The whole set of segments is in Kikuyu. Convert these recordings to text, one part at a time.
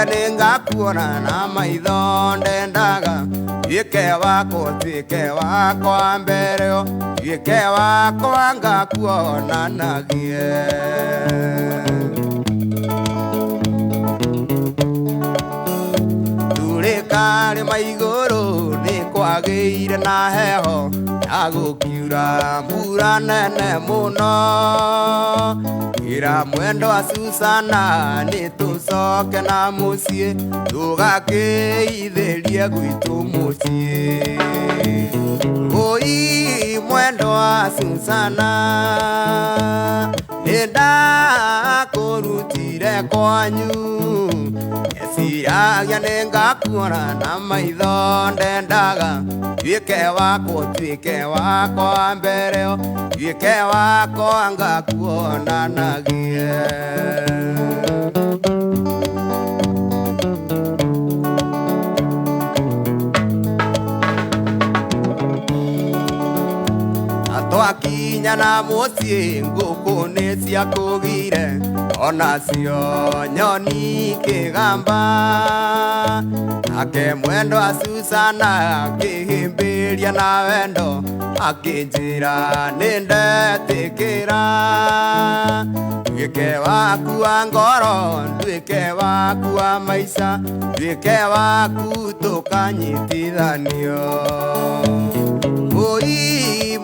Nĩngakuona na maitho ndendaga tuĩke wakwa, tuĩke wakwa mbere, tuĩke wakwa ngakuonanagie. Turĩkarĩma igũrũ nĩ kwagĩire na heho na gũkiura mbura nene mũno. Ĩra mwendwa Susana nĩ tũcoke na mũciĩ tũgakĩithĩrie gwitũ mũciĩ. Ũi mwendwa Susana, nĩ ndakũrutire kwanyu, meciragia nĩ ngakuona na maitho ndendaga tuĩke wakwa, tuĩke wakwa mbere, tuĩke wakwa ngakuonanagie. Twakinya na mũciĩ ngũkũ nĩ ciakũgire onacio nyoni kĩgamba, nake mwendwa Susana akĩhĩmbĩria na wendo akĩnjĩra nĩ ndetĩkĩra. Nduĩke waku wa ngoro, nduĩke waku wa maica, nduĩke waku tũkanyitithanio. Ũi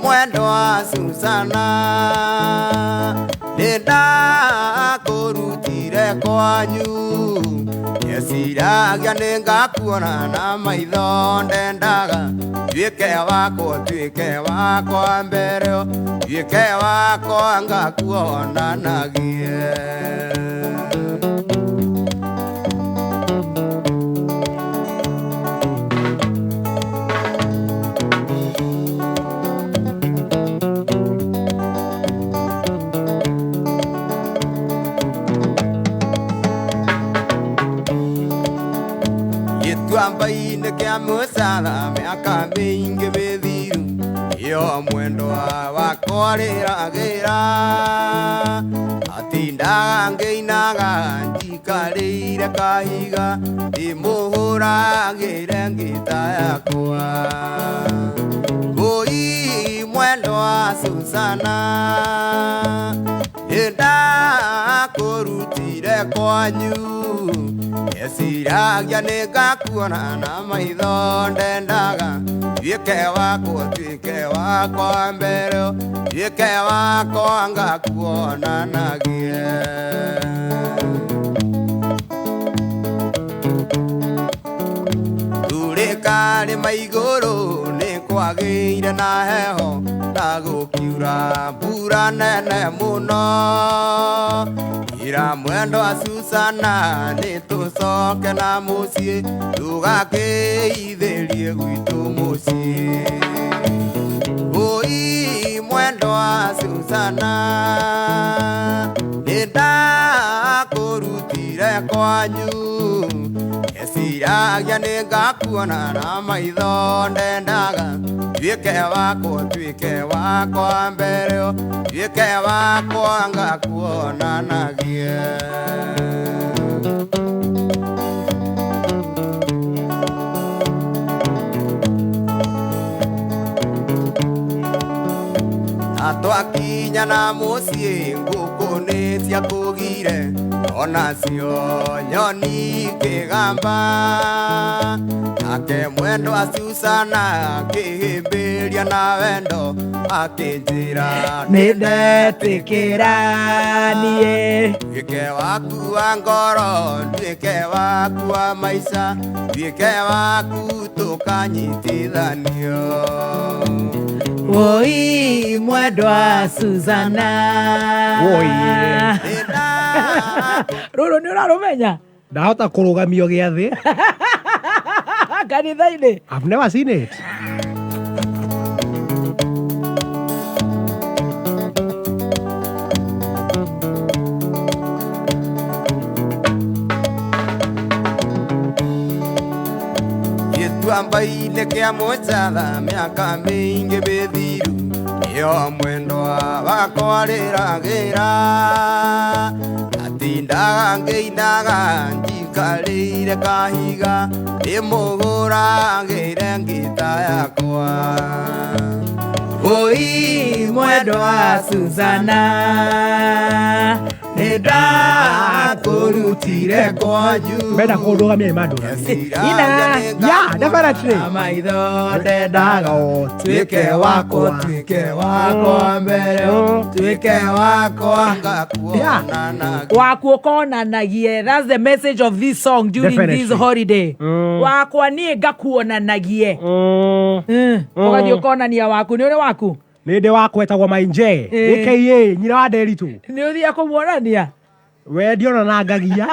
mwendwa Susana, nĩ ndakũrutire kwanyu, meciragia nĩ ngakuona na maitho ndendaga tuĩke wakwa, tuĩke wakwa mbere, tuĩke wakwa ngakuonanagie. Gĩtuamba-inĩ kĩa mũcara mĩaka mĩingĩ mĩthiru, ĩyo mwendwa wakwa rĩragĩra, atindaga ngĩinaga njikarĩire kahiga ndĩmũhũragĩre ngita yakwa. Ũi mwendwa Susana, nĩ ndakũrutire kwanyu, meciragia nĩ ngakuona na maitho ndendaga tuĩke wakwa, tuĩke wakwa mbere, tuĩke wakwa ngakuonanagie. Turĩkarĩma igũrũ nĩ kwagĩire na heho na gũkiura mbura nene mũno. Ĩra mwendwa Susana nĩ tũcoke na mũciĩ tũgakĩithĩrie gwitũ mũciĩ. Ũi mwendwa Susana, nĩ ndakũrutire kwanyu, meciragia nĩ ngakuona na maitho ndendaga tuĩke wakwa, tuĩke wakwa mbere, tuĩke wakwa ngakuonanagie. Na twakinya na mũciĩ ngũkũ nĩ ciakũgire onacio nyoni kĩgamba, nake mwendwa Susana akĩhĩmbĩria na wendo akĩnjĩra nĩ ndetĩkĩra niĩ. Nduĩke waku wa ngoro, nduĩke waku wa maica, nduĩke waku tũkanyitithanio. Oi mwendwa Susana. Woi. Nĩ nda- Rũrũ nĩ ũrarũmenya Ndahota kũrũgamio gĩathĩ. kanitha-inĩ. I've never seen it. Gĩtuamba-inĩ kĩa mũcatha mĩaka mĩingĩ mĩthiru, ĩyo mwendwa wakwa rĩragĩra, atindaga ngĩinaga Njikarĩire kahiga ndĩmũhũragĩre ngita yakwa. Oi mwendwa Suzana, nĩ ndakũrutire kwanyu. Menda kũndũgamia nĩ mandũgamia. Ina. Yeah, definitely. Maitho ndendaga Tuĩke wakwa, tuĩke wakwa mbere, tuĩke wakwa ngakuona na Waku ũkonanagie. That's the message of this song during Definitely. this holiday. Wakwa niĩ ngakuonanagie. Ũgathiĩ ũkonania waku. Nĩ ũrĩ waku? Nĩ ndĩ wakwa etagwo Mainje Eh. aka nyina wa Nderitu. Nĩ ũthiaga kũmuonania? We ndionanangagia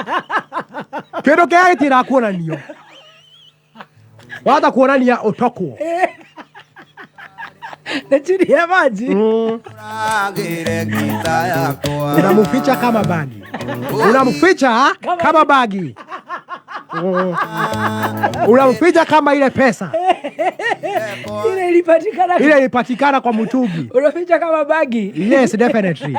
kĩndũ kĩrĩa gĩtirakuonanio kuonanio wahota kuonania ũtokwo. Nĩ chini ya maji. Ngũragĩre ngita yakwa. Unamficha kama bagi, unamficha kama bagi. Unamficha kama ile pesa Ile ilipatikana. Ile ilipatikana kwa mtungi. Unaficha kama bagi. Yes, definitely.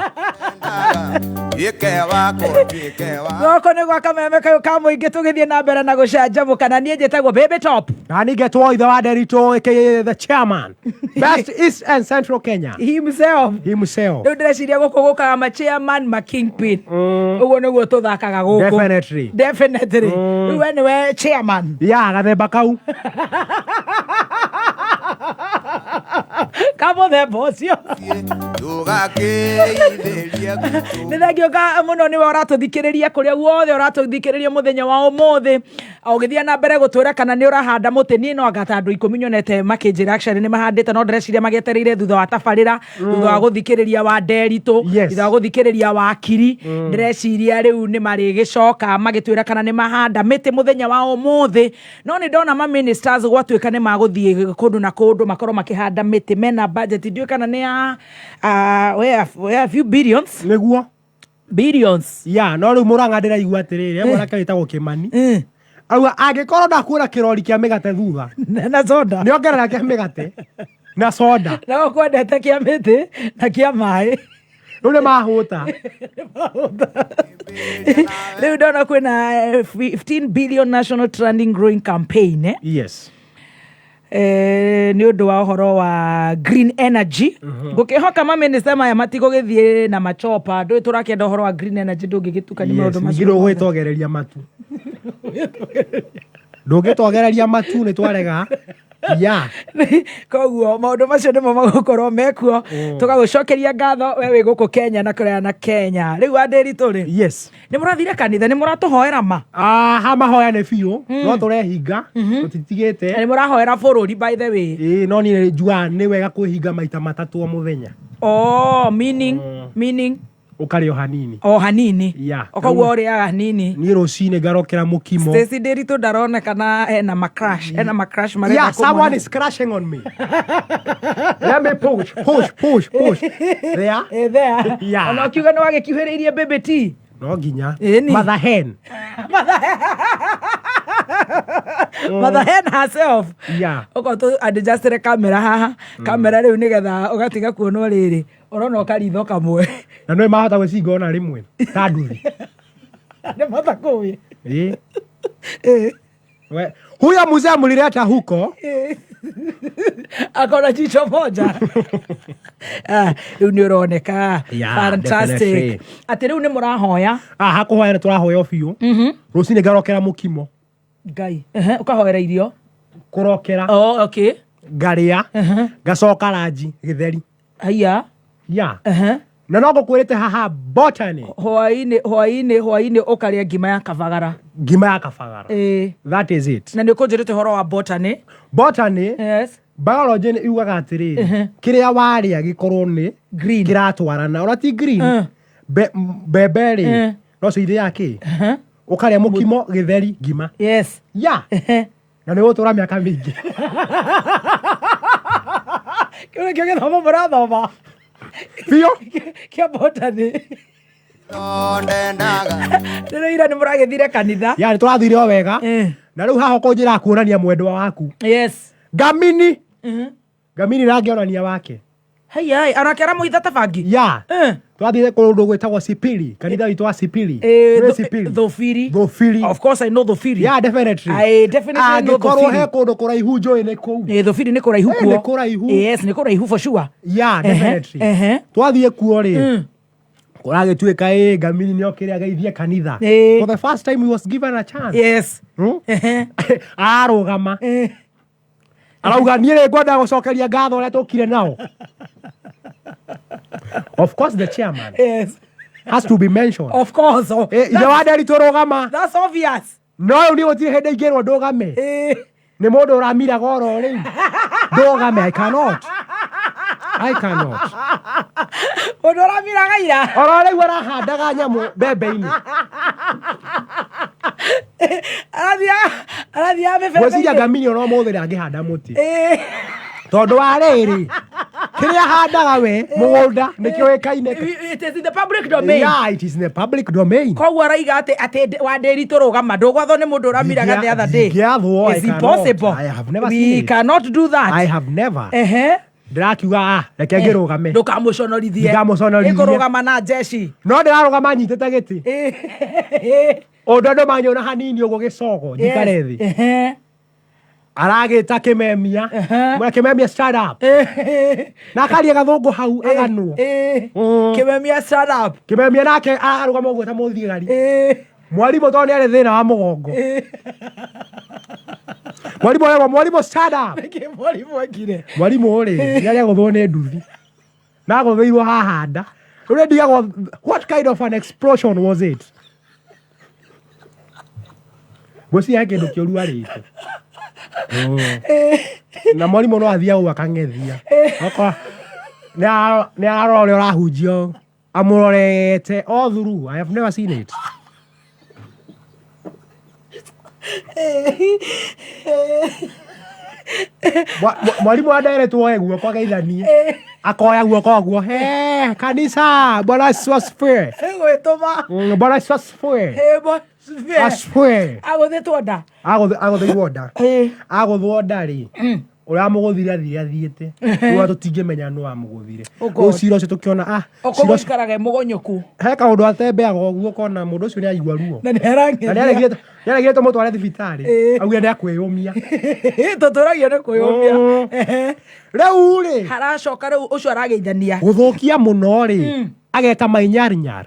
Tuĩke wakwa, tuĩke wakwa. Gũkũ nĩ gwa kameme kayũ ka mũingĩ, tũgĩthiĩ na mbere na gũcanjamũka, na niĩ njĩtagwo Baby Top. Na ningetwo ithe wa Nderitu aka the chairman, best East and Central Kenya himself. Himself. Rĩu ndĩreciria gũkũ gũkaga ma chairman, ma kingpin, ũguo nĩguo tũthakaga gũkũ. Definitely. Definitely. Rĩu we nĩwe chairman. Ya gathemba kau. Ka mũthemba ũcio. Tũgakĩithĩrie guitũ. Nĩ thengio ka mũno nĩwe ũratũthikĩrĩria kũrĩa guothe ũratũthikĩrĩria mũthenya wa ũmũthĩ, ũgĩthiĩ na mbere gũtwĩra kana nĩ ũrahanda mũtĩ. Niĩ no anga ta andũ 10 nyonete makĩnjĩra actually nĩ mahandĩte, no ndĩreciria magĩetereire thutha wa tabarĩra, thutha wa gũthikĩrĩria wa Nderitũ, thutha wa gũthikĩrĩria wa Kiri. Ndĩreciria rĩu nĩ marĩgĩcoka magĩtwĩra kana nĩ mahanda mĩtĩ mũthenya wa ũmũthĩ. No nĩ ndona ma ministers gwatuĩka nĩ magũthiĩ kũndũ na kũndũ makorwo makĩhanda mĩtĩ, mena budget, ndiũĩ kana nĩ ya we a few billions. Nĩguo. Billions. Ya no rĩu Mũrang'a ndĩraigua atĩrĩrĩ, he mwanake wĩtagwo Kĩmani auga angĩkorwo ndakuona kĩrori kĩa mĩgate thutha na soda. Nĩongerera kĩa mĩgate na soda. Na kwendete kĩa mĩtĩ na kĩa maĩ. Rĩu nĩ mahũta. Rĩu ndona kwĩna 15 billion national trending growing campaign, eh? Yes. Nĩ ũndũ wa ũhoro wa green energy, ngũkĩhoka maminista maya matigũgĩthiĩ na machopa. Ndũĩ tũrakĩenda ũhoro wa green energy, ndũngĩgĩtukania maũndũ Yes, macio ningĩ mothe. ndũgwĩtogereria matu, ndũngĩtogereria matu, nĩ twarega ya. Koguo maũndũ macio nĩmo magũkorwo mekuo. Tũgagũcokeria ngatho we wĩ gũkũ Kenya na kũraya na Kenya. Rĩu Wandĩritũ rĩ, nĩ mũrathire kanitha? Nĩ mũratũhoera ma? Aha, mahoya nĩ biũ, no tũrehinga Na tũtitigĩte. Nĩ mũrahoera bũrũri, by the way? Ĩĩ, no niĩ njugaga nĩ wega kwĩhinga maita matatũ o mũthenya. Oh, meaning meaning Ũkarĩa o hanini. O hanini. Yeah. O koguo ũrĩaga hanini. Niĩ rũcinĩ ngarokera mũkimo. Stacy Ndĩritũ ndaronekana ena macrash, ena macrash marenda Yeah, someone kũmuona. is crashing on me. Let me push, push, push, push. There. Eh, there. Yeah. Ona ũkiuga nĩ wagĩkiuhĩrĩirie baby tea. No nginya. Ĩni. Mother hen. Mother hen herself. Yeah. Okorwo tũ adjustire kamera haha, kamera rĩu nĩgetha ũgatiga kuonwo rĩrĩ ũrona ũkaritho kamwe. Na no mahota gwĩcinga ona rĩmwe. Ta nduthi. Nĩ mata kũĩ. Ĩ. We, huyo mzee mlileta huko. Akona jicho moja. Ah, rĩu nĩ ũroneka. Yeah, Fantastic. definitely. Atĩ rĩu nĩ mũrahoya? Ah, hakũhoya nĩ tũrahoya o biũ. Rũcinĩ ngarokera mũkimo. Ngai. Ehe, ũkahoera irio? Kũrokera. Oh, okay. Ngarĩa. Ngacoka ranji gĩtheri. Haiya. Yeah. Ehe. Na no ngũkwĩrĩte haha botany. Hwainĩ, hwainĩ, hwainĩ ũkarĩa ngima ya kabagara. Ngima ya kabagara. Ĩĩ. That is it. Na nĩ ũkũnjĩrĩte ũhoro wa botany. Botany. Yes. Biology nĩ yugaga atĩrĩrĩ, kĩrĩa warĩa gĩkorwo nĩ Green. kĩratwarana, ona ti green. Mbembe rĩ, no cio ithĩaga kĩ, ũkarĩa mũkimo, gĩtheri, ngima. Ya. Na nĩ ũgũtũra mĩaka mĩingĩ. Kĩu nĩkĩo gĩthomo mũrathoma? Biũ. Kĩa botany. Ndendaga. Rĩrĩa ira nĩ mũragĩthire kanitha? Ya, nĩ tũrathire o wega. Na rĩu haha ũkũnjĩra kuonania mwendwa waku. Ngamini. Ngamini rangĩonania wake. Haiya, anake aramũhitha ta bangi. Ya. Eh. Twathire kũndũ gwĩtagwo Sipili, kanitha witũ wa Sipili. Eh, Nĩ Sipili. Thũbiri. Thũbiri. Of course I know Thũbiri. Yeah, definitely. I definitely know Angĩkorwo Thũbiri. he kũndũ kũraihu njũĩ nĩ kũu. Eh, Thũbiri nĩ kũraihu Eh, kuo. nĩ kũraihu. Yes, nĩ kũraihu for sure. Yeah, definitely. Ehe. Twathiĩ kuo rĩ, kũragĩtuĩka ĩ Ngamini nĩ okĩre ageithie kanitha. Eh. For the first time he was given a chance. Yes. Hmm? Ehe. Arũgama. Eh. Arauga niĩ rĩ ngwenda gũcokeria ngatho ũrĩa tũkire nao. Of course the chairman Yes. has to be mentioned. Of course. Oh, Eh, ithe wa Nderi tũrũgama. That's obvious. No rĩu niĩ gũtirĩ hĩndĩ ingĩrwo ndũgame. Eh. Nĩ mũndũ ũramiraga oro rĩu. Ndũgame, I cannot. I cannot. Mũndũ ũramiraga ira. Oro rĩu arahandaga nyamũ mbembe-inĩ. Arathiaga Ngwĩciria mĩbebe-inĩ. Ngamini ona ũmũthĩ ndangĩhanda mũtĩ. Eh. Tondũ wa rĩrĩ, kĩrĩa ahandaga we mũgũnda nĩkĩũĩkaine. It is in the public domain. Yeah, it is in the public domain. Koguo araiga atĩ atĩ wa ndĩri tũrũgama ndũgwathwo nĩ mũndũ ũramiraga the other day. Ndingĩathwo, I It's cannot. impossible. I have never We seen it. cannot do that. I have never. Ehe. Ndĩrakiuga ah, reke ngĩrũgame. Ndũkamũconorithie. Ndikamũconorithie. Ĩkũrũgama na jeshi. No ndĩrarũgama nyitĩte gĩtĩ. Eh. Ũndũ andũ manyona hanini ũguo gĩcogo njikare thĩ. Ehe. Aragĩta kĩmemia. Ehe. Mwĩra kĩmemia stand up. Eh. Na akaria gathũngũ hau aganwo. Eh. Mm. Kĩmemia stand up. Kĩmemia nake ararũgama ũguo ta mũthigari. Eh. Mwarimũ tondũ nĩ arĩ thĩna wa mũgongo. Mwarimũ arerwo mwarimũ stand up. Nĩkĩ mwarimũ ekire? Mwarimũ rĩ nĩ arĩagũthwo nĩ nduthi. Na agũthĩirwo haha nda. Rĩu ndigagwo what kind of an explosion was it? Ngwĩciria he kĩndũ kĩũru arĩte. Na mwarimũ no athiaga ũguo akang'ethia. Okorwo nĩ ararora ũrĩa ũrahunjia ũũ. Amũrorete all through. I have never seen it. Mwarimũ anderetwo oe guoko ageithanie. Akoya guoko ũguo. He, kanisa, Bwana Yesu asifiwe. Gwĩtũma. Bwana Yesu asifiwe. Eh, Bwana asifiwe. Asifiwe. Agũthĩtwo nda. Agũthĩirwo nda. Eh. Agũthwo nda rĩ, ũrĩa amũgũthire athire athiĩte. Rĩu tũtingĩmenya nũ amũgũthire. Oh God. Rĩu cira ũcio tũkĩona ah, cira ũcio Ũkũgũikaraga mũgonyũku. he kaũndũ atembeaga ũguo ũkona mũndũ ũcio nĩ aigua ruo. Na nĩ Na arang'ethia. nĩaregire tũmũtware thibitarĩ. Eh. Augire nĩ akwĩyũmia. Tũtũragio nĩ kwĩyũmia. Ehe. Rĩu rĩ, Haracoka rĩu ũcio arageithania. gũthũkia mũno rĩ, ageta mainyarinyar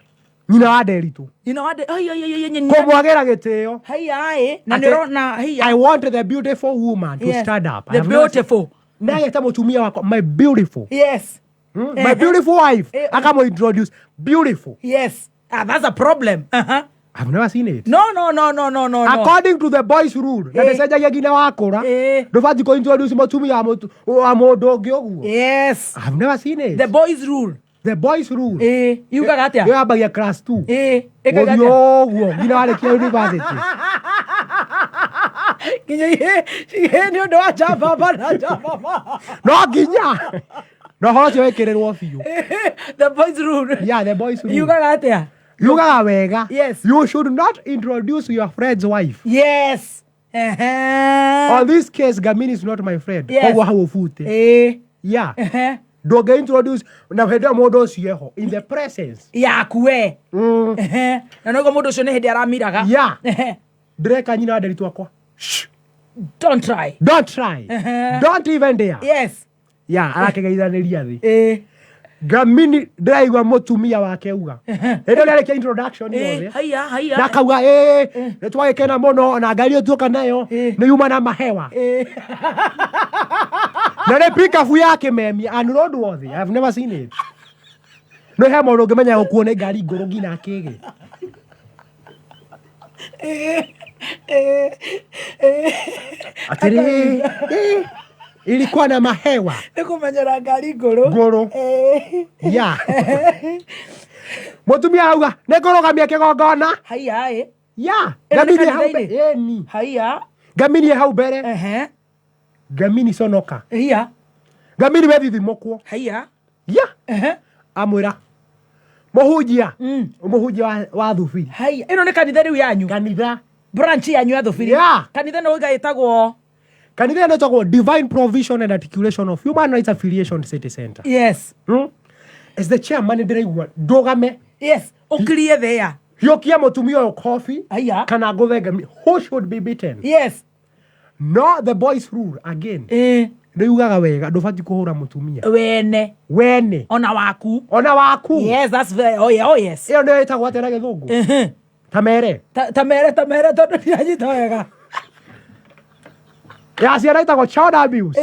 nyina wa Nderitu Nyina wa ndĩ- ai, ai, ai, ai, nyina- kũmwagĩra gĩtĩo. Haiya, ĩ. Na nĩ Ate- ũrona, haiya. I want the beautiful woman to Yes. stand up. I The have never seen- beautiful. Na ageta mũtumia wakwa my beautiful. Yes. My beautiful wife. Eh. Akamũ introduce beautiful. Yes. Ah, that's a problem. Uh-huh. I've never seen it. No, no, no, no, no, no, no. According to the boys rule, na Eh. ndĩcenjagia nginya wakũra. Eh. Ndũbatiĩ kũ introduce mũtumia wa mũndũ ũngĩ ũguo. Yes. I've never seen it. The boys rule. The boys rule. Eh, yugaga atĩa? Ĩyo yambagia class 2. Eh, ĩkauga Gũthiĩ atĩa? ũguo nginya warĩkia university. Nginya ihe nĩ ũndũ wa njambamba na njambamba. No nginya. Na ũhoro ũcio wĩkĩrĩrwo biũ. The boys rule. Yeah, the boys rule. Yugaga atĩa? Yugaga wega. Yes. You should not introduce your friend's wife. Yes. Ehe. On this case, Gamini is not my friend. Yes. Koguo hau ũbute. Eh. Yeah. Ehe. Ndũngĩ introduce na hĩndĩ ĩyo mũndũ ũcio eho in the presence. Yaku we. Ehe. Na noguo mũndũ ũcio nĩ hĩndĩ aramiraga. Yeah. Ehe. Ndĩreka nyina wa Nderitu akwa. Shh. Don't try. Don't try. Ehe. Don't even dare. Yes. Yeah, arakĩgeithanĩria thĩ. Eh. Gamini ndĩraigua mũtumia wake uga. Hĩndĩ ĩyo nĩarĩkia introduction Eh, yothe. haiya, haiya. Na akauga ĩĩ nĩ twagĩkena mũno na ngari ĩyo tuoka nayo Eh. nĩ yuma na mahewa. Eh. Na nĩ pickup ya kĩmemia and roadworthy. I have never seen it. No he mũndũ ũngĩmenya gũkuo nĩ ngari ngũrũ nginya akĩgĩ. Eh. Eh. Eh. Atĩrĩ, eh, ilikuwa na mahewa Nĩ kũmenyera ngari ngũrũ. ngũrũ. Eh. Yeah. Mũtumia auga nĩ ngũrũgamia kĩgongona. Haiya, ĩ. Yeah. Ĩno nĩ Ngamini hau kanitha-inĩ? mbere. Ĩni. Haiya. Ngamini hau mbere. Ehe. Ngamini conoka. Haiya. Ngamini wethithimũkwo. Haiya. Yeah. Ehe. Amwĩra mũhunjia. Mũhunjia wa Thubiri. Haiya. Ĩno nĩ kanitha rĩu yanyu. Kanitha. Branch yanyu ya Thubiri. Yeah. Kanitha nĩ ũiga ĩtagwo. Kanitha ĩno ĩtagwo Divine Provision and Articulation of Human Rights Affiliation City Center. As the chairman ndĩraigua ndũgame. Yes, ũkirie thea. Hiũkia mũtumia ũyũ kobi. Aya. Kana ngũthenge. Who should be beaten? No the boys rule again. Nĩ yugaga wega ndũbatiĩ kũhũra mũtumia. Wene. Wene. Ona waku. Ona waku. Yes, that's very, oh yeah, oh yes. Ĩyo nĩyo ĩtagwo atĩa na gĩthũngũ? Tamere. Tamere, tamere tondũ ndiranyita wega. Ya ciana ĩtagwo child abuse.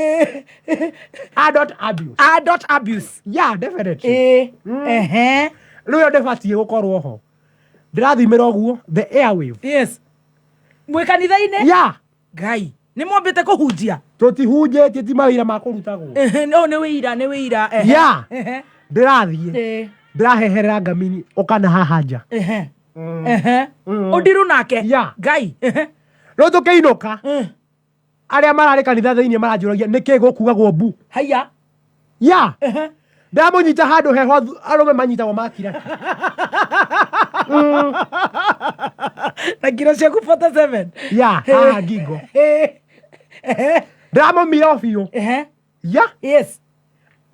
Adult abuse. Adult abuse. Yeah, definitely. Rĩu ĩyo ndĩbatiĩ gũkorwo ho. Ndĩrathimĩra ũguo the airwave. Yes. Mwĩ kanitha-inĩ? Yeah. Ngai, nĩ mwambĩte kũhunjia? Tũtihunjĩtie, ti mawĩra ma kũrutagwo. No, nĩ wĩira, nĩ wĩira. Yeah. Ndĩrathiĩ. Ndĩraheherera ngamini ũkana haha nja. Ũndiru nake? Yeah. Ngai. Rĩu tũkĩinũka, arĩa mararĩ kanitha thĩinĩ maranjũragia nĩkĩ gũkugagwo mbu. Haiya. Yeah. Ndamũnyita handũ heho arũme manyitagwo makira. Na kiro ciaku 47. Yeah, haha ngingo. Ndamũmira o biũ. Yeah. Yes.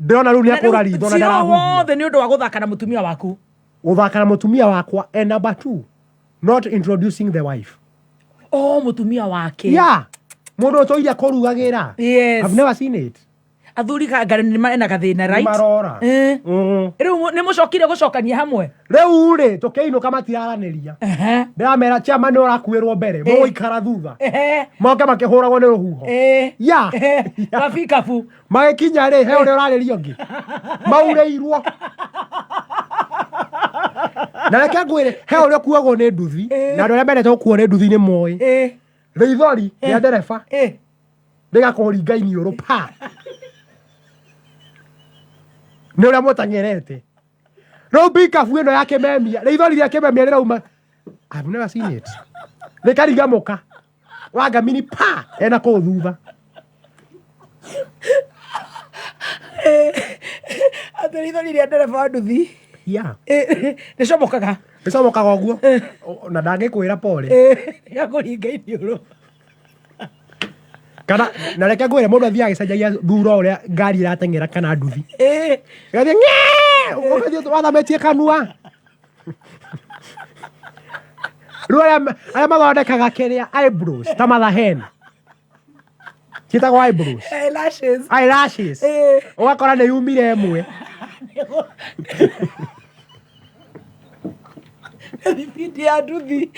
Ndĩrona rĩu nĩakũra ritho na Cira ndarahuhia. wothe nĩ ũndũ wa gũthaka na mũtumia waku. Gũthaka na mũtumia wakwa and number 2, not introducing the wife. Oh, mũtumia wake. Yeah. Mũndũ ũtũire kũrugagĩra. Yes. I've never seen it. Athuri ngari nĩ mena gathĩna, right? Marora. Rĩu nĩ mũcokire gũcokania hamwe? Rĩu rĩ, tũkĩinũka matiraranĩria. Ndĩramera chairman nĩ ũrakuĩrwo mbere, mũgũikara thutha. Moke makĩhũragwo nĩ rũhuho. Yeah. Gabikabu. Magĩkinya rĩ, he ũrĩa ũrarĩria ũngĩ. Maurĩirwo. Na reke ngwĩre, he ũrĩa ũkuagwo nĩ nduthi, na andũ arĩa mendete gũkuo nĩ nduthi nĩ moĩ. Rĩithori rĩa ndereba rĩgakũringa iniũrũ pa. Nĩ ũrĩa mũteng'erete. Rĩu pickup ĩno ya kĩmemia, rĩithori rĩa kĩmemia rĩrauma. I've never seen it. Rĩkaringa mũka. Wangamini pa ena kũu thutha. Atĩ rĩithori rĩa ndereba wa nduthi. Yeah. Rĩcomokaga. Rĩcomokaga ũguo. Na ndangĩkwĩra pole. Rĩgakũringa iniũrũ. Kana na reke ngwĩre mũndũ athiaga agĩcenjagia thura ũrĩa ngari ĩrateng'era kana nduthi. Ĩgathiĩ ng'ee, ũgathiĩ wathamĩtie kanua. Rĩu arĩa mathondekaga kĩrĩa eyebrows ta Mother Hen. Ciĩtagwo eyebrows. Eyelashes. Eyelashes. Ũgakora nĩ yumire ĩmwe. Thibindi ya nduthi.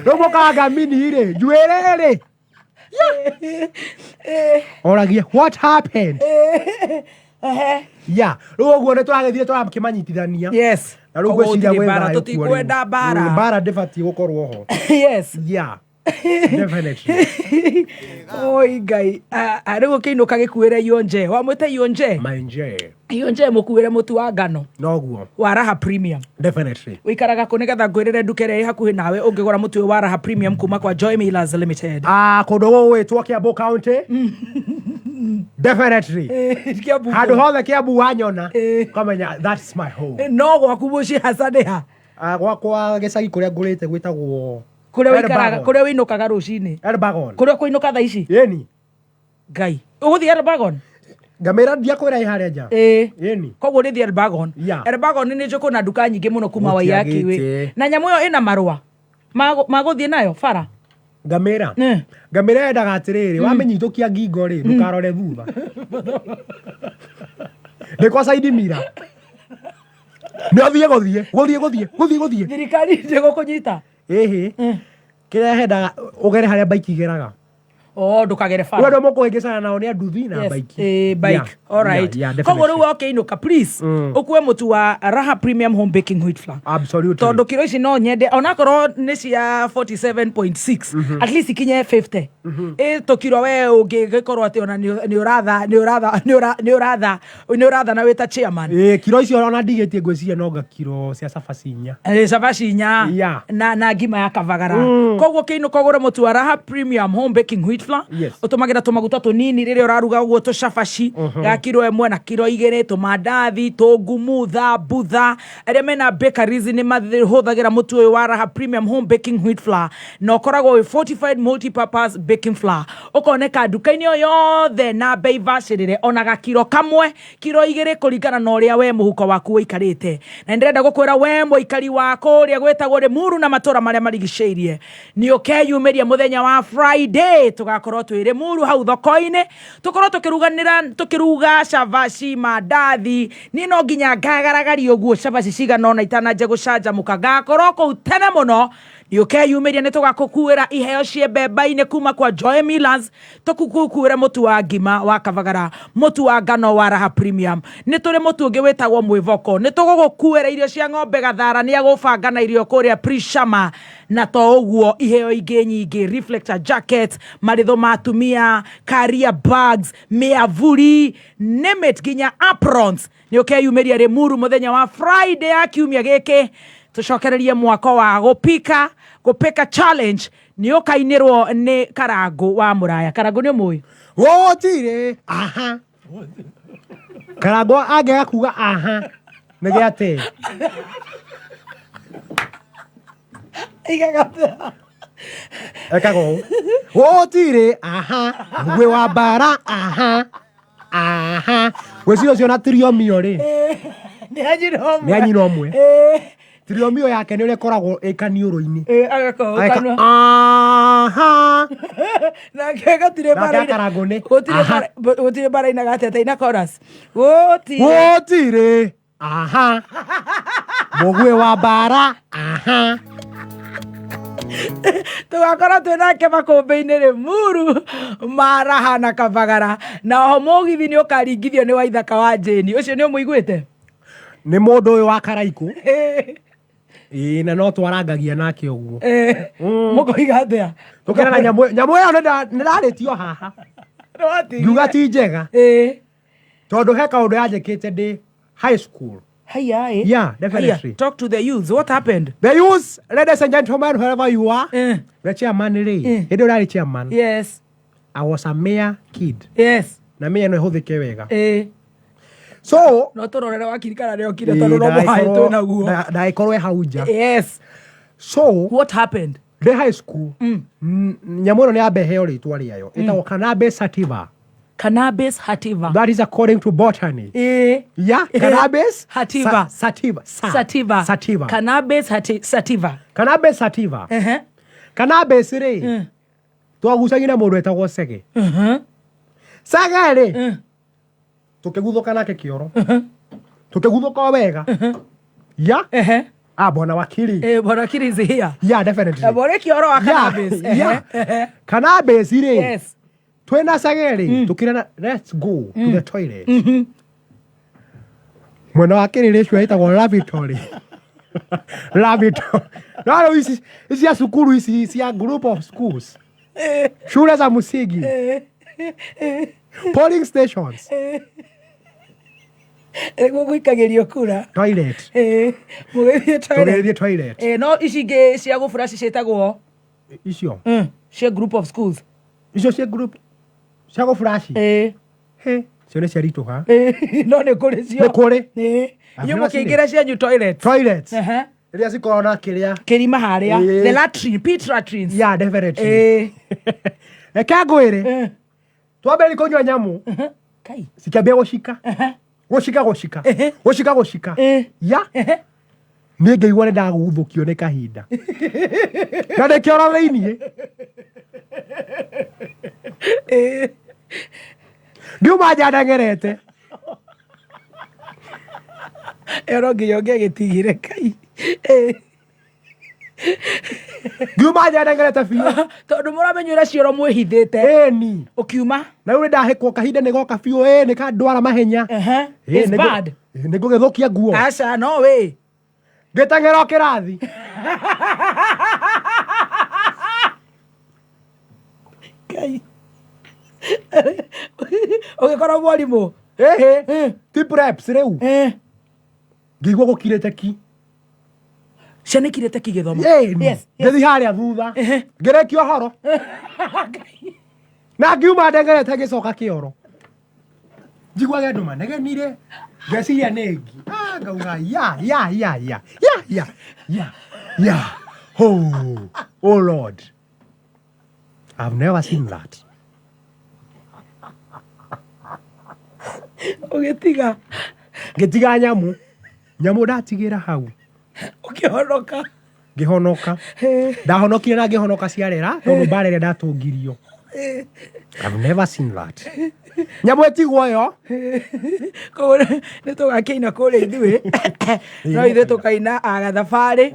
Rĩu mũkanga mini rĩ, njuĩrĩ rĩ. Oragia, what happened? Yeah. Rĩu ũguo nĩ tũragĩthiĩ tũrakĩmanyitithania. Yes. Na rĩu Koguo ngwĩciria gũtirĩ gwĩ mbara, thayũ kuo rĩu. tũtikwenda mbara. Mbara ndĩbatiĩ gũkorwo ho. Yes. Yeah. Definitely. Oi Ngai. Rĩu ũkĩinũka gĩkuĩre Ionje. Wamwĩte Ionje? Mainje. Ionje mũkuĩre mũtu wa ngano. Noguo. Wa Raha Premium. Definitely. Ũikaraga kũ nĩgetha ngwĩrĩre nduka ĩrĩa ĩ hakuhĩ nawe ũngĩgũra mũtu ũyũ wa Raha Premium kuma kwa Joy Millers Limited. Kũndũ gũgwĩtwo Kiambu County. Definitely. Kiambu. Handũ hothe Kiambu wanyona, ũkamenya that's my home. No gwaku mũciĩ hasa nĩ ha? Gwakwa gĩcagi kũrĩa ngũrĩte gwĩtagwo Kũrĩa ũikaraga, Elbagon. kũrĩa ũinũkaga rũcinĩ. Elbagon. Kũrĩa ũkũinũka thaa ici? Ĩni. Ngai. Ũgũthiĩ Elbagon? Ngamĩra ndiakwĩra ĩ harĩa nja. Ĩni. Koguo ũrĩthiĩ Elbagon. Yeah. Elbagon nĩ njũĩ kwĩna nduka nyingĩ mũno kuma Waiyaki wĩ. Gũtiagĩte. Na nyamũ ĩyo ĩna marũa ma gũthiĩ nayo bara. Ngamĩra. Ngamĩra yendaga atĩrĩrĩ, wamĩnyitũkia ngingo rĩ, ndũkarore thutha. Ndĩ kwa side mirror. Nĩ ũthiĩ gũthiĩ, gũthiĩ, gũthiĩ, gũthiĩ, gũthiĩ. Thirikari ndĩgũkũnyita. Ĩhĩ. Kĩrĩa hendaga ũgere harĩa bike igeraga. Oh, ndũkagere bara. Rĩu andũ mũkũhĩngĩcana nao nĩ anduthi na Yes, bike. bike. Yeah, All right. yeah, yeah, Koguo rĩu definitely. ũkĩinũka, please, ũkue mũtu wa Raha Premium Home Baking Wheat Flour. Absolutely. Tondũ kiro ici no nyende onakorwo nĩ cia 47.6, at least ikinye 50. Tũkiro we ũngĩgĩkorwo atĩ ona nĩ ũratha, nĩ ũratha, nĩ ũra-, nĩ ũratha, nĩ ũratha na wĩ ta chairman. Kiro icio ona ndigĩtie ngwĩciria no nga kiro cia cabaci inya. Cabaci inya. Yeah. Na ngima ya kavagara. Koguo kĩinũka ũgũre mũtu wa Raha Premium Home Baking Wheat flour. Yes. Ũtũmagĩra tũmaguta tũnini rĩrĩa ũraruga ũguo, tũcabaci ga kiro 1 na kiro 2, tũmandathi, tũngumu, thambutha. Arĩa mena bakeries nĩ mahũthagĩra mũtu ũyũ wa Raha Premium Home Baking Wheat Flour, na ũkoragwo wĩ fortified multi-purpose baking flour. Ũkoneka nduka-inĩ o yothe na bei bacĩrĩre, ona gakiro kamwe, kiro 2, kũringana na ũrĩa we mũhuko waku ũikarĩte. Na nĩndĩrenda gũkwĩra we mũikari wa kũrĩa gwĩtagwo Rĩmuru na matũra marĩa marigicĩirie, nĩ ũkeyumĩria mũthenya wa Friday, tũgakorwo twĩ Rĩmuru hau thoko-inĩ, tũkorwo tũkĩruganĩra, tũkĩruga cabaci, mandathi. Niĩ no nginya ngagaragaria ũguo cabaci cigana ũna itananjia gũcanjamũka. Ngakorwo kũu tene mũno. Nĩ ũkeyumĩria, nĩ tũgakũkuĩra iheo ciĩ mbemba-inĩ kuma kwa Joy Millers, tũkũkuĩre mũtu wa ngima wa Kabagara, mũtu wa ngano wa Raha Premium, nĩ tũrĩ mũtu ũngĩ wĩtagwo Mwĩvoko, nĩ tũgũgũkuĩra irio cia ng'ombe. Gathara nĩ agũbanga na irio kũrĩa Prishama, na to ũguo, iheo ingĩ nyingĩ, reflector jackets, marĩthũ ma atumia, carrier bags, mĩavuri, name it, nginya aprons. Nĩ ũkeyumĩria Rĩmuru mũthenya wa Friday ya kiumia gĩkĩ, tũcokererie mwako wa gũpika, gũpika challenge. Nĩ ũkainĩrwo nĩ Karangũ wa Mũraya. Karangũ nĩ ũmũĩ? Gũtirĩ aha Karangũ angĩaga kuga aha nĩ gĩatĩ. Ekaga ũũ, gũtirĩ aha gwĩ wa mbara aha aha. Gwĩciria ũcio na tiriomio rĩ. Nĩ anyina ũmwe. Nĩ anyina ũmwe. Tiriomio yake nĩ ũrĩa ĩkoragwo ĩ kaniũrũ-inĩ. Agakorwo Ageka, kanua. aha. Nake gũtirĩ Nake bara akarangwo nĩ gũtirĩ aha. Gũtirĩ bara inaga atĩa ta ina chorus gũtirĩ. Gũtirĩ aha mũguĩ wa mbara aha. Tũgakorwo twĩ nake makũmbĩ-inĩ Rĩmuru Maraha na Kabagara. Na oho mũgithi nĩ ũkaringithio nĩ Waithaka wa Jane. Ũcio nĩ ũmũiguĩte? Nĩ mũndũ ũyũ wa Karaikũ, ĩĩ, na no twarangagia nake ũguo. Mũkoiga atĩa? Tũkerana nyamũ ĩyo nĩ ndarĩtio haha. Nĩwatigire. Ngiuga ti njega tondũ he kaũndũ yanjĩkĩte ndĩ high school. Haya, eh. Yeah, definitely. Haya, talk to the youths. What happened? The youths, ladies and gentlemen, wherever you are, the chairman rĩ, hĩndĩ ĩyo ũrarĩ chairman, I was a mere kid. Na mere no ĩhũthĩke wega. So No tũrorere wakiri kana nĩ okire, tondũ no mũhaĩ twĩ naguo. Ndagĩkorwo e hau nja. So What happened? Ndĩ high school, nyamũ ĩno nĩ yambe heo rĩtwa rĩayo, ĩtagwo cannabis sativa. Cannabis sativa. That is according to botany. Yeah, cannabis Sativa. Sativa. Sativa. Sativa. Cannabis sativa. Cannabis sativa. Cannabis rĩ, twagucagia na mũndũ wetagwo Cege. Cege rĩ, tũkĩguthũka nake kĩoro, tũkĩguthũka o wega ya. Ah, bwana wakili. Bwana wakili is here. Yeah, definitely. Bwana kĩoro wa cannabis. Yeah. Cannabis rĩ, twĩna Cege rĩ, tũkĩrana, let's go to the toilet. Mwena wa kĩrĩrĩ ũcio ĩtagwo lavatory, lavatory. No rĩu ici cia cukuru, ici cia group of schools, shule za msingi, polling stations. Nĩguo gũikagĩrio kura. Toilet. Mũgĩthiĩ toilet. Tũgĩthiĩ toilet. No ici ingĩ cia gũburaci ciĩtagwo? Icio Cia group of schools. Icio cia group cia gũburaci, he cio nĩ ciaritũha. No nĩ kũrĩ cio. Nĩ kũrĩ. Inyuĩ mũkĩingĩra cianyu toilet. Toilet iria cikoragwo na kĩrĩa. Kĩrima harĩa. The latrine, pit latrines. Yeah, definitely. Reke ngwĩre, twambĩrĩria kũnyua nyamũ, Kai. cikĩambia gũcika, gũcika, gũcika, gũcika, gũcika. Ya, niĩ ngĩigua nĩ ndaguthũkio nĩ kahinda na ndĩkĩora thĩiniĩ. Ngiuma nja ndeng'erete. Ĩyo no nginya ũngĩagĩtigire kai. Ngiuma nja ndeng'erete biũ. Tondũ mũramenyera cioro mwĩhithĩte. Ĩni. Ũkiuma. Na rĩu nĩ ndahĩkwo, kahinda nĩ goka biũ, ĩ nĩ kandwara mahenya. Ĩ, It's bad. Nĩ ngũgĩthũkia nguo. Aca, no way. Ngĩteng'era o kĩrathi. Ngai. Ũgĩkora mwarimũ. Ĩhĩ, ti preps rĩu. Ngĩigua gũkirĩte ki. Ciana ikirĩte ki gĩthomo. Ĩni. Yes. Ngĩthiĩ harĩa thutha, ngĩrĩkia ũhoro. Ngai. Na ngiuma ndengerete ngĩcoka kĩoro. Njiguage andũ manegenire, ngeciria nĩ ngi. Ah, ngauga ya ya ya ya ya ya ya ya. Oh, oh Lord. I've never seen that. Ũgĩtiga. Ngĩtiga nyamũ. Nyamũ ndatigĩra hau. Ũkĩhonoka. Ngĩhonoka. Ndahonokire na ngĩhonoka ciarera tondũ mbara ĩrĩa ndatũngirio. I've never seen that. Nyamũ ĩtigwo ĩyo. Koguo nĩ tũgakĩina kũrĩa ithuĩ, no ithuĩ tũkaina agathabarĩ.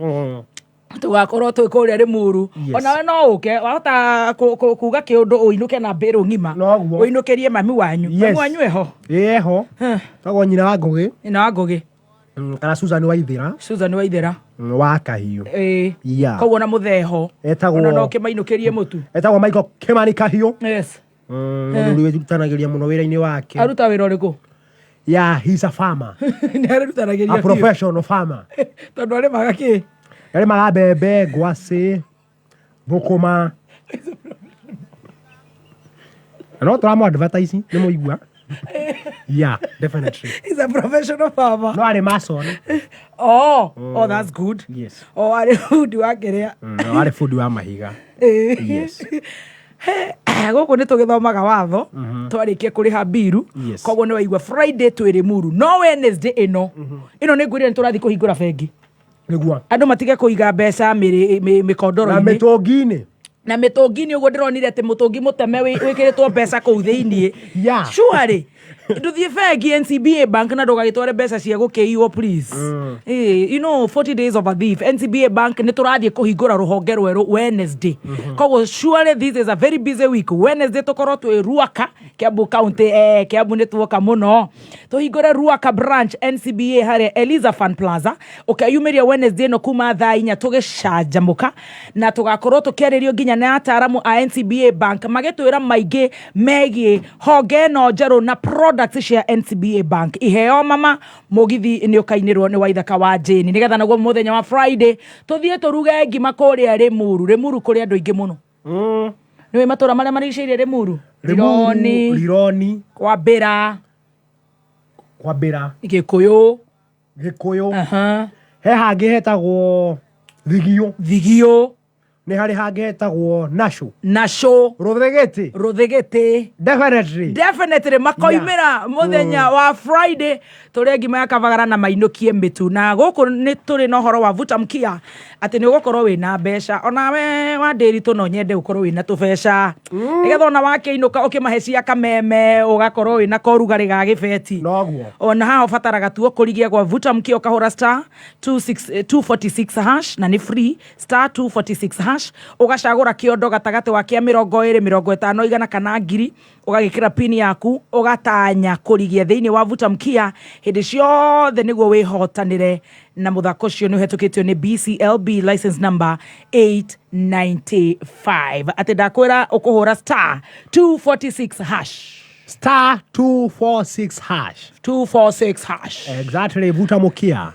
Tũgakorwo twĩ kũrĩa Rĩmuru. Yes. Onawe no ũke, wahota kuga kĩũndũ ũinũke na mbĩrũ ng'ima. Noguo. Ũinũkĩrie mami wanyu. Yes. Mami wanyu eho? Ĩĩ, eho. Tagwo nyina wa Ngũgĩ. Nyina wa Ngũgĩ. Kana Susan Waithera. Susan Waithera. Wa Kahiũ. Ĩĩ. Yeah. Koguo na mũtheho. Etagwo- Ona no ũkĩmainũkĩrie mũtu. Etagwo Michael Kimani Kahiũ. Yes. Mũthuri wĩrutanagĩria mũno wĩra-inĩ wake. Aruta wĩra ũrĩkũ? Yeah, he's a farmer. Nĩ arutanagĩria A biũ. professional farmer. Tondũ arĩmaga kĩ? Arĩmaga mbembe, ngwacĩ, thũkũma. Na no tũramũ advertise nĩ mũigua. Yeah, definitely. He's a professional farmer. No arĩ mason. Oh, that's good. Yes. Oh, arĩ bundi wa kĩrĩa. No arĩ bundi wa mahiga. Yes. Gũkũ nĩ tũgĩthomaga watho twarĩkia kũrĩha mbiru. Yes. Koguo nĩ waigua Friday twĩ Rĩmuru, no Wednesday ĩno nĩ ngwĩrire nĩ tũrathiĩ kũhingũra bengi. Nĩguo. Andũ matige kũiga mbeca Na mĩkondoro-inĩ mĩtũngi-inĩ. Na mĩtũngi-inĩ. Ũguo ndĩronire atĩ mũtũngi mũteme wĩkĩrĩtwo mbeca kũu thĩiniĩ. Surely ndũthiĩ bengi NCBA Bank na ndũgagĩtware mbeca cia gũkĩiywo, please. 40 days of a thief. NCBA Bank nĩ tũrathiĩ kũhingũra rũhonge rwerũ Wednesday. Koguo surely this is a very busy week. Wednesday tũkorwo twĩ Ruaka, Kiambu County. Kiambu nĩ tuoka mũno tũhingũre Ruaka branch NCBA harĩa Eliza Fan Plaza. Ũkeyumĩria Wednesday ĩno kuma thaa 4 tũgĩcanjamũka, na tũgakorwo tũkĩarĩrio nginya na ataaramu a NCBA Bank magĩtwĩra maingĩ megiĩ honge ĩno njerũ na products cia NCBA Bank. Iheo mama mũgithi nĩ ũkainĩrwo nĩ Waithaka wa Jane, nĩgetha naguo mũthenya wa Friday tũthiĩ tũruge ngima kũrĩa Rĩmuru. Rĩmuru kũrĩ andũ aingĩ mũno. Nĩũĩ matũra marĩa marigicĩirie Rĩmuru? Rironi. Rironi. Kwambĩra. Kwambĩra. Gĩkũyũ. Gĩkũyũ. He hangĩ hetagwo Thigio. Thigio. Nĩ harĩ hangĩ hetagwo Nashu. Nashu. Rũthĩgĩtĩ. Rũthĩgĩtĩ. Definitely. Definitely makoimĩra mũthenya wa Friday tũrĩe ngima ya kavagara na mainũkie mĩtu. Na gũkũ nĩ tũrĩ na ũhoro wa vuta mkia, atĩ nĩ ũgũkorwo wĩna mbeca. Onawe wa ndĩritũ no nyende ũkorwo wĩna tũbeca, nĩgetha ona wakĩinũka ũkĩmahe cia kameme ũgakorwo wĩna korugarĩ ga gĩbeti. Noguo. Ona haha ũbataraga tu ũkũrigia gwa vuta mkia, ũkahũra star 26 246 hash, na nĩ free, star 246 hash, ũgacagũra kĩondo gatagatĩ wa kĩa 20, 50, 100 kana 1000, ũgagĩkĩra pin yaku, ũgatanya kũrigia thĩinĩ wa vuta mkia hĩndĩ ciothe nĩguo wĩhotanĩre. Na mũthako ũcio nĩ ũhetũkĩtio nĩ BCLB license number 895. Atĩ ndakwĩra ũkũhũra star 246 hash. Star 246 hash. 246 hash. Exactly, vuta mukia.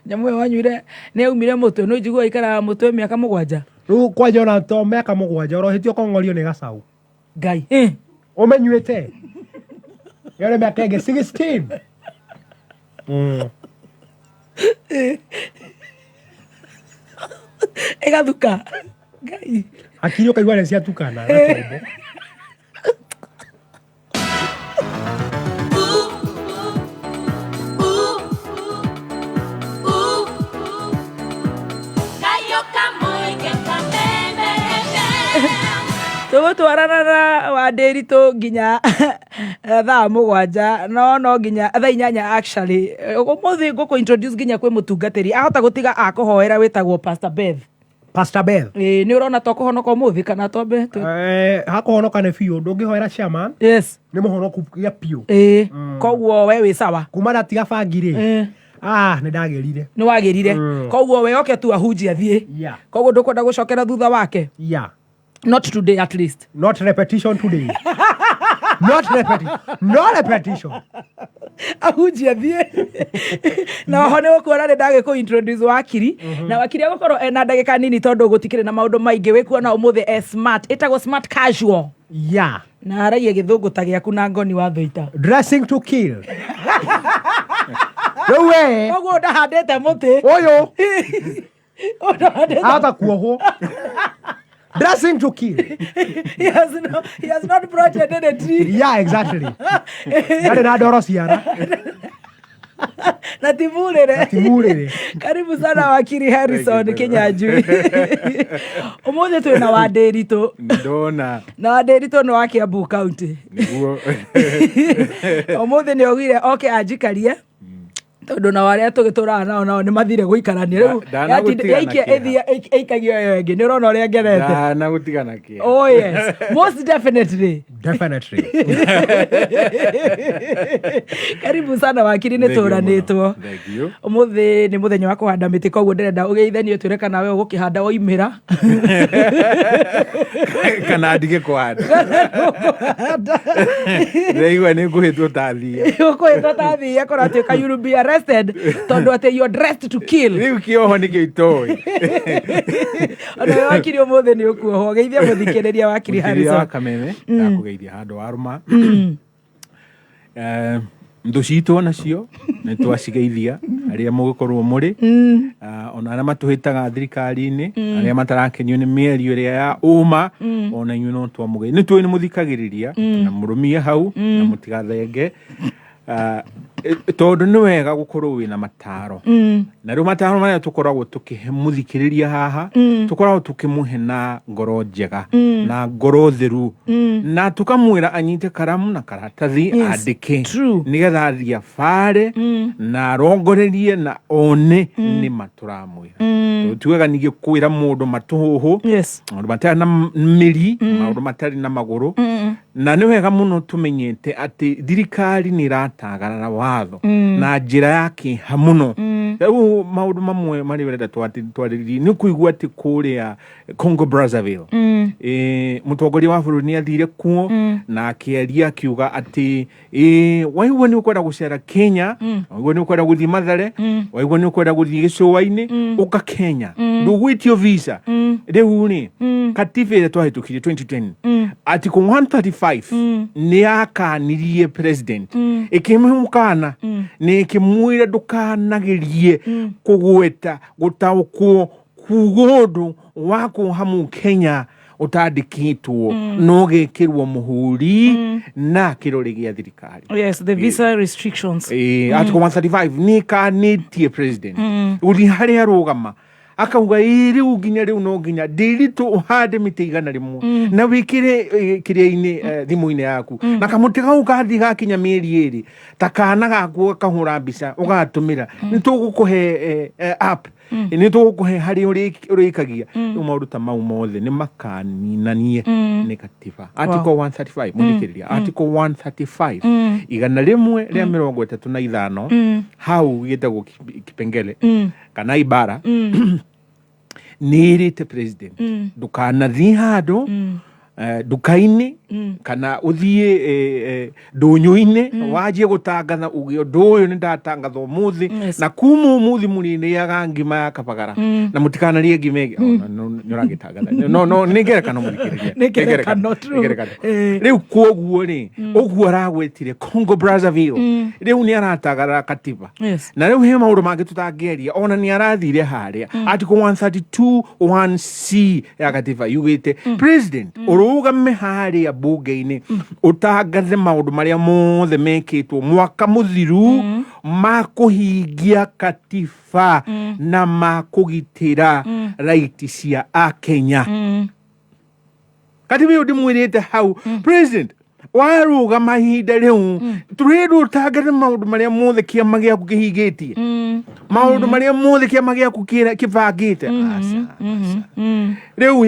Nyamũ ĩyo wanyuire nĩ yaumire mũtwe, nĩ njigua ikaraga mũtwe mĩaka 7. Rĩu kwanja ona to mĩaka 7 ũrohĩtio ũkong'orio nĩ gacau. Ngai. Ũmenyuĩte ĩyo nĩ mĩaka ĩngĩ 16. Ĩgathuka Ngai. Hakiri ũkaigua nĩ ciatukana na tombo. Tũgũtwarana na Wandĩritũ nginya thaa 7, no nginya thaa 8 actually. Ũmũthĩ ngũkũ introduce nginya kwĩ mũtungatĩri ahota gũtiga akũhoera wĩtagwo Pastor Beth. Pastor Beth. Ĩĩ, nĩ ũrona to kũhonoka ũmũthĩ kana twambe Hakũhonoka nĩ biũ, ndũngĩhoera chairman. Yes. Nĩ mũhonoku gĩa biũ. Ĩĩ, koguo we wĩ sawa. Kuma ndatiga bangi rĩ, nĩ ndagĩrire. Nĩ wagĩrire. Koguo we oke tu ahunjie athiĩ. Koguo ndũkwenda gũcokera thutha wake. Not today at least. Not repetition today, not repetition, no repetition. Ahunjie athiĩ. Na oho nĩ ũkuona nĩ ndagĩkũ introduce wakiri, na wakiri agũkorwo ena ndagĩka nini tondũ gũtikĩrĩ na maũndũ maingĩ. Wĩkuona ũmũthĩ e smart, ĩtagwo smart casual. Yeah. Na aragia gĩthũngũ ta gĩaku na ngoni wa thũita. Dressing to kill. Rĩu we Koguo ndahandĩte mũtĩ. Ũyũ Ũndũ ahota kuohwo. Dressing to kill. He has not planted any tree. Yeah, exactly. Ndarĩ na ndoro ciara. Na ti murĩre. Na ti murĩre. Karibu sana wakiri Harrison Thank you very Kinyanjui. Ũmũthĩ twĩ na Wandĩritũ. Ndona. Na Wandĩritũ nĩ wa Kiambu County. Nĩguo. Ũmũthĩ nĩ augire oke anjikarie tondå nao arĩa tũgĩtũraga nao nao nĩ mathire gũikarania rĩu Ndanagũtiga na yaikia kĩeha. ĩthia ĩikagio ĩyo ĩngĩ nĩ ũrona ũrĩa ngenete. Ndanagũtiga na kĩeha. Oh yes, most definitely. Definitely. Karibu sana wakiri, nĩ Thank you mũno. tũranĩtwo. Thank you. Ũmũthĩ nĩ mũthenya wa kũhanda mĩtĩ, koguo ndĩrenda ũgeithanie ũtwĩre kana we ũgũkĩhanda waimĩra kana ndige kũhanda. Ndĩraigua nĩ ngũhĩtwo ta thiia. Ũkũhĩtwo ta thiia, kũratuĩka you will be arrested tondũ atĩ you are dressed to kill. Rĩu kĩoho nĩkĩo itoĩ. Ona we wakiri ũmũthĩ nĩ ũkuohwo. Geithia mũthikĩrĩria, wakiri Mũthikĩrĩria wa Harrison. Kameme, ndakũgeithia handũ warũma. Thũ citũ onacio nĩ twacigeithia arĩa mũgĩkorwo mũrĩ. Ah, ona arĩa matũhĩtaga thirikari-inĩ, arĩa matarakenio nĩ mĩario ĩrĩa ya ũma, ona inyuĩ no twamũgeithia. Nĩ tũĩ nĩ mũthikagĩrĩria na mũrũmie hau na mũtigathenge. Ah, tondũ nĩ wega gũkorwo wĩna mataro, na rĩu mataro marĩa tũkoragwo tũkĩhe mũthikĩrĩria haha, tũkoragwo tũkĩmũhe na ngoro njega na ngoro theru, na tũkamwĩra anyite karamu na karatathi, andĩke, nĩgetha athiĩ abare na arongorerie na one nĩ ma tũramwĩra. Tondũ ti wega ningĩ kwĩra mũndũ matũhũhũ, maũndũ matarĩ na mĩri, maũndũ matarĩ na magũrũ. Na nĩ wega mũno tũmenyete atĩ thirikari nĩ ĩratagarara watho na njĩra ya kĩeha mũno. Rĩu maũndũ mamwe marĩa ũrenda twarĩrĩrie nĩ kũigua atĩ kũrĩa Congo Brazzaville, mũtongoria wa bũrũri nĩ athire kuo na akĩaria akiuga atĩ waigua nĩ ũkwenda gũcera Kenya, waigua nĩ ũkwenda gũthiĩ Mathare, waigua nĩ ũkwenda gũthiĩ gĩcũa-inĩ, ũka Kenya, ndũgwĩtio visa. Rĩu rĩ, katiba ĩrĩa twahĩtũkirie 2010, article 135 nĩ yakanirie president, ĩkĩmũhe mũkana na ĩkĩmwĩra ndũkanagerie kũgweta, gũtaũkwo, kuga ũndũ wa kuoha mũkenya ũtandĩkĩtwo no gekĩrwo mũhũri na kĩrore gĩa thirikari. Yes, the visa restrictions. Article 135 nĩ ĩkanĩtie president gũthiĩ harĩa arũgama akauga ĩ rĩu nginya rĩu no nginya ndĩritũ ũhande mĩtĩ 100 na wĩkĩre kĩrĩa-inĩ, thimũ-inĩ yaku, na kamũtĩ kau kathiĩ gakinya mĩeri 2, ta kana gaku gakahũra mbica ũgatũmĩra, nĩ tũgũkũhe app, nĩ tũgũkũhe harĩa ũrĩkagia. Rĩu maũndũ ta mau mothe nĩ makaninanie nĩ katiba, article 135. Mũthikĩrĩria, article 135, 135, hau gĩtagwo kipengele kana ibara, nĩ ĩrĩte president ndũkanathiĩ handũ, nduka-inĩ kana ũthiĩ ndũnyũ-inĩ wanjie gũtangatha uge ũndũ ũyũ nĩ ndatangatha ũmũthĩ, na kuma ũmũthĩ mũrĩrĩaga ngima ya kabagara na mũtikanarĩe ngima ĩngĩ. Oh, no, no, nĩ ũragĩtangatha, no nĩ ngerekano, mũthikĩrĩria. Nĩ ngerekano, Nĩ true. ngerekano. Rĩu koguo rĩ, ũguo aragwetire Congo Brazzaville, rĩu nĩ aratagarara katiba. Na rĩu he maũndũ mangĩ tũtangĩaria. Ona nĩ arathire harĩa article 132 1C ya katiba yugĩte president ũrũgame harĩa bunge-inĩ ũtangathe maũndũ marĩa mothe mekĩtwo mwaka mũthiru ma kũhingia katiba na ma kũgitĩra raiti cia akenya. Katiba ĩyo ndĩmwĩrĩte hau, president warũgama ihinda rĩu tũrĩndwo ũtangathe maũndũ marĩa mothe kĩama gĩaku kĩhingĩtie, maũndũ marĩa mothe kĩama gĩaku kĩbangĩte. Aca, aca. Rĩu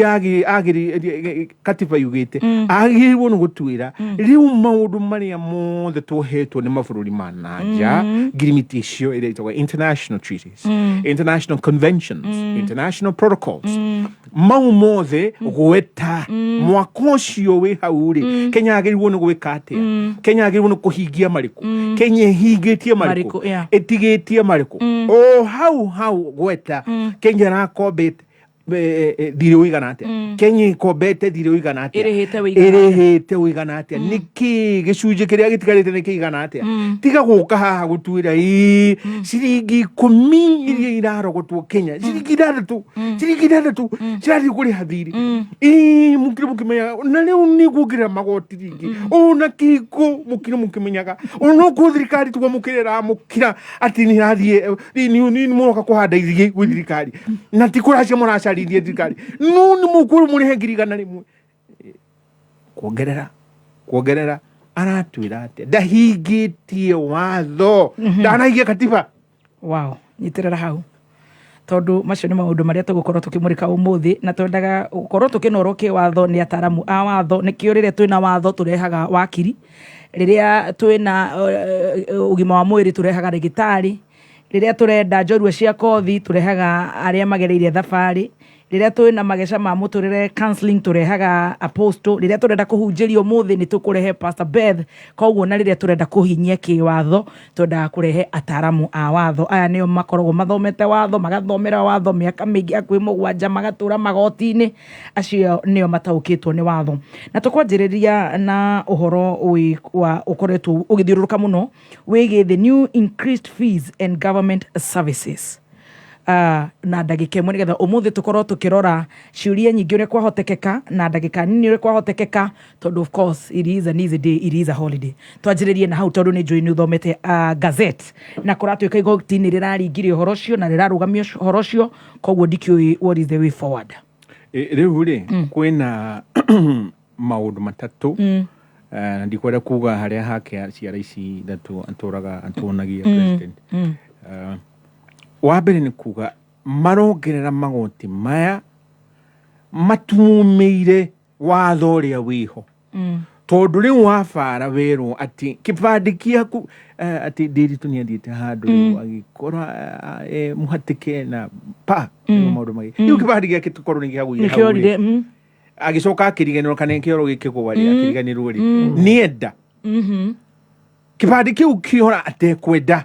katiba yugĩte agĩrĩirwo nĩ gũtuĩra rĩu maũndũ marĩa mothe twohetwo nĩ mabũrũri ma nanja, ngirimiti icio ĩrĩa ĩtagwo international treaties, international conventions, international protocols, mau mothe gweta mwaka ũcio wĩ hau rĩ, Kenya agĩrĩirwo nĩ gwĩka atĩa, Kenya agĩrĩirwo nĩ kũhingia marĩkũ, Kenya ĩhingĩtie marĩkũ, Marĩkũ, yeah. ĩtigĩtie marĩkũ. O hau hau gweta Kenya ĩrakombete. Thirĩ ũigana atĩa? Kenya ĩkombete thirĩ ũigana atĩa? Ĩrĩhĩte ũigana atĩa? Ĩrĩhĩte ũigana atĩa? Nĩkĩ gĩcunjĩ kĩrĩa gĩtigarĩte nĩ kĩigana atĩa? Tiga gũka haha gũtuĩra ĩ ciringi 10 iria irarogotwo Kenya, ciringi 6, ciringi 6 cirathiĩ kũrĩha thirĩ. Ĩ mũkire mũkĩmenyaga na rĩu nĩ kuongerera magoti rĩngĩ ona kĩhiko, mũkire mũkĩmenyaga onokorwo thirikari twamũkĩra ĩramũkĩra atĩ nĩ ĩrathiĩ nĩ mũroka kũhanda ithigĩ gwĩ thirikari na ti kũracia mũracarithie thirikari, no nĩ mũkwĩrwo mũrĩhe 100,000 kuongerera. Aratwĩra atĩa? Ndahingĩtie watho, ndanahingia katiba. Wow, nyitĩrĩra hau, tondũ macio nĩ maũndũ marĩa tũgũkorwo tũkĩmũrĩka ũmũthĩ, na twendaga gũkorwo tũkĩnorwo kĩwatho nĩ ataramu a watho. Nĩkĩo rĩrĩa twĩna watho tũrehaga wakiri, rĩrĩa twĩna ũgima wa mwĩrĩ tũrehaga rĩgĩtarĩ, rĩrĩa tũrenda njorua cia kothi tũrehaga arĩa magereire thabarĩ, rĩrĩa twĩna mageca ma mũtũrĩre, counseling, tũrehaga apostle, rĩrĩa tũrenda kũhunjĩria ũmũthĩ nĩ tũkũrehe Pastor Beth. Koguo na rĩrĩa tũrenda kũhinyia kĩwatho twendaga kũrehe ataramu a watho. Aya nĩo makoragwo mathomete watho, magathomera watho mĩaka mĩingĩ hakuhĩ 7, magatũra magoti-inĩ. Acio nĩo mataũkĩtwo nĩ watho. Na tũkwanjĩrĩria na ũhoro wa ũkoretwo ũgĩthiũrũrũka mũno wĩgiĩ the new increased fees and government services, na ndagĩka 1, nĩgetha ũmũthĩ tũkorwo tũkĩrora ciũria nyingĩ ũrĩa kwahotekeka na ndagĩka nini ũrĩa kwahotekeka, tondũ of course it is an easy day, it is a holiday. Twanjĩrĩrie na hau, tondũ nĩ njũĩ nĩ ũthomete gazette na kũratuĩka igoti nĩ rĩraringire ũhoro ũcio na rĩrarũgamia ũhoro ũcio, koguo ndikĩũĩ what is the way forward. Rĩu rĩ, kwĩna maũndũ matatũ. Na ndikwenda kuga harĩa hake ciara ici ithatũ atũraga atuonagia president. Wa mbere nĩ kuga marongerera magoti maya matumumĩire watho ũrĩa wĩho, tondũ rĩu wabara werwo atĩ kĩbandĩ kĩaku, atĩ Ndĩritũ nĩ athiĩte handũ rĩu agĩkora mũhatĩke na pa rĩu maũndũ magĩ rĩu kĩbandĩ gĩake tũkorwo nĩ kĩagũire hau rĩ. Nĩkĩorire. Agĩcoka akĩriganĩrwo kana kĩoro gĩkĩgwa rĩ, akĩriganĩrwo rĩ, nĩenda kĩbandĩ kĩu kĩora atekwenda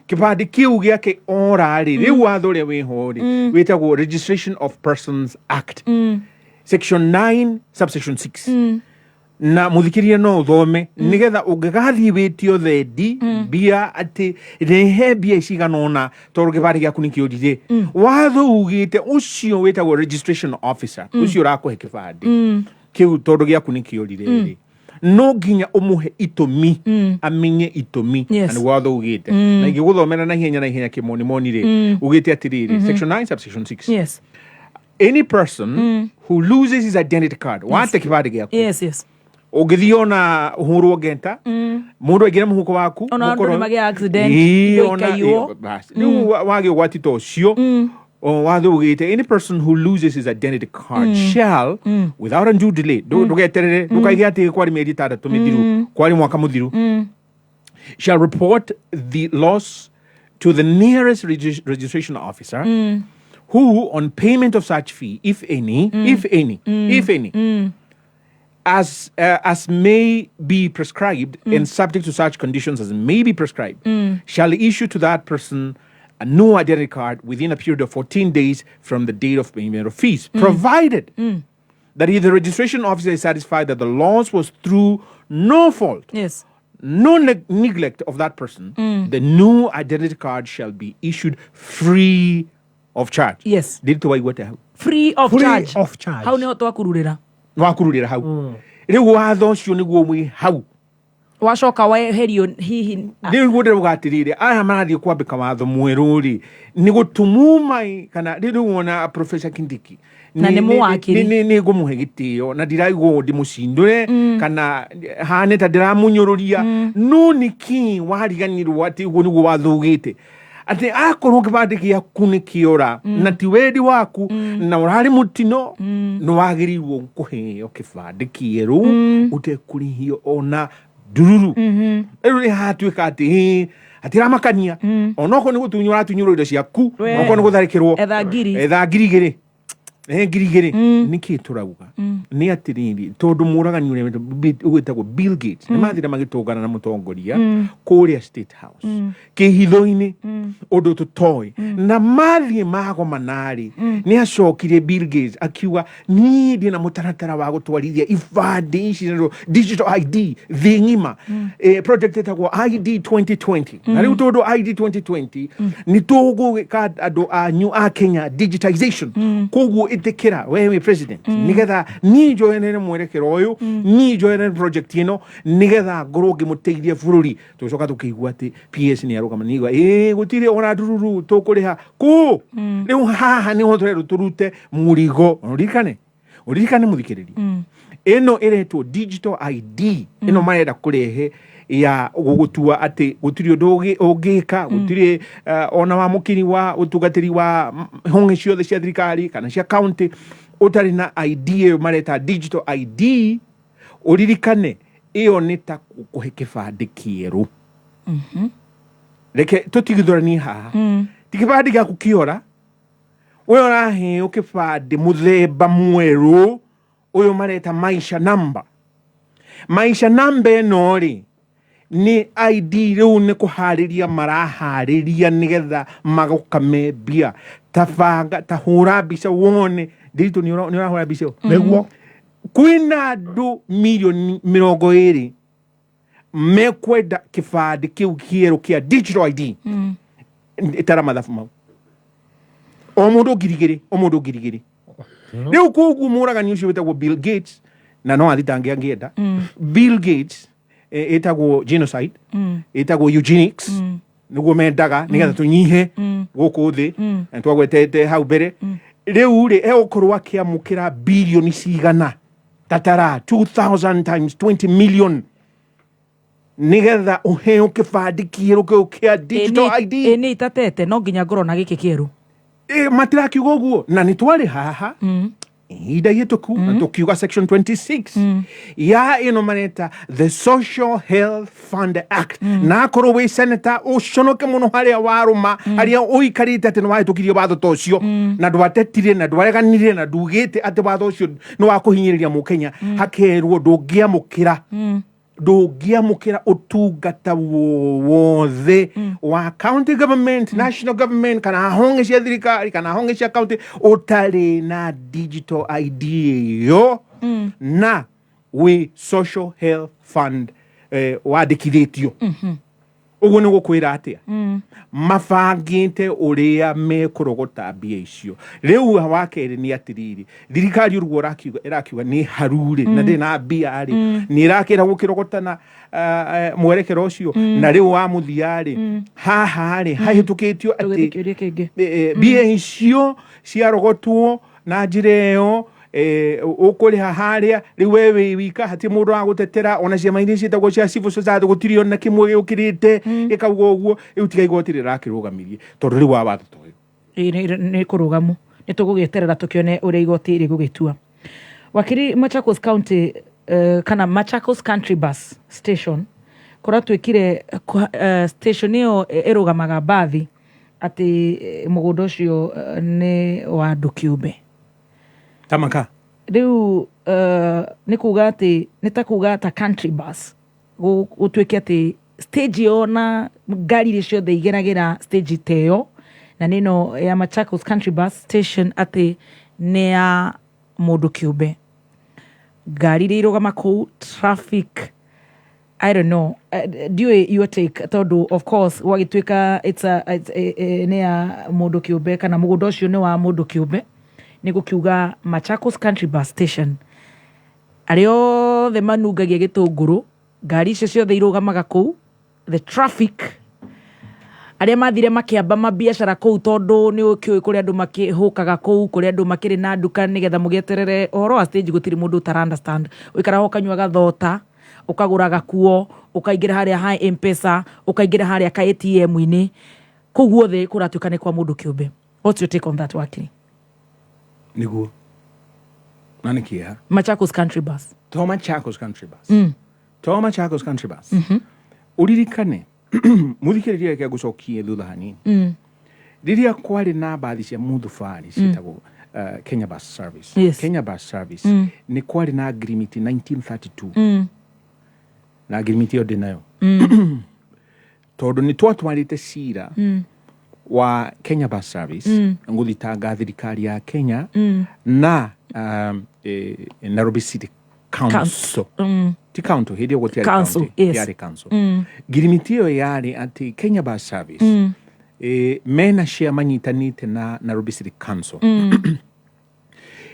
kĩbandĩ kĩu gĩake ora rĩ. Rĩu watho ũrĩa wĩho rĩ wĩtagwo Registration of Persons Act, section 9 subsection 6, na mũthikĩria no ũthome nĩgetha ũngĩgathiĩ wĩtio thendi mbia atĩ rehe mbia cigana ũna tondũ kĩbandĩ gĩaku nĩ kĩũrire, watho ugĩte ũcio wĩtagwo registration officer ũcio ũrakũhe kĩbandĩ kĩu, tondũ gĩaku nĩ kĩũrire rĩ, no nginya ũmũhe itũmi, amenye itũmi. Na nĩguo watho ugĩte, na ingĩgũthomera na ihenya kĩmonimoni rĩ, ugĩte atĩrĩrĩ, section 9 subsection 6: any person who loses his identity card, wate kĩbandĩ gĩaku, ũngĩthiĩ ona ũhũrwo ngeta, mũndũ aingĩre mũhuko waku, Ona andũ nĩ magĩa accident, Ĩĩ, indo ona- ikaiywo. ĩĩ, bas. Rĩu wagĩa ũgwati ta ũcio, watho ugĩte any person who loses his identity card shall without undue delay, ndũgeterere, ndũkaige atĩ kwarĩ mĩeri 6 mĩthiru, kwarĩ mwaka mũthiru, shall report the loss to the nearest registration officer who, on payment of such fee, if any, if any, if any, as may be prescribed and subject to such conditions as may be prescribed, shall issue to that person a new identity card within a period of 14 days from the date of payment of fees, provided that if the registration officer is satisfied that the loss was through no fault, no neglect of that person, the new identity card shall be issued free of charge. Ndĩritũ waigua atĩa hau? Free of Free charge. of charge. Hau niho twakururĩra. Wakururĩra hau. Rĩu watho ũcio nĩguo wĩ hau. Wacoka weherio hihi. Rĩu guo ndĩrauga atĩrĩrĩ, aya marathiĩ kwambĩka watho mwerũ rĩ, nĩ gũtumuma kana rĩu wona Professor Kindiki Na nĩ mũwakiri. Nĩ ngũmũhe gĩtĩo na ndiraigua ũũ ndĩmũcindũre kana hane ta ndĩramũnyũrũria, no nĩkĩ wariganĩrwo atĩ ũguo nĩguo watho ugĩte, atĩ akorwo kĩbandĩ gĩaku nĩ kĩora na ti wendi waku na ũrarĩ mũtino, nĩ wagĩrĩirwo kũheo kĩbandĩ kĩerũ ũtekũrĩhio ona ndururu. Rĩu nĩ hatuĩka atĩ ĩ, hatiramakania onokorwo nĩ gũtunywo ũratunyũrwo indo ciaku, We. onokorwo nĩ gũtharĩkĩrwo. Etha ngiri. Etha 2,000. 2000. Nĩkĩ tũrauga nĩ atĩrĩrĩ, tondũ mũragani ũrĩa ũgwĩtagwo Bill Gates nĩ mathire magĩtũngana na mũtongoria kũrĩa State House kĩhitho-inĩ, ũndũ tũtoĩ, na mathiĩ magomana-rĩ, nĩ acokire Bill Gates akiuga, "Niĩ ndĩ na mũtaratara wa gũtwarithia ibandĩ ici narĩo digital ID thĩ ng'ima, project ĩtagwo ID 2020. Na rĩu tondũ ID 2020 nĩ tũgũgĩka andũ anyu a Kenya digitization, koguo ĩtĩkĩra we wĩ president, nĩgetha niĩ njoyanĩre mwerekero ũyũ, niĩ njoyanĩre project ĩno, nĩgetha ngorwo ngĩmũteithia bũrũri." Tũgĩcoka tũkĩigua atĩ PS nĩ arũgama nĩigua ĩ gũtirĩ ona ndururu tũkũrĩha kũ. Rĩu haha nĩho tũrerwo tũrute mũrigo. Ũririkane, ũririkane mũthikĩrĩria, ĩno ĩretwo digital ID, ĩno marenda kũrehe ya gũgũtua atĩ gũtirĩ ũndũ ũngĩka, gũtirĩ ona wamũkĩri wa ũtungatĩri wa honge ciothe cia thirikari kana cia county ũtarĩ na ID ĩyo mareta digital ID. Ũririkane ĩyo nĩ ta kũhe kĩbandĩ kĩerũ. Reke tũtigithũranie haha, ti kĩbandĩ gĩaku kĩora, we ũraheo kĩbandĩ mũthemba mwerũ ũyũ mareta maisha namba. Maisha namba ĩno rĩ, nĩ ID. Rĩu nĩ kũharĩria maraharĩria nĩgetha magũkame mbia. Ta banga, ta hũra mbica wone ndĩritũ, nĩ ũrahũra mbica ĩyo? Nĩguo. Kwĩna andũ mirioni 20 mekwenda kĩbandĩ kĩu kĩerũ kĩa digital ID. Tara mathabu mau, o mũndũ 2000, o mũndũ 2000. Rĩu koguo mũragani ũcio wĩtagwo Bill Gates, na no athitange angĩenda, Bill Gates, ĩtagwo genocide, ĩtagwo eugenics, nĩguo mendaga nĩgetha tũnyihe gũkũ thĩ, na twagwetete hau mbere. Rĩu rĩ, egũkorwo akĩamũkĩra birioni cigana? Tatara 2000 times 20 million nĩgetha ũheo kĩbandĩ kĩerũ kĩu kĩa digital ID. Ĩ nĩ itatete no nginya ngorwo na gĩkĩ kĩerũ. Matirakiuga ũguo, na nĩ twarĩ haha ihinda ihĩtũku na tũkiuga section 26 ya ĩno mareta the Social Health Fund Act, na akorwo wĩ senator ũconoke mũno harĩa warũma, harĩa ũikarĩte atĩ nĩ wahĩtũkirie watho ta ũcio na ndwatetire na ndwareganire na ndugĩte atĩ watho ũcio nĩ wa kũhinyĩrĩria mũkenya, hakerwo ndũngĩamũkĩra ũtungata wothe wa county government, national government, kana honge cia thirikari kana honge cia county ũtarĩ na digital ID ĩyo na wĩ Social Health Fund wandĩkithĩtio. Ũguo nĩ gũkwĩra atĩa? Mabangĩte ũrĩa mekũrogota mbia icio. Rĩu wa kerĩ nĩ atĩrĩrĩ, thirikari ũguo ĩrakiuga nĩ harurĩ na ndĩrĩ na mbia rĩ, nĩ ĩrakĩra gũkĩrogotana mwerekero ũcio. Na rĩu wa mũthia rĩ, haha rĩ hahĩtũkĩtio Tũgĩthiĩ atĩ kĩũria kĩngĩ. Mbia icio ciarogotwo na njĩra ĩyo, ũkũrĩha harĩa rĩu we wĩ wika, hatirĩ mũndũ wa gũtetera. Ona ciama iria ciĩtagwo cia civil society gũtirĩ ona kĩmwe gĩũkĩrĩte gĩkauga ũguo. Rĩu tiga igoti rĩrakĩrũgamirie, tondũ rĩu wa watho ta ũyũ. Ĩ, nĩ kũrũgamu, nĩ tũgũgĩeterera tũkĩone ũrĩa igoti rĩgũgĩtua. Wakiri, Machakos County, kana Machakos Country Bus Station, kũratuĩkire station ĩyo ĩrũgamaga mbathi atĩ mũgũnda ũcio nĩ wa andũ kĩũmbe. Tamaka. Rĩu nĩ kuga atĩ nĩ ta kuga ta country bus gũtuĩke atĩ stage ĩyo na ngari iria ciothe igeragĩra stage ta ĩyo, na nĩ ĩno ya Machakos Country Bus Station, atĩ nĩ ya mũndũ kĩũmbe, ngari iria irũgama kũu, traffic, I don't know. Ndiũĩ your take, tondũ of course gwagĩtuĩka it's a, nĩ ya mũndũ kĩũmbe kana mũgũnda ũcio nĩ wa mũndũ kĩũmbe, nĩ gũkiuga Machakos Country Bus Station, arĩa othe manungagia gĩtũngũrũ, ngari icio ciothe irũgamaga kũu, the traffic, arĩa mathire makĩamba mabiacara kũu, tondũ nĩ ũkĩũĩ kũrĩa andũ makĩhũkaga kũu, kũrĩa andũ makĩrĩ na nduka, nĩgetha mũgĩeterere ũhoro wa stage, gũtirĩ mũndũ ũtara understand. Ũikaraga ũkanyua gathota, ũkagũra gakuo, ũkaingĩra harĩa ha M-Pesa, ũkaingĩra harĩa ka ATM-inĩ, kũu guothe kũratuĩka nĩ kwa mũndũ kĩũmbe. What's your take on that, wakiri? Nĩguo, na nĩ kĩeha. Machakos Country Bus. To Machakos Country Bus, to Machakos Country Bus. Ũririkane mũthikĩrĩria, reke ngũcokie thutha hanini, rĩrĩa kwarĩ na mbathi cia mũthubarĩ ciĩtagwo Kenya Bus Service. Kenya Bus Service nĩ kwarĩ na agreement 1932, na agreement ĩyo ndĩ nayo tondũ nĩ twatwarĩte cira wa Kenya Bus Service gũthitanga thirikari ya Kenya na Nairobi City Council, ti county, hĩndĩ ĩyo gũtiarĩ Council, county, yarĩ council. Ngirimiti ĩyo yarĩ atĩ Kenya Bus Service mena share manyitanĩte na Nairobi City Council,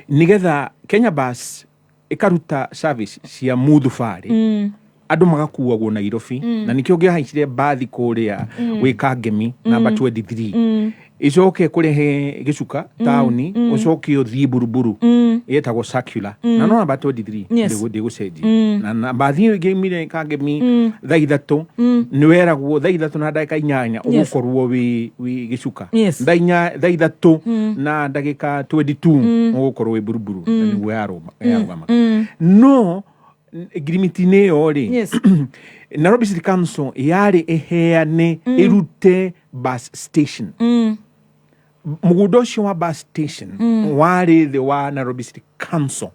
nigetha Kenya Bus ĩkaruta service cia muthubarĩ, andũ magakuagwo Nairobi, na nĩkĩo ngĩhaicire mbathi kũrĩa gwĩ Kangemi namba 23, icoke kũrehe gĩcuka taũni, ũcoke ũthiĩ Buruburu, ĩtagwo circular, na no namba 23. Ndĩgũcenjia na mbathi ĩyo ĩngĩaumire Kangemi thaa 3, nĩ weragwo thaa 3 na ndagĩka 8 ũgũkorwo wĩ gĩcuka. 3 na ndagĩka 22 ũgũkorwo wĩ Buruburu, na nĩguo yarũgamaga. No ngirimiti-inĩ ĩyo rĩ, Nairobi City Council yarĩ ĩheane, ĩrute bus station. Mũgũnda ũcio wa bus station warĩ thĩ wa Nairobi City Council.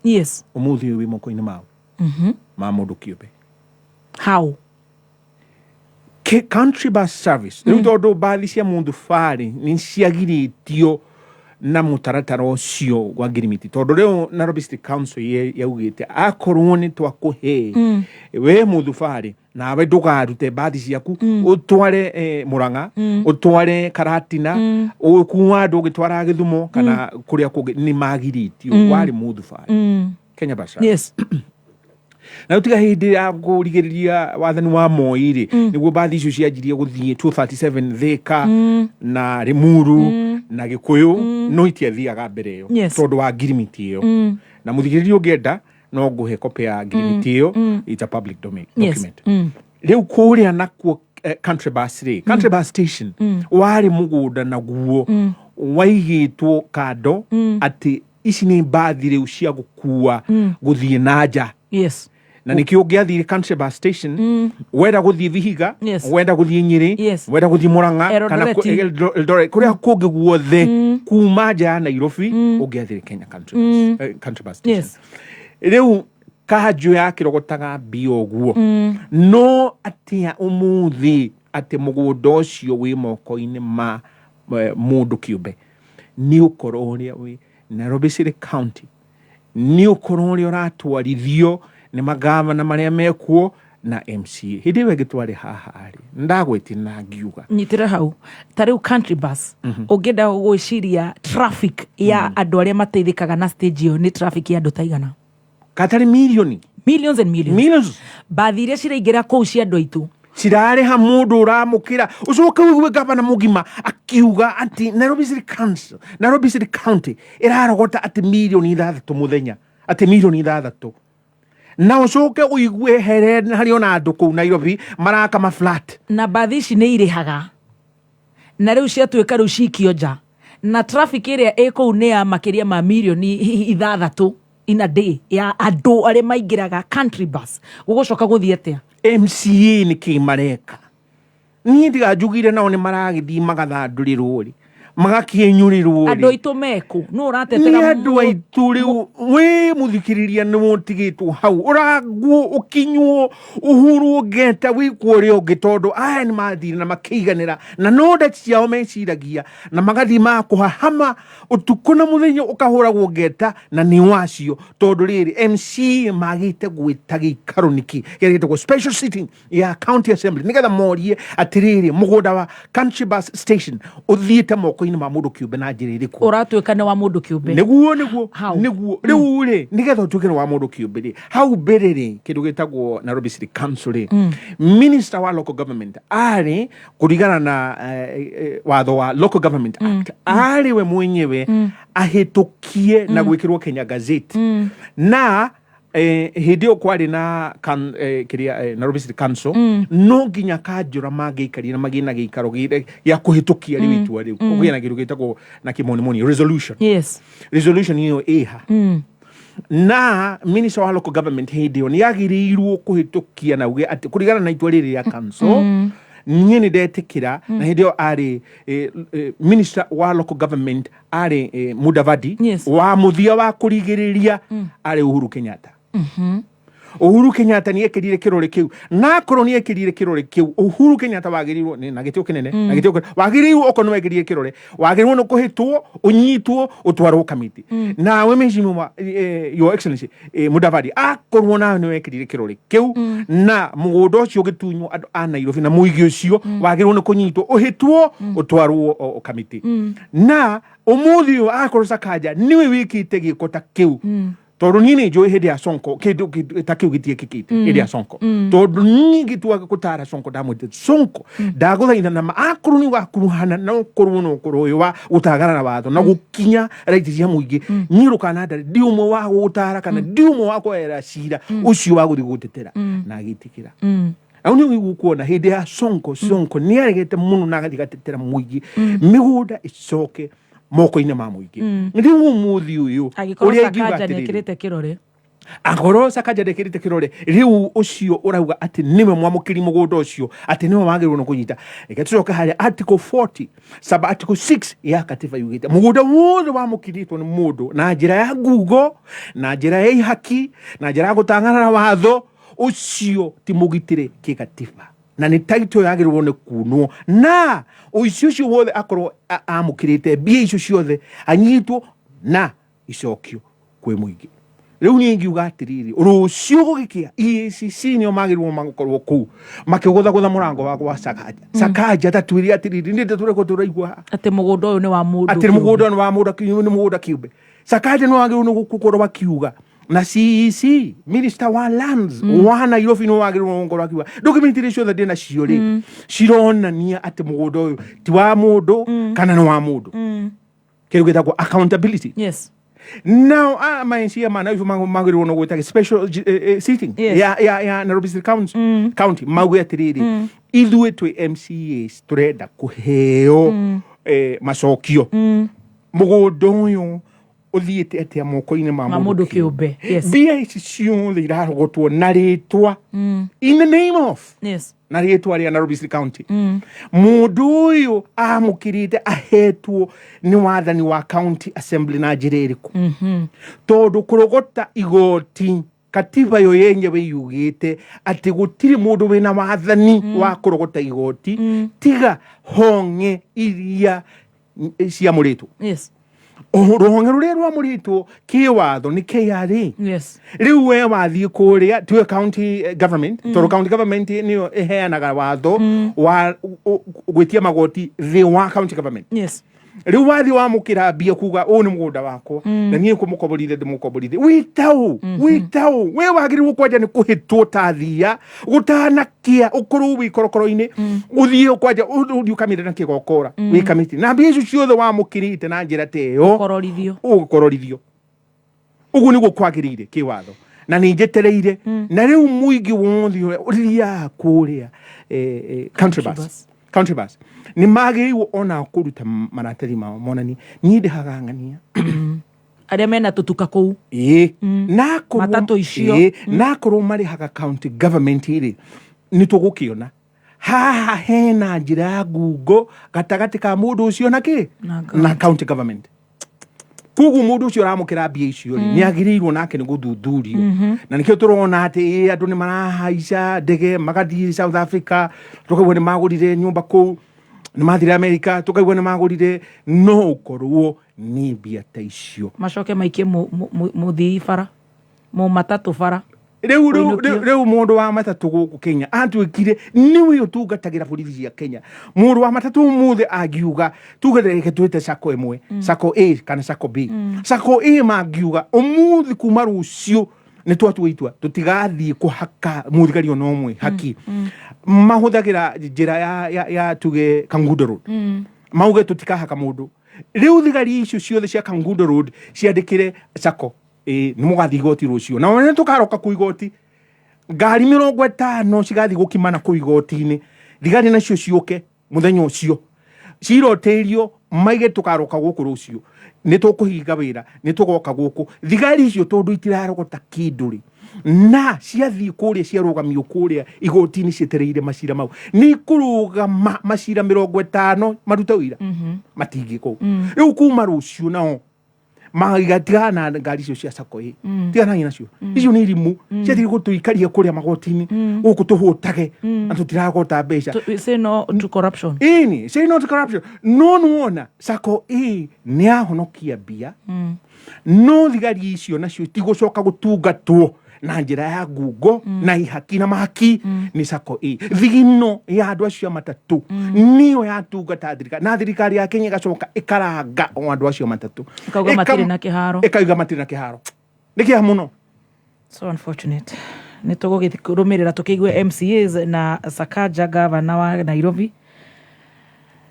Ũmũthĩ ũyũ wĩ moko-inĩ mao, ma mũndũ kĩũmbe. How? Country Bus Service rĩu, tondũ mbathi cia mũthubarĩ nĩ ciagirĩtio na mũtaratara ũcio wa ngirimiti, tondũ rĩu Nairobi City Council yaugĩte akorwo nĩ twakũhe we mũthubarĩ, nawe ndũgarute mbathi ciaku ũtware Murang'a, ũtware Karatina, ũkua andũ ũgĩtwara Gĩthumo kana kũrĩa kũngĩ, nĩ magirĩtio warĩ mũthubarĩ Kenya Bus Service. Na tiga hĩndĩ ya kũrigĩrĩria wathani wa Moi rĩ, nĩguo mbathi icio cianjirie gũthiĩ 237 Thika na Limuru na Gĩkũyũ, no itiathiaga mbere ĩyo tondũ wa ngirimiti ĩyo. Na mũthikĩrĩria, ũngĩenda no ngũhe copy ya ngirimiti ĩyo, it's a public domain document. Rĩu kũrĩa nakuo Country Bus rĩ, Country Bus Station warĩ mũgũnda naguo waigĩtwo kando atĩ ici nĩ mbathi rĩu cia gũkua gũthiĩ na nja. Na nĩkĩo ũngĩathire Country Bus Station, wenda gũthiĩ Vihiga, wenda gũthiĩ Nyĩrĩ, wenda gũthiĩ Murang'a kana Eldoret. Eldoret, kũrĩa kũngĩ guothe kuma nja ya Nairobi, ũngĩathire Kenya Country Bus, Country Bus Station. Rĩu kanjũ yakĩrogotaga mbia ũguo, no atĩa ũmũthĩ atĩ mũgũnda ũcio wĩ moko-inĩ ma mũndũ kĩũmbe? Nĩ ũkorwo ũrĩa wĩ Nairobi City County, nĩ ũkorwo ũrĩa ũratwarithio nĩ magavana marĩa mekuo na MCA. Hĩndĩ ĩyo ĩngĩ twarĩ haha rĩ, ndagwĩtie na ngiuga Nyitĩra hau. Ta rĩu Country Bus, ũngĩenda gwĩciria traffic ya andũ arĩa mateithĩkaga na stage ĩyo, nĩ traffic ya andũ taigana? Katarĩ milioni. Millions and millions. Millions. Mbathi iria ciraingĩra kũu cia andũ aitũ. Cirarĩha mũndũ ũramũkĩra, ũcoke ũigue gavana mũgima akiuga atĩ Nairobi City Council, Nairobi City County ĩrarogota atĩ mirioni 6 mũthenya, atĩ mirioni 6, na ũcoke ũigue here harĩ ona andũ kũu Nairobi maraka ma flat. Na mbathi ici nĩ irĩhaga, na rĩu ciatuĩka rĩu cikio nja, na traffic ĩrĩa ĩ kũu nĩ ya makĩria ma mirioni 6 in a day ya andũ arĩa maingĩraga Country Bus. Gũgũcoka gũthiĩ atĩa? MCA nĩ kĩ mareka? Niĩ ndiganjugire nao nĩ maragĩthiĩ magathandũrĩrwo rĩ, magakĩenyũrĩrwo Andũ rĩ. Aitũ meku nũ Nĩ ũratetera? Andũ aitũ rĩu, wĩ mũthikĩrĩria, nĩ ũtigĩtwo hau ũrangwo, ũkinywo, ũhurwo ngeta, wĩkwo ũrĩa ũngĩ, tondũ aya nĩ mathire na makĩiganĩra na no nda ciao meciragia, na magathiĩ makũhahama ũtukũ na mũthenya, ũkahũragwo ngeta na nĩ wacio, tondũ rĩrĩ MC magĩte gwĩta gĩikaro nĩkĩ kĩrĩa gĩtagwo special sitting ya county assembly, nĩgetha morie atĩrĩrĩ, mũgũnda wa Country Bus Station ũthiĩte moko-inĩ ma mũndũ kĩũmbe na njĩra ĩrĩkũ? Ũratuĩka nĩ wa mũndũ kĩũmbe? Nĩguo. How? Nĩguo rĩu rĩ, nĩgetha ũtuĩke nĩ wa mũndũ kĩũmbe rĩ, hau mbere rĩ, kĩndũ gĩtagwo Nairobi City Council rĩ, minister wa local government arĩ kũringana na watho wa Local Government Act, arĩ we mwenyewe ahĩtũkie na gwĩkĩrwo Kenya Gazette. Na hĩndĩ ĩyo kwarĩ na kĩrĩa Nairobi City Council, no nginya kanjũra mangĩikarire na magĩe na gĩikaro gĩa kũhĩtũkia rĩu itua rĩu, kũgĩa na kĩndũ gĩtagwo na kĩmonimoni resolution. Resolution ĩyo ĩha na minister wa local government hĩndĩ ĩyo nĩ agĩrĩirwo kũhĩtũkia na uge atĩ kũringana na itua rĩrĩ rĩa council. Niĩ nĩ ndetĩkĩra, na hĩndĩ ĩyo arĩ minister wa local government arĩ Mudavadi. Wa mũthia wa kũrigĩrĩria arĩ Uhuru Kenyatta. Uhuru Kenyatta nĩ ekĩrire kĩrore kĩu, na akorwo nĩ ekĩrire kĩrore kĩu, Uhuru Kenyatta wagĩrĩirwo na gĩtĩo kĩnene, na gĩtĩo kĩnene, wagĩrĩirwo okorwo nĩ wekĩrire kĩrore, wagĩrĩirwo nĩ kũhĩtwo, ũnyitwo, ũtwarwo kamĩtĩ. Nawe mheshimiwa your excellency Mudavadi, akorwo nawe nĩ wekĩrire kĩrore kĩu na mũgũnda ũcio ũgĩtunywo andũ a Nairobi na mũingĩ ũcio, wagĩrĩirwo nĩ kũnyitwo, ũhĩtwo, ũtwarwo kamĩtĩ. Na ũmũthĩ ũyũ akorwo Sakaja nĩwe wĩkĩte gĩko ta kĩu, tondũ niĩ nĩ njũĩ hĩndĩ ya Sonko kĩndũ ta kĩu gĩtiĩkĩkĩte hĩndĩ ya Sonko, tondũ niĩ ngĩtua gũtara Sonko, ndamwĩtire Sonko, ndagũthaitha na ma akorwo nĩ ũgakuruhana na ũkorwo na ũkorwo ũyũ wa gũtagarara watho na gũkinya raiti cia mũingĩ, niĩ rũkanandare ndi ũmwe wa gũgũtara kana ndi ũmwe wa kũera cira ũcio wa gũthiĩ gũgũtetera. Na agĩtĩkĩra. Au nĩ ũgukuona hĩndĩ ya Sonko, Sonko nĩ aregete mũno na agathiĩ gatetera mũingĩ, mĩgũnda ĩcoke moko-inĩ ma mũingĩ. Rĩu ũmũthĩ ũyũ Angĩkorwo ũrĩa ingiuga Sakaja atĩrĩrĩ, nĩekĩrĩte kĩrore, akorwo Sakaja ndekĩrĩte kĩrore, rĩu ũcio ũrauga atĩ nĩwe mwamũkĩri mũgũnda ũcio, atĩ nĩwe wagĩrĩirwo nĩ kũnyita, reke tũcoke harĩa article 40 sub article 6 ya katiba yugĩte mũgũnda wothe wamũkĩrĩtwo nĩ mũndũ na njĩra ya ngungo, na njĩra ya ihaki, na njĩra ya gũtang'arara watho ũcio, ti mũgitĩre kĩgatiba na nĩ title yagĩrĩirwo nĩ kunwo, na ũici ũcio wothe akorwo amũkĩrĩte mbia icio ciothe anyitwo na icokio kwĩ mũingĩ. Rĩu niĩ ingiuga atĩrĩrĩ, rũciũ gũgĩkĩa EACC nĩo magĩrĩirwo magũkorwo kũu makĩgũthagũtha mũrango wa gwa Sakaja. Sakaja, tatwĩre atĩrĩrĩ, nĩ tũreko tũraigua haha atĩ mũgũnda ũyũ nĩ wa mũndũ atĩ kĩũmbe. Mũgũnda nĩ wa mũndũ, nĩ mũgũnda kĩũmbe. Sakaja nĩ wagĩrĩirwo nĩ gũkorwo akiuga, na CEC, minister wa lands wa Nairobi, nĩ wagĩrĩirwo gũkorwo akiuga document iria ciothe ndĩ nacio rĩ, cironania atĩ mũgũnda ũyũ ti wa mũndũ kana nĩ wa mũndũ. Kĩndũ gĩtagwo accountability. Now ma MCA ma Nairobi magĩrĩirwo nĩ gwĩta special sitting ya Nairobi City Council County, mauge atĩrĩrĩ, ithuĩ twĩ MCAs tũrenda kũheo macokio, mũgũnda ũyũ ũthiĩte atĩa moko-inĩ ma ma mũndũ kĩũmbe. Mbia ici ciothe irarogotwo na rĩtwa, in the name of, na rĩtwa rĩa Nairobi City County, mũndũ ũyũ amũkĩrĩte, ahetwo nĩ wathani wa county assembly na njĩra ĩrĩkũ? Tondũ kũrogota igoti, katiba yo yenyewe yugĩte atĩ gũtirĩ mũndũ wĩna wathani wa kũrogota igoti tiga honge iria ciamũrĩtwo. Rũhonge rũrĩa rwamũrĩtwo kĩwatho nĩ KRA. Rĩu we wathiĩ kũrĩa tuge county government, tondũ county government nĩyo ĩheanaga watho wa gwĩtia magoti thĩ wa county government. Rĩu wathiĩ wamũkĩra mbia kuga ũũ nĩ mũgũnda wakwa na niĩ kũmũkomborithia ndĩmũkomborithia, wĩtaũ wĩtaũ we wagĩrĩirwo kwanja nĩ kũhĩtwo ta thia gũtanakia, ũkorwo wĩ korokoro-inĩ, ũthiĩ kwanja ũthiĩ ũkamĩre na kĩgokora wĩ kamĩtĩ na mbia icio ciothe wamũkĩrĩte na njĩra ta ĩyo. Kororithio. Ũgũkororithio. Ũguo nĩguo kwagĩrĩire kĩwatho, na nĩ njetereire. Na rĩu mũingĩ wothe ũrĩa ũthiaga kũrĩa country bus, bus. Country bus nĩ magĩrĩirwo ona kũruta maratathi mao monanie niĩ ndĩhaga ng'ania. Arĩa mena tũtuka kũu. Ĩĩ, na Matatũ icio. Ĩĩ, na akorwo marĩhaga county government rĩ, nĩ tũgũkĩona haha hena njĩra ya ngungo gatagatĩ ka mũndũ ũcio na kĩ Na na county government. Koguo mũndũ ũcio ũramũkĩra mbia icio rĩ, nĩ agĩrĩirwo nake nĩ gũthuthurio, na nĩkĩo tũrona atĩ ĩ, andũ nĩ marahaica ndege magathiĩ South Africa, tũkaigua nĩ magũrire nyũmba kũu, nĩ mathire America, tũkaigua nĩ magũrire, no ũkorwo nĩ mbia ta icio. Macoke maikie mũthii bara, mũmatatũ bara. Rĩu rĩu Kũinũkio. Rĩu mũndũ wa matatũ gũkũ Kenya atuĩkire nĩwe ũtungatagĩra borithi cia Kenya. Mũndũ wa matatũ ũmũthĩ angiuga, tuge reke twĩte sacco ĩmwe, sacco A kana sacco B, sacco A mangiuga ũmũthĩ kuma rũciũ nĩ twatua itua tũtigathiĩ kũhaka mũthigari ona ũmwe haki, mahũthagĩra njĩra ya tuge Kangundo Road, mauge tũtikahaka mũndũ. Rĩu thigari icio ciothe cia Kangundo Road ciandĩkĩre sacco ĩ nĩ mũgathiĩ igoti rũciũ, na nĩ tũkaroka kũ igoti, ngari 50 cigathiĩ gũkimana kũ igoti-inĩ, thigari nacio ciũke mũthenya ũcio cirotĩirio, maige tũkaroka gũkũ rũciũ, nĩ tũkũhinga wĩra, nĩ tũgoka gũkũ. Thigari icio tondũ itirarogota kĩndũ rĩ, Na ciathiĩ kũrĩa, ciarũgamio kũrĩa igoti-inĩ cietereire macira mau, nĩ ikũrũgama macira 50 marute ũira, matingĩka ũguo. Rĩu kuma rũciũ nao magatigana na ngari icio cia sacco ĩ, tigana nacio, icio nĩ irimũ ciathiĩ gũtũikaria kũrĩa magoti-inĩ gũkũ tũhũtage na tũtiragota mbeca. Say no to corruption. Ĩni, say no to corruption. No nĩwona sacco ĩ nĩ yahonokia mbia, no thigari icio nacio itigũcoka gũtungatwo na njĩra ya ngungo na ihaki na mahaki nĩ sacco ĩ. Thigino ya andũ acio a matatũ nĩyo yatungata thirikari, na thirikari ya Kenya ĩgacoka ĩkaranga o andũ acio matatũ. Ĩkauga matirĩ na kĩharo. Ĩkauga matirĩ na kĩharo. Nĩ kĩeha mũno. So unfortunate. Nĩ tũgũgĩrũmĩrĩra tũkĩigue MCAs na Sakaja, gavana wa Nairobi.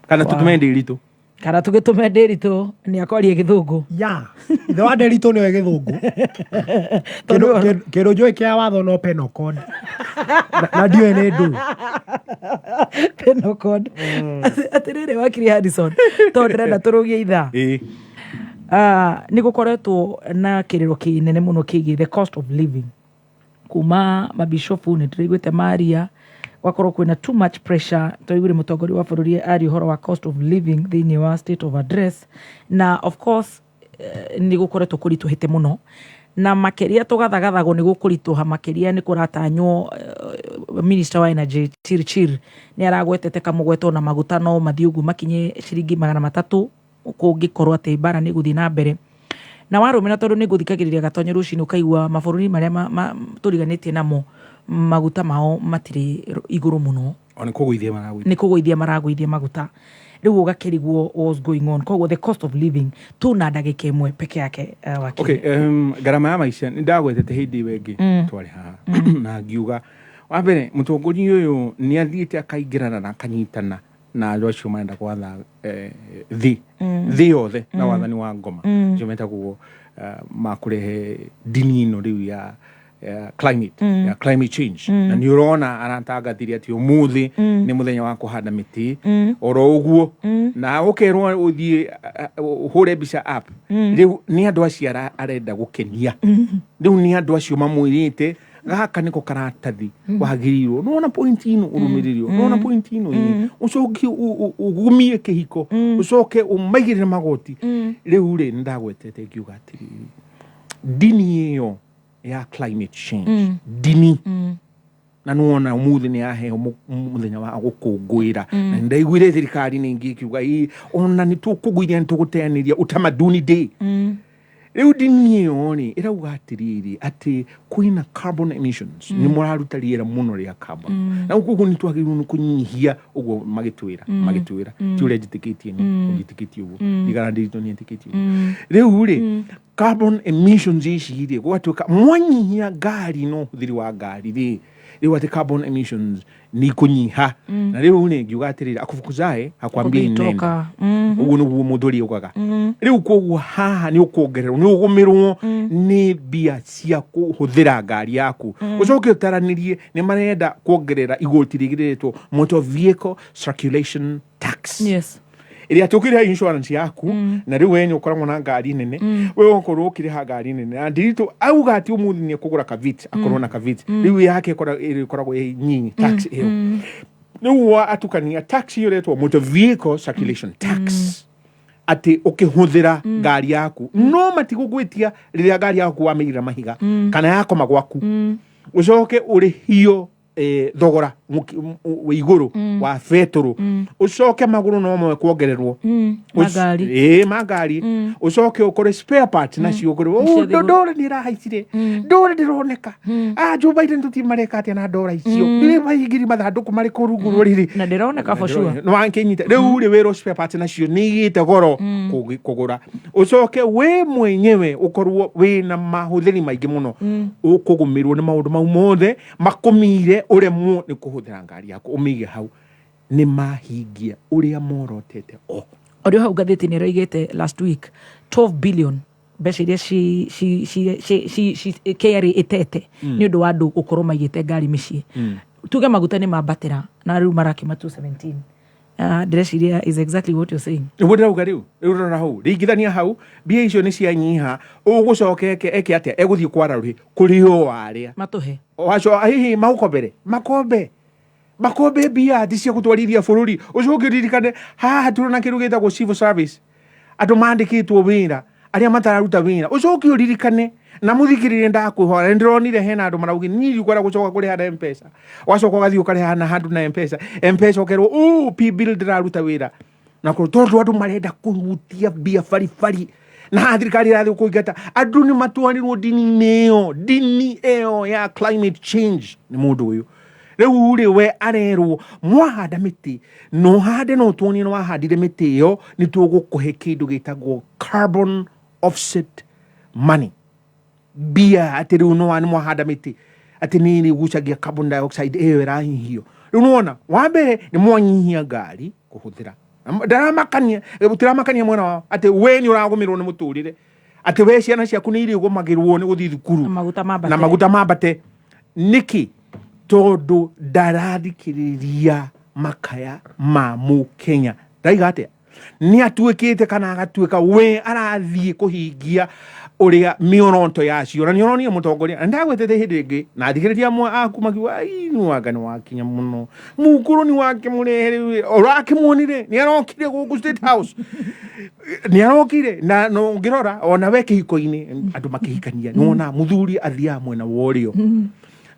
Kana tũtũme Ndĩritũ. Kana tũgĩtũme Ndĩritũ nĩ akwarie Gĩthũngũ. Ya ithe wa Ndĩritũ nĩwe Gĩthũngũ. Tondũ Kĩndũ njũĩ kĩa watho no penal code. Na ndiũĩ nĩ ndũ. Penal code. Atĩrĩrĩ, wakiri Harrison, tondũ ndĩrenda tũrũgie ithaa. Ĩĩ. Ah, nĩ gũkoretwo na kĩrĩro kĩnene mũno kĩgiĩ the cost of living kuma mabishopu, nĩ ndĩraiguĩte maria gwakorwo kwĩna too much pressure. Twaiguire mũtongoria wa bũrũri aria ũhoro wa cost of living thĩinĩ wa state of address, na of course nĩ gũkoretwo kũritũhĩte mũno, na makĩria tũgathagathagwo nĩ gũkũritũha makĩria. Nĩ kũratanywo minister wa energy Chirchir nĩ aragwetete kamũgweto na maguta no mathiĩ ũguo makinye ciringi 300 kũngĩkorwo atĩ mbara nĩ gũthiĩ na mbere na warũmĩra, tondũ nĩ ngũthikagĩrĩria Gatonye rũcinĩ, ũkaigua mabũrũri marĩa tũriganĩtie namo maguta mao matirĩ igũrũ mũno. O nĩ kũgũithia maragũithia. Nĩ kũgũithia maragũithia maguta. Rĩu ũgakĩrigwo what's going on. Koguo the cost of living, tuna ndagĩka 1 peke yake, wakiri. Okay, ngarama ya maica nĩ ndagwetete hĩndĩ ĩyo ĩngĩ twarĩ haha, na ngiuga wa mbere mũtongoria ũyũ nĩ athiĩte akaingĩrana na akanyitana na andũ acio marenda gwatha thĩ yothe na wathani wa ngoma, acio metagwo makũrehe ndini ĩno rĩu ya climate change. Na nĩ ũrona aratangathire atĩ ũmũthĩ nĩ mũthenya wa kũhanda mĩtĩ oro ũguo, na ũkerwo ũthiĩ ũhũre mbica app. Rĩu nĩ andũ acio arenda gũkenia. Rĩu nĩ andũ acio mamwĩrĩte gaka nĩko karatathi wagĩrĩirwo nona point ino ũrũmĩrĩrio, nona point ino ĩ ũcoke ũgumie kĩhiko, ũcoke ũmaigĩrĩre magoti. Rĩu rĩ, nĩ ndagwetete ngiuga atĩrĩrĩ, ndini ĩyo ya climate change, ndini na nĩwona ũmũthĩ nĩ yaheo mũthenya wa gũkũngũĩra, na nĩndaiguire thirikari ningĩ ĩkiuga ĩ ona nĩ tũkũgũithia, nĩ tũgũteanĩria utamaduni day. Rĩu ndini ĩyo rĩ ĩrauga atĩrĩrĩ, atĩ kwĩna carbon emissions, nĩ mũraruta rĩera mũno rĩa carbon, na koguo nĩ twagĩrĩirwo nĩ kũnyihia ũguo. Magĩtwĩra ti ũrĩa njĩtĩkĩtie, nĩ njĩtĩkĩtie ũguo ndigana Ndĩritũ nĩ etĩkĩtie ũguo. Rĩu rĩ, carbon emissions ici rĩ, gũgatuĩka mwanyihia ngari na ũhũthĩri wa ngari rĩ, rĩu atĩ carbon emissions nĩ ikũnyiha. Na rĩu rĩ, ngiuga atĩrĩrĩ, akufukuzae hakwambia inenda. Toka. Ũguo nĩguo mũthuri augaga. Rĩu koguo haha nĩ ũkuongererwo, nĩ ũgũmĩrwo nĩ mbia cia kũhũthĩra ngari yaku. Ũcoke ũtaranĩrie nĩ marenda kuongerera igoti rĩgĩrĩtwo motor vehicle circulation tax, ĩrĩa tũkĩrĩha insurance yaku. Na rĩu we nĩ ũkoragwo na ngari nene, we ũgakorwo ũkĩrĩha ngari nene, na Ndiritu auga atĩ ũmũthĩ nĩ ekũgũra kavit, akorwo na kavit rĩu yake ĩkoragwo ĩ nyinyi tax ĩyo. Rĩu atukania tax ĩyo ĩretwo motor vehicle circulation tax, atĩ ũkĩhũthĩra ngari yaku no matigũgwĩtia rĩrĩa ngari yaku wamĩigĩrĩra mahiga kana yakoma gwaku, ũcoke ũrĩhio thogora wĩ igũrũ wa betũrũ, ũcoke magũrũ no moe kuongererwo. Ma ngari. Ĩĩ, ma ngari. Ũcoke ũkore spare parts nacio ũkore, Nĩ ciathiĩ igũrũ. Ndora nĩ ĩrahaicire, ndora ndĩroneka. Ah, Joe Biden tũtiĩ mareka atĩa na ndora icio, nĩ maingiri mathandũkũ marĩkũ rungu rwa rĩrĩ. Na ndĩroneka for sure. Nĩ wankĩnyita. Rĩu rĩ, wĩrwo spare parts nacio nĩ igĩte goro kũgũra, ũcoke we mwenyewe ũkorwo wĩna mahũthĩri maingĩ mũno, ũkũgũmĩrwo nĩ maũndũ mau mothe makũmire ũremwo nĩ kũhũthĩra ngari yaku, ũmĩige hau. Nĩ mahingia ũrĩa morotete o. Ũrĩa hau ngathĩti-inĩ ĩroigĩte last week 12 billion mbeca iria KRA ĩtete nĩ ũndũ wa andũ gũkorwo maigĩte ngari mĩciĩ. Tuge maguta nĩ mambatĩra na rĩu marakĩma 217. Ndĩreciria is exactly what you're saying. Nĩguo ndĩrauga. Rĩu rora hau, ringithania hau, mbia icio nĩ cianyiha. Ũgũcoka eke atĩa? Egũthiĩ kwara rũhĩ kũrĩ o arĩa matũhe. O acio hihi maũkombere, makombe makombe mbia ti cia gũtwarithia bũrũri. Ũcoke ũririkane haha tũrona kĩndũ gĩtagwo civil service, andũ mandĩkĩtwo wĩra arĩa matararuta wĩra. Ũcoke ũririkane na mũthikĩrĩrie, ndakwĩhoya, nĩ ndĩronire hena andũ maraugire niĩ ndikwenda gũcoka kũrĩha na Mpesa. Wacoka ũgathiĩ ũkarĩha na handũ na Mpesa, Mpesa ũkerwo ũ paybill ndĩraruta wĩra na tondũ andũ marenda kũhutia mbia baribari na haha thirikari ĩrathiĩ kũingata andũ. Nĩ matwarirwo ndini-inĩ ĩyo, ndini ĩyo ya climate change. Nĩ mũndũ ũyũ rĩu rĩ, we arerwo mwahanda mĩtĩ, no hande no tuonie nĩ wahandire mĩtĩ ĩyo, nĩ tũgũkũhe kĩndũ gĩtagwo carbon offset money, mbia atĩ rĩu no nĩ mwahanda mĩtĩ, atĩ nĩ ĩrĩgucagia carbon dioxide ĩyo ĩrahihio. Rĩu nĩwona wa mbere nĩ mwanyihia ngari kũhũthĩra. Ndaramakania, tiramakania mwena wao atĩ we nĩ ũragũmĩrwo nĩ mũtũrĩre, atĩ we ciana ciaku nĩ irĩgũmagĩrwo nĩ gũthiĩ thukuru. Na maguta mambate. Na maguta mambate nĩkĩ? Tondũ ndarathikĩrĩria makaya ma mũkenya. Ndaiga atĩa? Nĩ atuĩkĩte kana agatuĩka we arathiĩ kũhingia ũrĩa mĩoroto yacio, na nĩ ũronire mũtongoria na ndagwetete hĩndĩ ĩngĩ na athikĩrĩria amwe aku makiuga, "Ai, nĩ wanga nĩ wakinya mũno mũkũrũ nĩ wake mũrehe rĩu ũrakĩmuonire nĩ arokire gũkũ State House, nĩ arokire." Na no ũngĩrora ona we kĩhiko-inĩ, andũ makĩhikania, nĩ wona mũthuri athiaga mwena wa ũrĩo,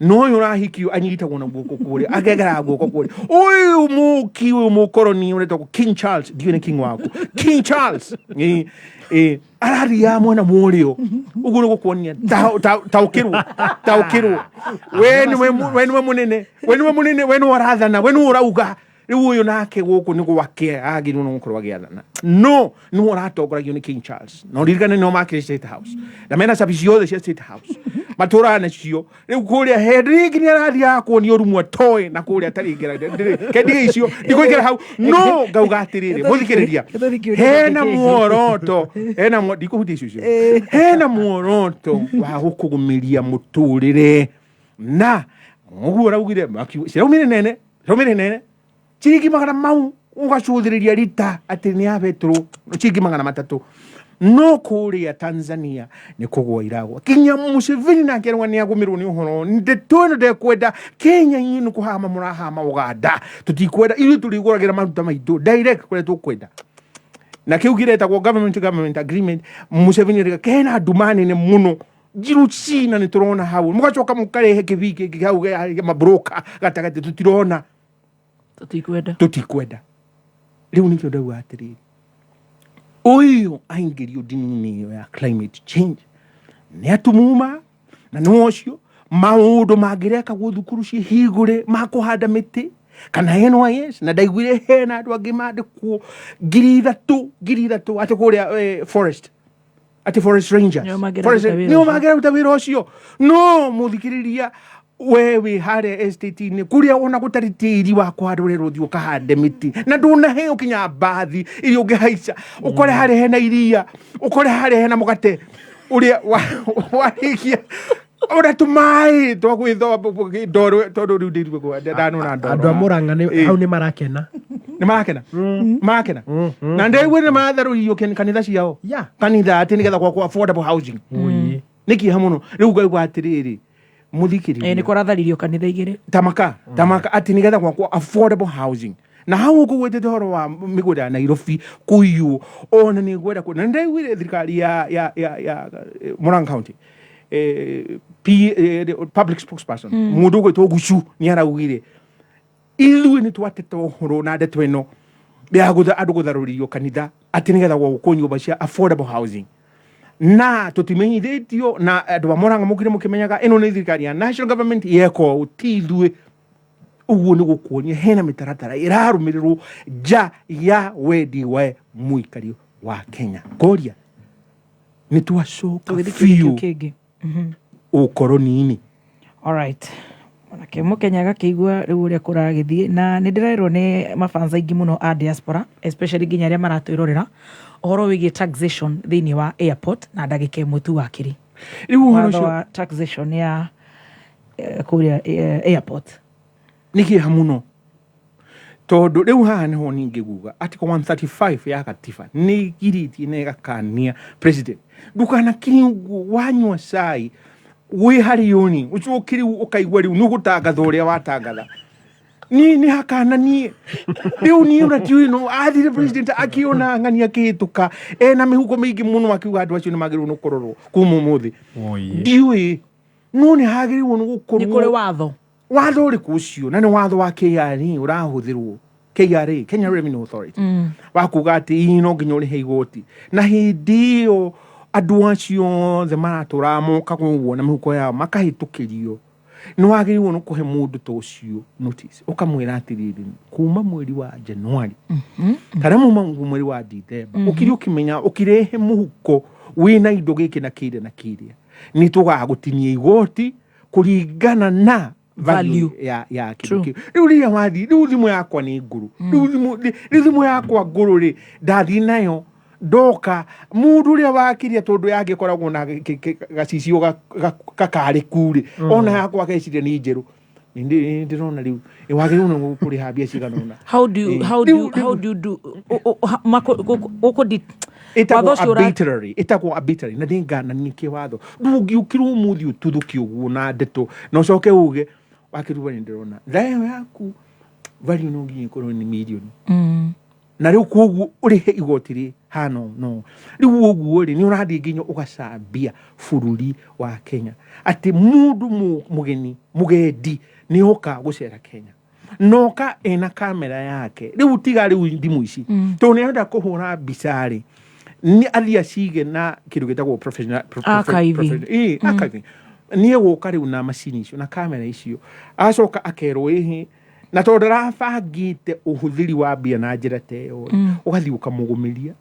no ũyũ ũrahikio anyitagwo na guoko kũrĩa, akegera guoko kũrĩa. Ũyũ mũki, ũyũ mũkoroni ũretagwo King Charles, ndiũĩ nĩ king waku, King Charles, ĩ arathiaga mwena wa ũrĩo. Ũguo nĩ gũkuonia taũkĩrwo, taũkĩrwo we nĩwe we nĩwe mũnene, we nĩwe mũnene, we nĩwe ũrathana, we nĩwe ũrauga. Rĩu ũyũ nake gũkũ nĩ gwake agĩrĩirwo nĩ gũkorwo agĩathana, no nĩwe ũratongoragio nĩ King Charles. Na ũririkane nĩo makĩrĩ State House na mena cabi ciothe cia State House matũraga nacio. Rĩu kũrĩa Henry nĩ arathiaga kuonio rumu atoĩ na kũrĩa atarĩ kendige icio ndikũingĩra hau, no ngauga atĩrĩrĩ, mũthikĩrĩria, hena muoroto, hena ndikũhutia icio cio, hena muoroto wa gũkũgũmĩria mũtũrĩre. Na ũguo ũraugire ciraumire nene, ciraumire nene, ciringi magana mau ũgacũthĩrĩria rita atĩ nĩ ya betũrũ ciringi 300, no kũrĩa Tanzania nĩ kũgwa iragwa. Kinya Museveni nake arauga nĩ agũmĩrwo nĩ ũhoro ndeto ĩno. Ndekwenda Kenya, inyuĩ nĩ kũhama mũrahama Uganda, tũtikwenda. Ithuĩ tũrĩgũragĩra maruta maitũ direct kũrĩa tũkwenda, na kĩu kĩretagwo government to government agreement. Museveni arauga kena nduma nene mũno njiru cina, nĩ tũrona hau mũgacoka mũkarehe kĩbii kĩngĩ hau mabroka gatagatĩ, tũtirona. Tũtikwenda. Tũtikwenda. Rĩu nĩkĩo ndauga atĩrĩrĩ, ũyũ aingĩrio ndini-inĩ ĩyo ya climate change nĩ atumuma, na nĩ ũcio maũndũ mangĩrekagwo thukuru cihingũre ma kũhanda mĩtĩ kana NYS. Na ndaiguire hena andũ angĩ mandĩkwo 3,000, 3,000 atĩ kũrĩa forest, atĩ forest rangers. Nĩo mangĩraruta wĩra nĩo ũcio. Mangĩraruta wĩra ũcio. No mũthikĩrĩria, we wĩ harĩa estate-inĩ kũrĩa ona gũtarĩ tĩri wa kũhanda, ũrerwo ũthiĩ ũkahande mĩtĩ na ndũnaheo kinya mbathi iria ũngĩhaica, ũkore harĩa hena iria, ũkore harĩa hena mũgate ũrĩa warĩkia ona tũmaĩ twa gwĩthamba ndoro, tondũ rĩu ndĩrue ndanona ndoro. Andå a må ranga hau nä marakena. Nĩ marakena, marakena, na ndĩraigua nĩ matharũririo kanitha ciao. Kanitha atĩ nĩgetha gwakwo affordable housing. Ui. Nĩ kĩeha mũno. Rĩu ngaigua atĩrĩrĩ, Nĩ mũthikĩrĩria, kũratharirio kanitha igĩrĩ. Tamaka, tamaka atĩ nĩgetha gwakwo affordable housing. Na hau ũkũgwetete ũhoro wa mĩgũnda ya Nairobi kũiywo, ona nĩ ngwenda na nĩ ndaiguire thirikari ya Murang'a County, public spokesperson mũndũ ũgwĩtwo Gucu nĩ araugire ithuĩ nĩ twateta ũhoro na ndeto ĩno ya andũ gũtharũrĩrio kanitha atĩ nĩgetha gwakwo nyũmba cia affordable housing, na tũtimenyithĩtio. Na andũ a Murang'a mũkire mũkĩmenyaga ĩno nĩ thirikari ya national government yeka ũũ, ti ithuĩ. Ũguo nĩ gũkuonia hena mĩtaratara ĩrarũmĩrĩrwo nja ya wendi wa mũikari wa Kenya. Ngoria nĩ twacoka Tũgĩthiĩ kĩũria biũ kĩu kĩngĩ. Ũkoroni-inĩ. Alright, onake mũkenya agakĩigua rĩu ũrĩa kũragĩthiĩ. Na nĩ ndĩrerwo nĩ mafans aingĩ mũno a diaspora, especially nginya arĩa maratwĩrorera, ũhoro wĩgiĩ taxation thĩinĩ wa airport na ndagĩka ĩmwe tu wakiri. Rĩu ũhoro watho ũcio wa taxation ya kũrĩa airport nĩ kĩeha mũno. Tondũ rĩu haha nĩho ningĩ guga article 135 ya katiba nĩ ĩgirĩtie na ĩgakania president, ndũkanakinye ũguo wanyua cai wĩ harĩ ũni, ũcoke rĩu ũkaigua rĩu nĩ ũgũtangatha ũrĩa watangatha. Niĩ nĩ hakananie rĩu niĩ ona tiũĩ no athire president akĩona ng'ani akĩhĩtũka ena mĩhuko mĩingĩ mũno, akiuga andũ acio nĩ magĩrĩirwo nĩ kũrorwo kuma ũmũthĩ. Ndiũĩ, no nĩ hagĩrĩirwo nĩ gũkorwo Nĩ kũrĩ watho. Watho ũrĩkũ ũcio? Na nĩ watho wa KRA ũrahũthĩrwo, KRA, Kenya Revenue Authority, wa kuga atĩ ii no nginya ũrĩhe igoti, na hĩndĩ ĩyo andũ acio othe maratũraga mokaga ũguo na mĩhuko yao makahĩtũkĩrio. Nĩ wagĩrĩirwo nĩ kũhe mũndũ ta ũcio notice, ũkamwĩra atĩrĩrĩ, kuma mweri wa Januari kana muma mweri wa Dithemba, ũkiri ũkĩmenya ũkĩrehe mũhuko wĩna indo gĩkĩ na kĩrĩa na kĩrĩa, nĩ tũgagũtinia igoti kũringana na value Value. ya kĩndũ True. kĩu. Rĩu rĩrĩa wathiĩ, rĩu thimũ yakwa nĩ ngũrũ, rĩu thimũ yakwa ngũrũ rĩ, ndathiĩ nayo ndoka mũndũ ũrĩa wakĩria, tondũ yangĩkoragwo na gacicio gakarĩku rĩ, ona yakwa ageciria nĩ njerũ. Nĩ ndĩrona rĩu wagĩrĩirwo nĩ kũrĩha mbia cigana ũna. How do you how do you how do you do Ĩtagwo watho ũcio arbitrary, ĩtagwo arbitrary, na ndĩngananie kĩwatho. Ndũngĩũkĩra ũmũthĩ ũtuthũke ũguo na ndeto na ũcoke uge wakĩruga nĩ ndĩrona thayo yaku value no nginya ĩkorwo nĩ mirioni, na rĩu koguo ũrĩhe igoti rĩ hano. No rĩu ũguo rĩ, nĩ ũrathiĩ nginya ũgacambia bũrũri wa Kenya, atĩ mũndũ mũgeni mũgendi nĩ oka gũcera Kenya noka ena kamera yake. Rĩu tiga rĩu thimũ ici, tondũ nĩ arenda kũhũra mbica rĩ, nĩ athiĩ acige na kĩndũ gĩtagwo professional Archiving. Archiving. Nĩ egũka rĩu na macini icio na kamera icio, acoka akerwo ĩhĩ, na tondũ ndarabangĩte ũhũthĩri wa mbia na njĩra ta ĩyo rĩ, ũgathiĩ ũkamũgũmĩria,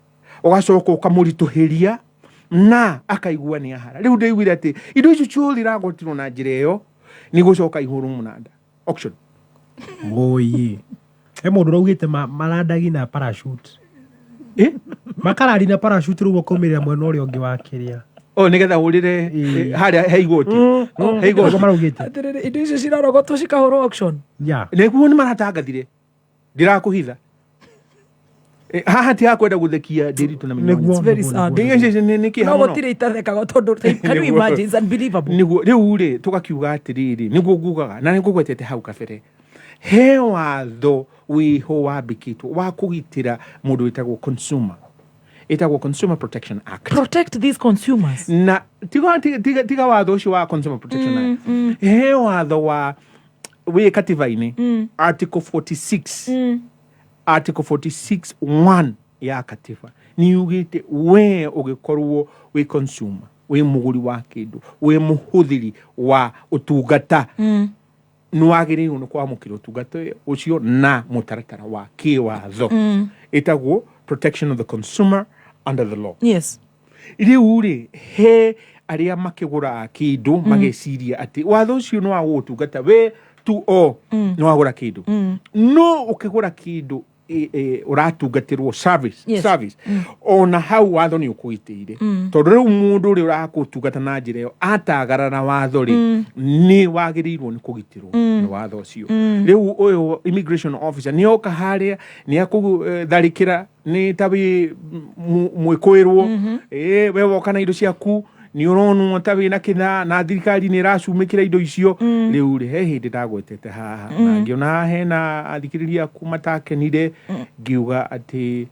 ũgacoka ũkamũritũhĩria na akaigua nĩ ahara. Rĩu ndĩiguire atĩ indo icio ciothe iragotirwo na njĩra ĩyo nĩ gũcoka ihũrwo mũnanda, auction. Oye, he mũndũ ũraugĩte marandagi na parachute. Eh? Makarari na parachute rĩu ũkaumĩrĩra mwena ũrĩa ũngĩ wa kĩrĩa. O nĩgetha ũrĩre. Ĩĩ. Harĩa he igoti, he igoti. Ũguo maraugĩte. Atĩrĩrĩ, indo icio cirarogotwo cikahũrwo auction? Ya. Nĩguo nĩ maratangathire, ndirakũhitha. Haha ti hakwenda gũthekia ndĩritũ na mĩnyonyo. Nĩguo. Very nĩguo, sad. nĩguo. Nĩ kĩeha No mũno. gũtirĩ itathekaga tondũ can you Nĩguo. imagine? It's unbelievable. Nĩguo rĩu rĩ, tũgakiuga atĩrĩrĩ, nĩguo ngugaga na nĩngũgwetete hau kabere, he watho wĩho wambĩkĩtwo wa kũgitĩra mũndũ wĩtagwo consumer, ĩtagwo Consumer Protection Act. Protect these consumers. Na tiga watho ũcio wa Consumer Protection Act, he watho wa wĩ katiba-inĩ, article 46, article 46 1 ya katiba nĩ yugĩte we ũgĩkorwo wĩ consumer, wĩ mũgũri wa kĩndũ, wĩ mũhũthĩri wa ũtungata, nĩ wagĩrĩirwo nĩ kwamũkĩra ũtungata ũcio na mũtaratara wa kĩwatho, ĩtagwo protection of the consumer under the law. Rĩu rĩ, he arĩa makĩgũraga kĩndũ mageciria atĩ watho ũcio nĩ wa gũgũtungata we tu, o nĩ wagũra kĩndũ, no ũkĩgũra kĩndũ ũratungatĩrwo service, service, ona hau watho nĩ ũkũgitĩire, tondũ rĩu mũndũ ũrĩa ũrakũtungata na njĩra ĩyo atagarara watho rĩ, nĩ wagĩrĩirwo nĩ kũgitĩrwo nĩ watho ũcio. Rĩu ũyũ immigration officer nĩ oka harĩa nĩ akũtharĩkĩra, nĩ ta wĩ mwĩkũĩrwo, we woka na indo ciaku, nĩ ũronwo ta wĩna kĩtha na thirikari nĩ ĩracumĩkĩra indo icio. Rĩu rĩ, he hĩndĩ ndagwetete haha na ngĩona hena athikĩrĩria aku matakenire, ngiuga atĩ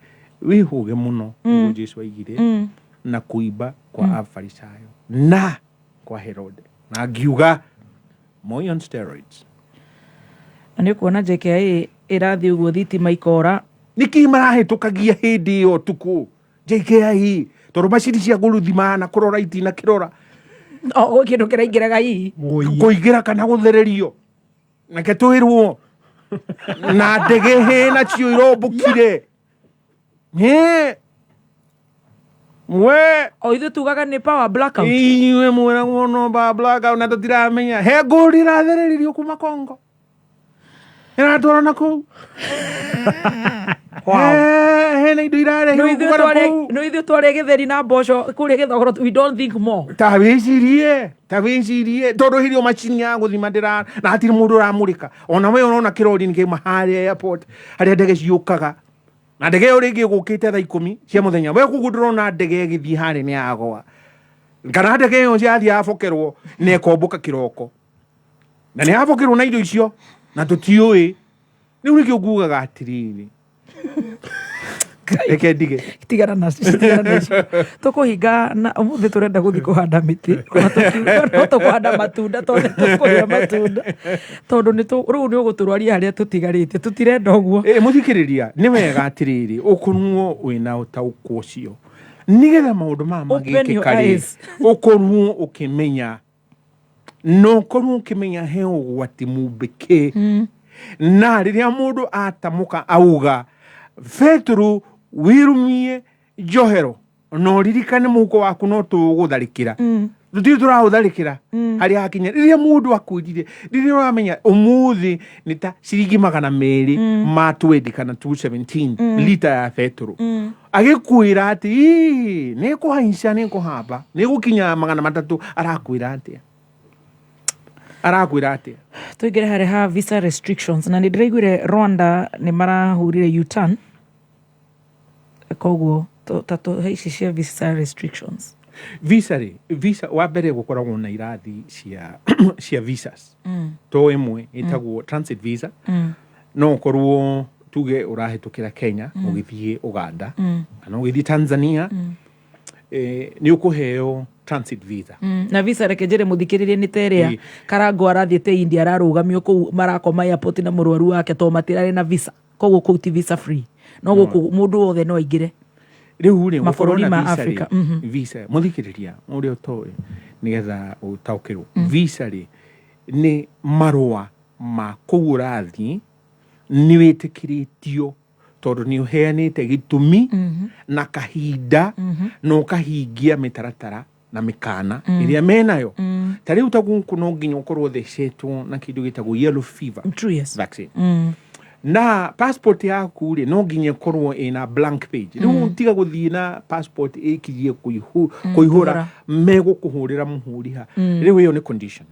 wĩhũge mũno, nĩguo Jesu aigire, na kũimba kwa Afarisayo na kwa Herode, na ngiuga Moi on steroids. Na nĩ ũkuona JKIA ĩrathiĩ ũguo, thitima ikora. Nĩkĩ marahĩtũkagia hĩndĩ ĩyo ũtukũ JKIA? Tondũ macini cia gũthima na kũrora itinakĩrora. O gwĩ kĩndũ kĩraingĩraga hihi. Ũi. Kũingĩra kana gũthererio, reke twĩrwo na ndege hĩ nacio irombũkire. Hĩ. We. O ithuĩ tugaga nĩ power blackout. Inyuĩ mwĩragwo no ba blackout na tũtiramenya he ngũri irathererio kuma Kongo. Ĩratwarwo na kũu. Hena indo irarehwo kuma na kũu. No ithuĩ twarĩa gĩtheri na mboco kũrĩa gĩthogoro, we don't think more. Ta wĩcirie, ta wĩcirie, tondũ hĩndĩ ĩyo macini ya gũthima ndĩra na hatirĩ mũndũ ũramũrĩka. Ona we ũrona kĩrori nĩ kĩauma harĩa airport harĩa ndege ciũkaga, na ndege ĩyo rĩngĩ ĩgũkĩte thaa 10 cia mũthenya. We koguo ndũrona ndege ĩgĩthiĩ harĩa nĩ yagwa, kana ndege ĩyo yathiĩ yabokerwo na ĩkombũka kĩroko, na nĩ yabokerwo na indo icio na tũtiũĩ. Rĩu nĩkĩo ngugaga atĩrĩrĩ, reke ndige. Tigana na tigana na icio. Tũkũhinga na ũmũthĩ tũrenda gũthiĩ kũhanda mĩtĩ. Ona tũkiuga no tũkũhanda matunda, tondũ tũkũrĩa matunda, tondũ rĩu nĩ ũgũtũrwaria harĩa tũtigarĩte, tũtirenda ũguo. Ĩ mũthikĩrĩria, nĩ wega atĩrĩrĩ, ũkorwo wĩna ũtaũku ũcio nĩgetha maũndũ maya Open your magĩkĩka rĩ, eyes. ũkorwo ũkĩmenya, na ũkorwo ũkĩmenya he ũgwati mumbĩkĩ. Na rĩrĩa mũndũ atamũka auga betũrũ wĩrumie njohero, na ũririkane mũhuko waku no tũgũtharĩkĩra, tũtirĩ tũraũtharĩkĩra harĩa hakinya. Rĩrĩa mũndũ akwĩrire, rĩrĩa ũramenya ũmũthĩ nĩ ta ciringi 220 kana 217 lita ya betũrũ, agĩkwĩra atĩ "Ii, nĩ kũhaica, nĩ kũhamba, nĩ gũkinya 300," arakwĩra atĩa? Arakwĩra atĩa? Tũingĩre harĩa ha visa restrictions, na nĩ ndĩraiguire Rwanda nĩ marahũrire U-turn, koguo ta tũhe ici cia visa restrictions. Visa rĩ, visa wa mbere gũkoragwo na irathi cia visas, to ĩmwe ĩtagwo transit visa. No ũkorwo tuge ũrahĩtũkĩra Kenya ũgĩthiĩ Uganda kana ũgĩthiĩ Tanzania, nĩ ũkũheo transit visa. Na visa, reke njĩre mũthikĩrĩria, nĩ ta ĩrĩa Karango arathiĩte India, ararũgamio kũu, marakoma airport na mũrwaru wake tondũ matirarĩ na visa. Koguo kũu ti visa free, no gũkũ mũndũ wothe no aingĩre. Rĩu rĩ, gũkorwo Mabũrũri na ma visa rĩ, Africa, visa, mũthikĩrĩria ũrĩa ũtoĩ, nĩgetha ũtaũkĩrwo, visa rĩ nĩ marũa ma kũu ũrathiĩ nĩ wĩtĩkĩrĩtio, tondũ nĩ ũheanĩte gĩtũmi na kahinda na ũkahingia mĩtaratara na mĩkana ĩrĩa menayo. Ta rĩu ta gũkũ no nginya ũkorwo ũthecetwo na kĩndũ gĩtagwo yellow fever True, yes. vaccine, na passport yaku rĩ, no nginya ĩkorwo ĩna blank page. Rĩu tiga gũthiĩ na passport ĩkirie kũihũra, megũkũhũrĩra mũhũri ha. Rĩu ĩyo nĩ condition.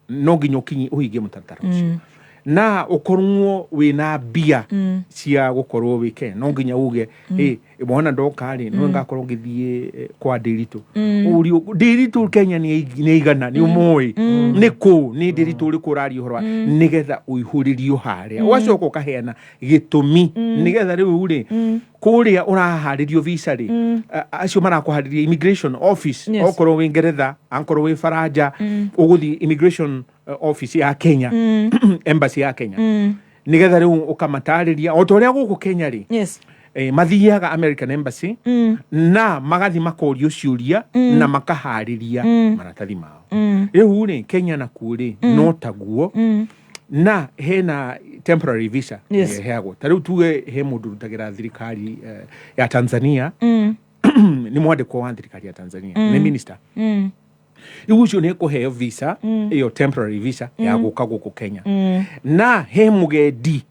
No nginya ũkinyi ũhingie mũtaratara ũcio na ũkorwo wĩna mbia cia gũkorwo wĩ Kenya. No nginya uge, "Ĩ wona ndoka rĩ, no ngakorwo ngĩthiĩ kwa Ndĩritũ." Ũrio Ndĩritũ Kenya nĩ igana, nĩ ũmũĩ nĩ kũ, nĩ Ndĩritũ ũrĩkũ ũraria ũhoro wa, nĩgetha ũihũrĩrio harĩa. Ũgacoka ũkaheana gĩtũmi, nĩgetha rĩu rĩ, kũrĩa ũraharĩrio visa rĩ, acio marakũharĩria immigration office, okorwo wĩ Ngeretha, akorwo wĩ Faranja, ũgũthiĩ immigration office ya Kenya, embassy ya Kenya, nĩgetha rĩu ũkamatarĩria o ta ũrĩa gũkũ Kenya rĩ, mathiaga American Embassy na magathi makorio ciũria na makaharĩria maratathi mao. Rĩu rĩ, Kenya nakuo rĩ, no taguo, na hena temporary visa ĩheagwo. Ta rĩu tuge he mũndũ ũrutagĩra thirikari ya Tanzania, nĩ mwandĩkwo wa thirikari ya Tanzania, nĩ minister. Rĩu ũcio nĩ ekũheo visa ĩyo, temporary visa ya gũka gũkũ Kenya. Na he mũgendi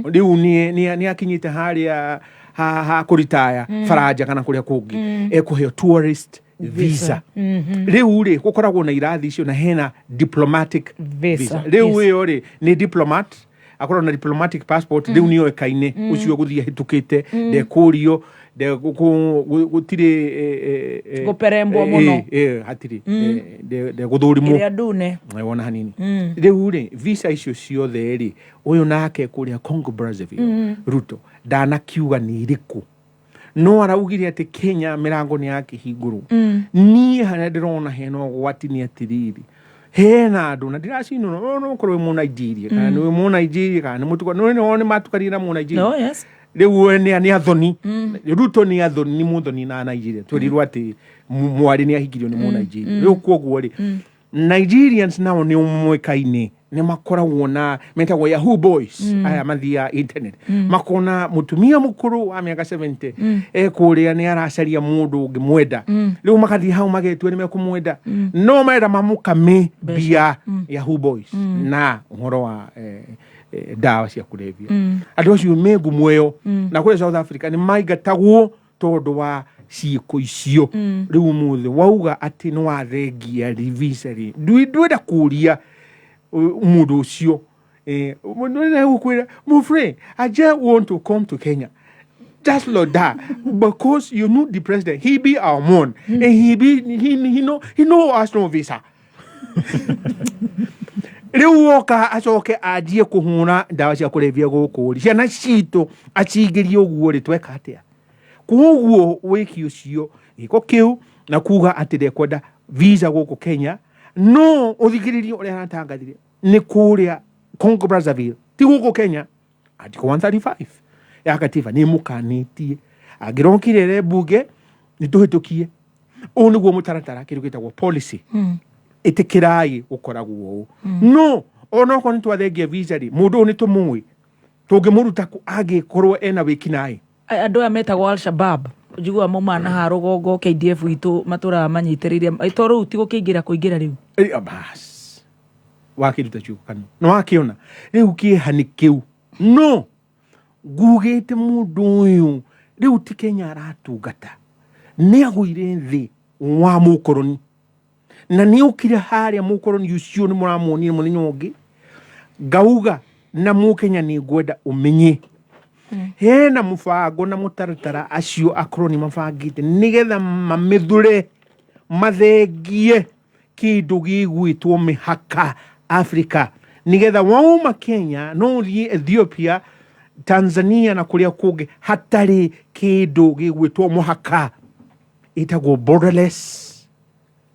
rĩu nĩ akinyĩte harĩa ha kũritaya Faranja kana kũrĩa kũngĩ, ekũheo tourist visa. Rĩu rĩ, gũkoragwo na irathi icio, na hena diplomatic visa. Visa. Rĩu ĩyo rĩ, nĩ diplomat, akorwo na diplomatic passport. Rĩu nĩ oĩkaine ũcio gũthiĩ ahĩtũkĩte, ndekũrio, gũtirĩ Gũperembwo mũno. Hatirĩ ndegũthũrimwo. Ĩrĩa ndune. Wona hanini. Rĩu rĩ, visa icio ciothe rĩ, ũyũ nake kũrĩa Congo Brazzaville, Ruto ndanakiuga nĩ irĩkũ, no araugire atĩ Kenya mĩrango nĩ yakĩhingũrwo. Niĩ harĩa ndĩrona hena ũgwati nĩ atĩrĩrĩ, hena andũ na ndiracinũra, no ũkorwo wĩ Mũnigeria kana nĩ wĩ Mũnigeria kana nĩ mũtuka nĩ matukanire na Mũnigeria. Oh, yes. Rĩu we nĩ athoni, Ruto nĩ athoni, nĩ mũthoni na Nigeria. Twerirwo atĩ mwarĩ nĩ ahikirio nĩ Mũnigeria. Rĩu koguo rĩ, Nigerians nao nĩ moĩkaine, nĩ makoragwo na metagwo Yahoo boys, aya mathiaga internet makona mũtumia mũkũrũ wa mĩaka 70 ekũrĩa nĩ aracaria mũndũ ũngĩmwenda. Rĩu magathiĩ hau magetua nĩ mekũmwenda, no marenda mamũkame mbia. Yahoo boys na ũhoro wa Ndawa cia kũrebia andũ acio me ngumo ĩyo na kũrĩa South Africa nĩ maingatagwo tondũ wa ciĩko icio. Rĩu ũmũthĩ wauga atĩ nĩ wathengia visa rĩ, ndwenda kũria mũndũ ũcio gũkwĩra, "Mufre, I just want to come to Kenya just like that because you know the president, he be our man and he be he know us no visa." Rĩu woka acoke anjie kũhũra ndawa cia kũrebia gũkũ rĩ, ciana citũ acingĩrie ũguo rĩ, tweka atĩa? Koguo wĩki ũcio, gĩko kĩu na kuga atĩ ndekwenda visa gũkũ Kenya, no ũthikĩrĩrie ũrĩa aratangathire nĩ kũrĩa Congo Brazzaville, ti gũkũ Kenya. Article 135 ya katiba nĩ mũkanĩtie angĩrokire ere mbunge nĩ tũhĩtũkie ũũ nĩguo mũtaratara, kĩndũ gĩtagwo policy, ĩtĩkĩrai gũkoragwo ũũ. No onokorwo nĩ twathengia visa rĩ, mũndũ ũyũ nĩ tũmũĩ, tũngĩmũruta kũ angĩkorwo ena wĩkinaĩ? Andũ aya metagwo Al-Shabab, njiguaga maumaga na haha rũgongo, KDF itũ matũraga manyitĩrĩire to rĩu ti gũkĩingĩra kũingĩra rĩu. Bas wakĩruta ciugo kanua nĩ wakĩona rĩu kĩeha nĩ kĩu. No ngugĩte mũndũ ũyũ rĩu ti Kenya aratungata, nĩ agũire thĩ wa mũkoroni na nĩ okire harĩa mũkoroni ũcio nĩ mũramuonire mũthenya ũngĩ. Ngauga na mũkenya nĩ ngwenda ũmenye hena mũbango na mũtaratara acio akoroni mabangĩte nĩgetha mamĩthure, mathengie kĩndũ gĩgwĩtwo mĩhaka Africa, nĩgetha wauma Kenya no ũthiĩ Ethiopia, Tanzania na kũrĩa kũngĩ hatarĩ kĩndũ gĩgwĩtwo mũhaka, ĩtagwo borderless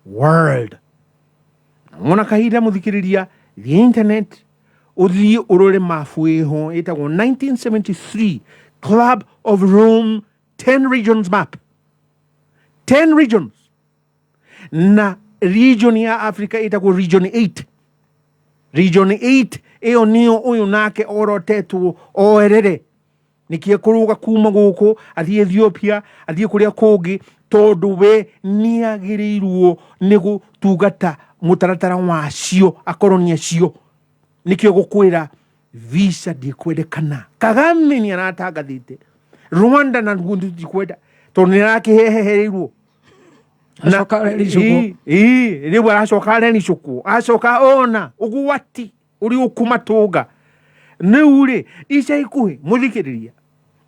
world. Wona kahinda, mũthikĩrĩria, the internet, ũthiĩ ũrore mabu ĩho ĩtagwo 1973 Club of Rome 10 regions map, 10 regions, na region ya Africa ĩtagwo region 8. Region 8 ĩyo nĩyo ũyũ nake orotetwo oerere nĩkĩe kũrũga kuma gũkũ athiĩ Ethiopia, athiĩ kũrĩa kũngĩ, tondũ we nĩagĩrĩirwo nĩ gũtungata mũtaratara wacio akoroni acio. Nĩkĩo gũkwĩra visa ndĩkwendekana. Kagame nĩ aratangathĩte Rwanda na ndikwenda tondũ nĩ arakĩhehereirwo. Acoka arericũkwo. Ĩĩ, rĩu aracoka arericũkwo, acoka ona ũgwati ũrĩa ũkũmatũnga rĩu rĩ ica ikuhĩ. Mũthikĩrĩria,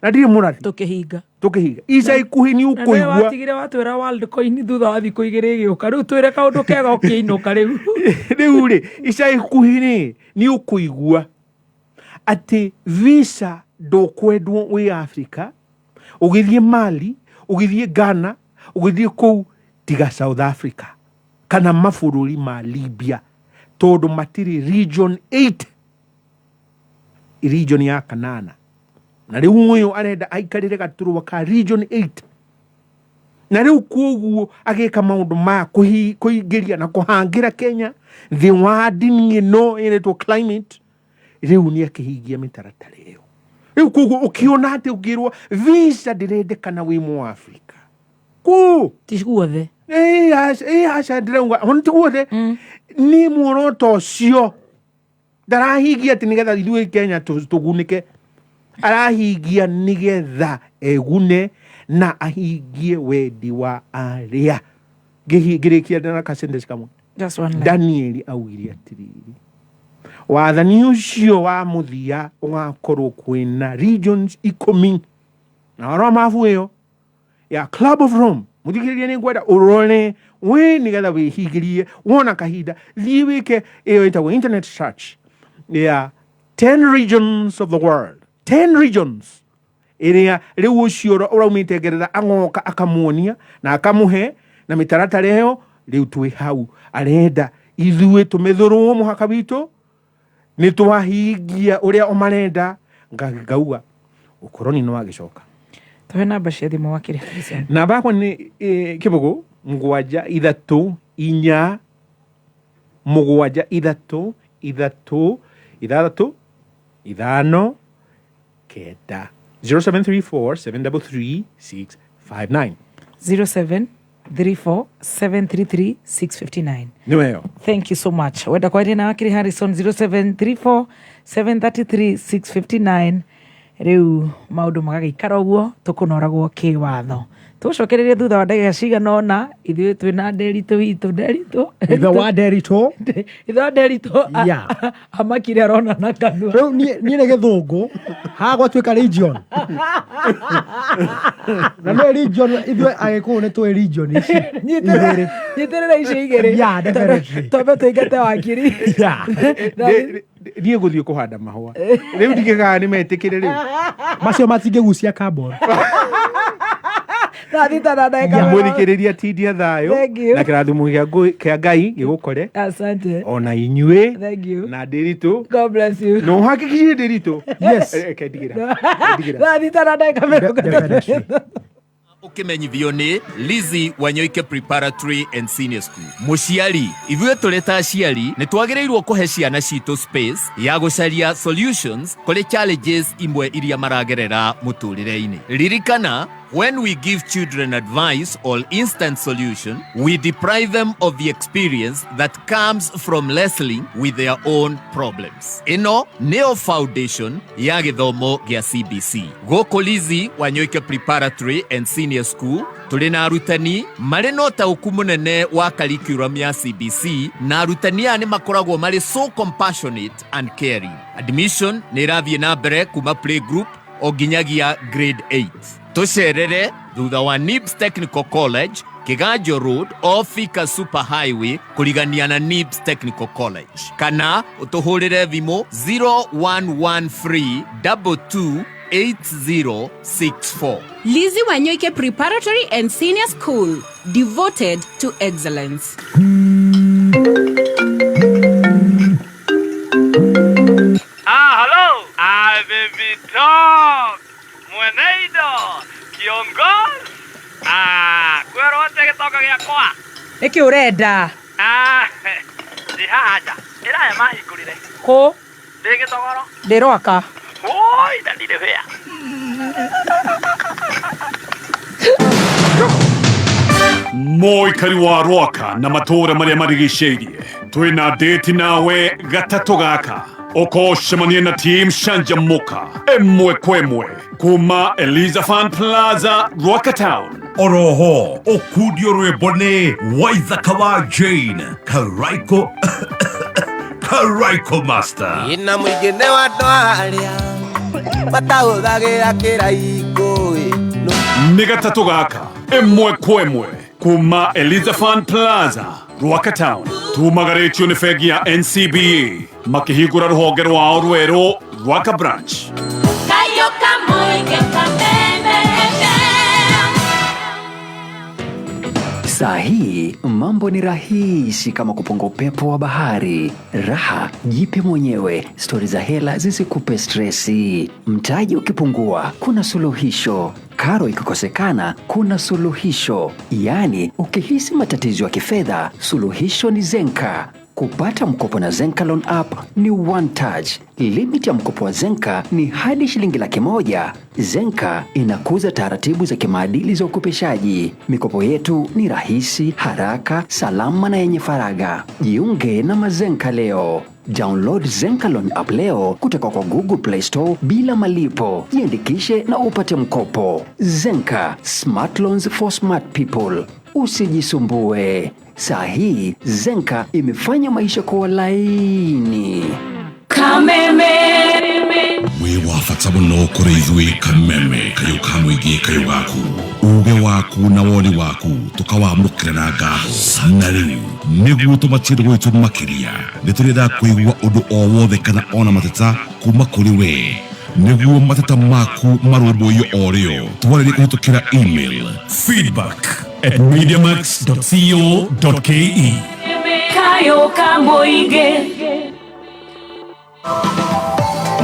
na ndirĩ mũrathi. Tũkĩhinga. Tũkĩhinga, ica ikuhĩ nĩ Na nĩwe ũkũigua. Watigire watwĩra world coin thutha wa thikũ 2 ĩgĩũka. Rĩu twĩre kaũndũ kega ũkĩinũka rĩu. Rĩu rĩ, ica ikuhĩ rĩ, nĩ ũkũigua atĩ visa ndũkwendwo wĩ Africa, ũgĩthiĩ Mali, ũgĩthiĩ Ghana, ũgĩthiĩ kũu tiga South Africa kana mabũrũri ma Libya, tondũ matirĩ region 8, region ya kanana. Na rĩu ũyũ arenda aikarĩre gaturwa ka region 8, na rĩu koguo agĩka maũndũ maya kũingĩria na kũhangĩra Kenya thĩ wa ndini ĩno ĩretwo climate. Rĩu nĩ akĩhingia mĩtaratara ĩyo. Rĩu koguo ũkĩona atĩ ũngĩrwo visa ndĩrendekana wĩ Mũafrika kũ Ti guothe. Ĩ aca, ndĩrauga ona ti guothe, nĩ muoroto ũcio ndarahingia atĩ nĩgetha ithuĩ Kenya tũgunĩke, arahingia nĩgetha egune na ahingie wendi wa arĩa. Ngĩrĩkia na ka sentence kamwe. Just one line. Danieli augire atĩrĩrĩ, wathani ũcio wa mũthia ũgakorwo kwĩna regions 10, na warora mabu ĩyo ya Club of Rome, mũthikĩrĩria, nĩ ngwenda ũrore we nĩgetha wĩhingĩrie. Wona kahinda, thiĩ wĩke ĩyo ĩtagwo internet search ya 10 regions of the world, 10 regions ĩrĩa rĩu ũcio ũraumĩte Ngeretha agoka akamuonia na akamũhe na mĩtaratara ĩyo. Rĩu twĩ hau, arenda ithuĩ tũmĩthũrwo mũhaka witũ, nĩ twahingia ũrĩa o marenda. Ngauga ũkoroni nĩ wagĩcoka. Tũhe namba cia thimũ wakiri Harrison. Namba yakwa nĩ 0 7 3 4 7 3 3 6 5 9, 0734 733 659. 07 34 733 659. Nĩ weyo. Thank you so much. Wenda kwaria na wakiri Harrison, 0734 733 659. Rĩu maũndũ magagĩikara ũguo, tũkũnoragwo kĩwatho. Tũcokererie thutha wa ndagĩka cigana ũna. Ithuĩ twĩna Nderitũ witũ, Nderitũ. Ithe wa Nderitũ. Ithe wa Nderitũ. Amakire arona na kanua. Rĩu niĩ nĩ gĩthũngũ haha gwatuĩka region, na nĩ region, ithuĩ Agĩkũyũ nĩ tũĩ region ici igĩrĩ. Nyitĩrĩra icio igĩrĩ. Yeah, definitely. Twambe tũingate wakiri. Niĩ gũthiĩ kũhanda mahũa rĩu, ndigĩkaga nĩ metĩkĩre rĩu. Macio matingĩgucia carbon. 6 na ndagĩka. Mũthikĩrĩria, tindia thayũ. Thank you. Na kĩrathimo kĩa Ngai gĩgũkore. Asante. Ona inyuĩ. Thank you. Na Ndĩritũ. God bless you. Na ũhakikishie Ndĩritũ. Yes. Reke ndigĩra. Ndigĩra. 6 na ndagĩka 30. Ũkĩmenyithio nĩ Lizzy Wanyoike Preparatory and Senior School. Mũciari, ithuĩ tũrĩ ta aciari nĩ twagĩrĩirwo kũhe ciana citũ space ya gũcaria solutions kũrĩ challenges imwe iria maragerera mũtũrĩre-inĩ. Ririkana, when we give children advice or instant solution, we deprive them of the experience that comes from wrestling with their own problems. Ĩno nĩyo foundation ya gĩthomo gĩa CBC. Gũkũ Lizzy Wanyoike Preparatory and Senior School tũrĩ na arutani marĩ na ũtaũku mũnene wa curriculum ya CBC, na arutani aya nĩ makoragwo marĩ so compassionate and caring. Admission nĩ ĩrathiĩ na mbere kuma playgroup o nginyagia grade 8. Tũcerere thutha wa NIBS Technical College, Kiganjo Road, off Thika Super Highway, kũrigania na NIBS Technical College, kana ũtũhũrĩre thimũ 0113 22 8064. Lizzie Wanyoike Preparatory and Senior School, devoted to excellence. Ah, hello. Ah, baby talk. Mweneido. Kiongozi. Ah, kwĩrwo atĩ gĩtonga gĩakwa. Nĩkĩ ũrenda? Ah, ndĩ haha nja. Ĩraya mahingũrire. Kũ? Ndĩ gĩtogoro. Ndĩrwaka. Oi, na ndirĩ wĩa. Mũikari wa Rwaka na matũũra marĩa marigicĩirie, twĩna ndĩti nawe gatatũ gaka ũkocemanie na team Canjamũka ĩmwe kwa ĩmwe kuma Eliza Fan Plaza, Rwaka Town. Oroho ũkundio rwĩmbo nĩ Waithaka wa Jane Karaiko, Karaiko Master. Ina mũingĩ nĩ wa andũ arĩa matahũthagĩra kĩraikũ. Nĩ gatatũ gaka ĩmwe kwa ĩmwe kuma Eliza Fan Plaza, Rwaka Town. Tumagarĩtio nĩ bengi ya NCBA makĩhingũra rũhonge rwao rwerũ, Rwaka Branch. Kayo Kamoike Kameme FM. Saa hii mambo ni rahisi kama kupunga upepo wa bahari. Raha jipe mwenyewe, stori za hela zisikupe stresi. Mtaji ukipungua, kuna suluhisho. Karo ikikosekana, kuna suluhisho. Yaani, ukihisi matatizo ya kifedha, suluhisho ni Zenka. Kupata mkopo na Zenka Loan App ni one touch. Limit ya mkopo wa Zenka ni hadi shilingi 100,000. Zenka inakuza taratibu za kimaadili za ukopeshaji. Mikopo yetu ni rahisi, haraka, salama na yenye faragha. Jiunge na Mazenka leo. Download Zenka Loan App leo kutoka kwa Google Play Store bila malipo. Jiandikishe na upate mkopo. Zenka, smart loans for smart people. Usijisumbue. Saa hii Zenka imefanya maisha kuwa laini. Kameme. Wĩ wa bata mũno kũrĩ ithuĩ Kameme, kayũ ka mũingĩ, kayũ gaku, uge waku na woni waku tũkawamũkĩra na ngatho. Na rĩu nĩguo tũmatie gwitũ makĩria, nĩ tũrenda kũigua ũndũ o wothe kana ona mateta kuma kũrĩ we, nĩguo mateta maku marũmbũiyo o rĩo. Twarĩrie kũhĩtũkĩra email feedback@mediamax.co.ke. Kayo Kamoige.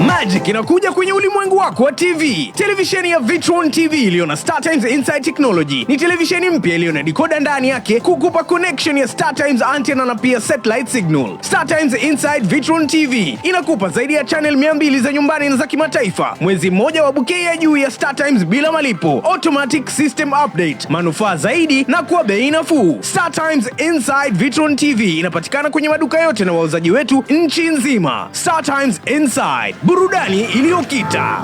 Mali. Magic inakuja kwenye ulimwengu wako wa TV. Televisheni ya Vitron TV iliyo na Star Times Inside Technology ni televisheni mpya iliyo na decoder ndani yake kukupa connection ya Star Times antenna na pia satellite signal. Star Times Inside Vitron TV inakupa zaidi ya channel 200 za nyumbani na za kimataifa, mwezi mmoja wa bouquet ya juu ya Star Times bila malipo, automatic system update, manufaa zaidi na kwa bei nafuu. Star Times Inside Vitron TV inapatikana kwenye maduka yote na wauzaji wetu nchi nzima. Star Times Inside, burudani iliyokita.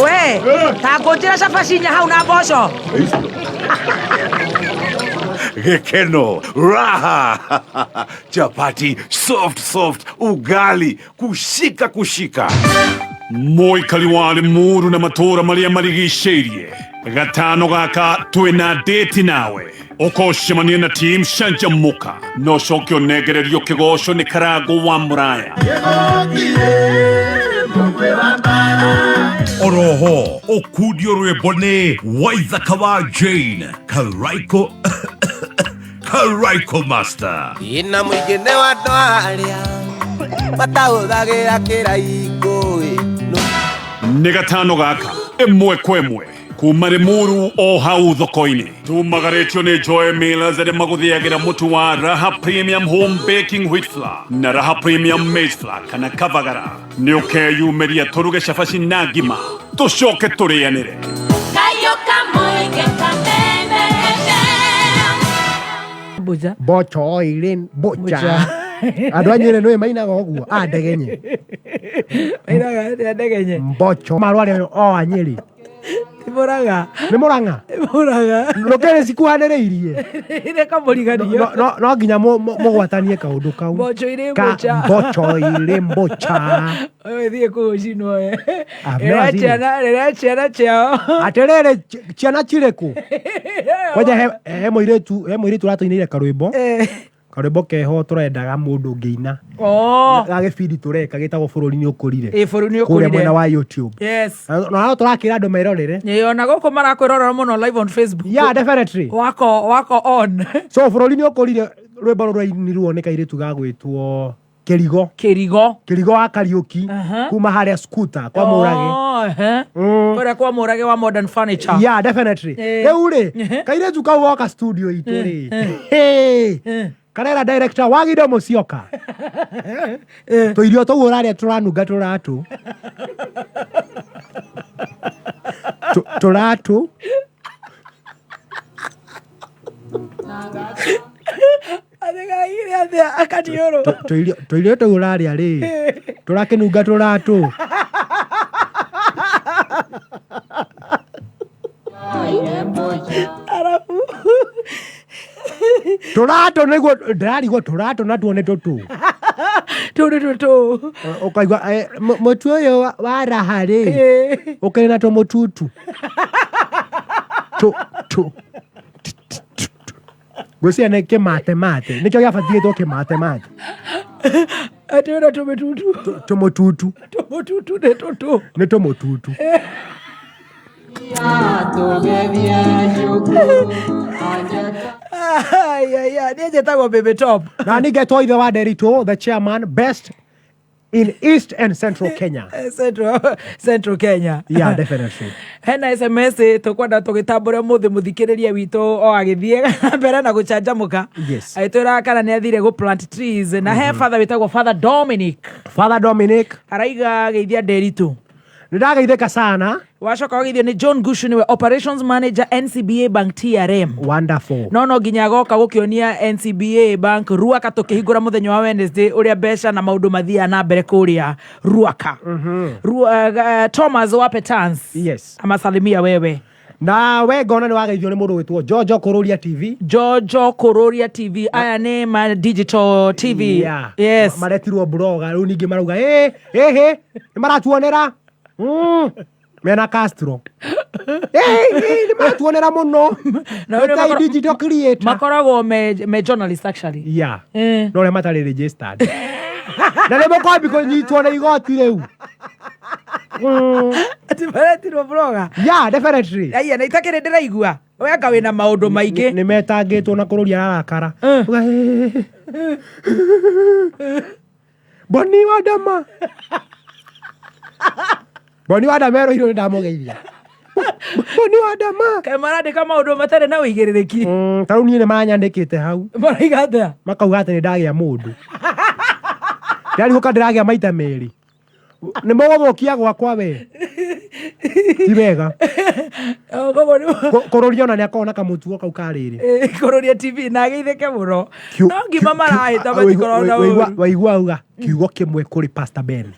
We, ta ngũnjĩra cabaci inya hau na mboco. Gikeno, raha, chapati soft soft, ugali kushika kushika. Mũikari wa Limuru na matũũra marĩa marigicĩirie gatano gaka twĩna ndĩti nawe ũkocemania na team canjamũka na ũcoke ũnengererio kĩgoco nĩ karango wa mũraya. Oroho ũkundio rwĩmbo nĩ Waithaka wa Jane Karaiko Karaiko Master. Ina mũingĩ nĩ wa andũ arĩa matahũthagĩra kĩraikũ Nĩ gatano gaka ĩmwe kwa ĩmwe kuma Limuru o hau thoko-inĩ. Tumagarĩtio nĩ Joy Millers arĩa magũthĩagĩra mũtu wa Raha Premium Home Baking Wheat Flour na Raha Premium Maize Flour kana Kavagara. Nĩ ũkeyumĩria tũruge cabaci na ngima tũcoke tũrĩanĩre. Mbuja. Mboco irĩ mboca. Andũ a Nyĩrĩ nĩũĩ mainaga ũguo a ndegenye. Mainaga atĩa ndegenye? Mboco marwarĩ o a Nyĩrĩ. Ti Mũrang'a. Nĩ Mũrang'a? Mũrang'a. Rũkĩrĩ cikuhanĩrĩirie. Rĩkamũriganio. No nginya mũgwatanie kaũndũ kau. Mboco irĩ Ka mboca. Mboco irĩ mboca. Ũyũ thiĩ kũu cinwo we. I've never seen it. Rĩrĩa ciana ciao. Atĩrĩrĩ, ciana cirĩ kũ? Kwanja he mũirĩtu ũratũinĩire karwĩmbo. Karwĩmbo keho tũrendaga mũndũ ũngĩina. Oh. Ga gĩbindi tũreka gĩtagwo Bũrũri nĩ ũkũrire. Ĩ, Bũrũri nĩ Kũrĩa ũkũrire. mwena wa YouTube. Yes. Na no tũrakĩra andũ merorere. Ĩ, ona gũkũ marakwĩrorera mũno live on Facebook. Yeah, definitely. Wako on. So Bũrũri nĩ ũkũrire rwĩmbo rũrũ rwainirwo nĩ kairĩtu gagwĩtwo Kĩrigo. Kĩrigo. Kĩrigo wa Kariũki kuma harĩa Scooter kwa Mũrage. Oh, ehe. Kũrĩa kwa Mũrage wa Modern Furniture. Yeah, definitely. Eh. Rĩu rĩ, kairĩtu kau goka studio itũ rĩ. Hey. Karera director Wagindo Musyoka. Tũirio tũu ũrarĩa tũranunga tũratũ. Tũratũ. Athigaire athia akaniũrũ. Tũirio tũu ũrarĩa rĩ. Tũrakĩnunga tũratũ. Arabu. Tũratũ nĩguo ndĩrarigwo tũratũ natuo nĩ tũtũ. Tũu nĩ tũtũ. Ũkaigua mũtu ũyũ wa raha rĩ ũkĩrĩ na tũmũtutu. Tũ tũ. Ngwĩciria nĩ kĩmate mate. Nĩkĩo gĩabatiĩ gĩtwo kĩmate mate. Atĩ wĩna tũmĩtutu. Tũmũtutu. Tũmũtutu nĩ tũtũ. Nĩ tũmũtutu. Ai, ai, ai, niĩ njĩtagwo Baby Top. Na niĩ ngetwo ithe wa Nderitu, the chairman best in East and Central Kenya. Central Kenya. Yeah, definitely. Hena SMS tũkwenda tũgĩtambũre mũthĩ mũthikĩrĩria witũ o agĩthiĩ na mbere na gũcanjamũka. Yes. Agĩtwĩra kana nĩ athire gũ plant trees na he father wĩtagwo Father Dominic. Father Dominic. Araiga geithia Nderitu. Nĩ ndageithĩka sana. Wacoka wageithio nĩ John Gushu nĩwe operations manager NCBA Bank TRM. Wonderful. No nginya agoka gũkĩonia NCBA Bank Ruaka tũkĩhingũra mũthenya wa Wednesday ũrĩa mbeca na maũndũ mathiaga na mbere kũrĩa Ruaka. Thomas wa Petans. Yes. Amasalimia wewe. Na we ngona nĩ wageithio nĩ mũndũ wĩtwo Jojo Kũrũria TV. Jojo Kũrũria TV. Aya nĩ ma digital TV. Yeah. Yes. Maretirwo blogger rĩu ningĩ marauga ĩ ĩ nĩ maratuonera. Mena Castro. Nĩ maratuonera mũno. Na ũrĩa Nĩ ta digital creator. Makoragwo me journalist actually. Yeah. No ũrĩa matarĩ registered. Na nĩ mũkwambi kũnyitwo nĩ igoti rĩu. Ati maretirwo blogger. Yeah, definitely. Aya, na itakĩrĩ ndĩraigua. We anga wĩna maũndũ maingĩ. Nĩ metangĩtwo na kũrũria ararakara. Boni wa Dama. Boni wa Ndama eroirwo nĩ ndamũgeithia. Boni wa Ndama. Kaĩ marandĩka maũndũ matarĩ na ũigĩrĩrĩki. Ta rĩu niĩ nĩ manyandĩkĩte hau. Maraiga atĩa? Makauga atĩ nĩ ndagĩa mũndũ. Ndĩrarigwo kana ndĩragĩa maita merĩ. Nĩ mũgũthũkia gwakwa we. Ti wega. Koguo nĩ Kũrũria ona nĩ akoragwo na kamũtugo kau ka rĩrĩ. Kũrũria TV na ageithĩke mũno. No ngima marahĩta matikoragwo na ũru. Waigua auga kiugo kĩmwe kũrĩ Pastor Ben.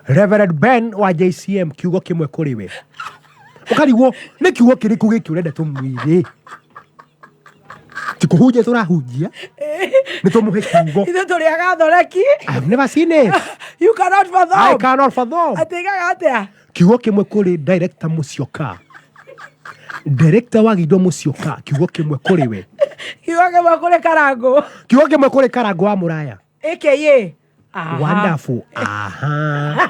Reverend Ben wa JCM kiugo kĩmwe kũrĩ we. Ũkarigwo nĩ kiugo kĩrĩkũ gĩkĩ ũrenda tũmwĩre? Ti kũhunjia tũrahunjia. Nĩ tũmũhe kiugo. Ithuĩ tũrĩ agathoreki. I've never seen it. You cannot fathom. I cannot fathom. Atĩ igaga atĩa? Kiugo kĩmwe kũrĩ director Musyoka. Director wa Gindo Musyoka kiugo kĩmwe kũrĩ we. Kiugo kĩmwe kũrĩ Karangũ. Kiugo kĩmwe kũrĩ Karangũ wa Mũraya. AKA. Aha. Wonderful. Aha.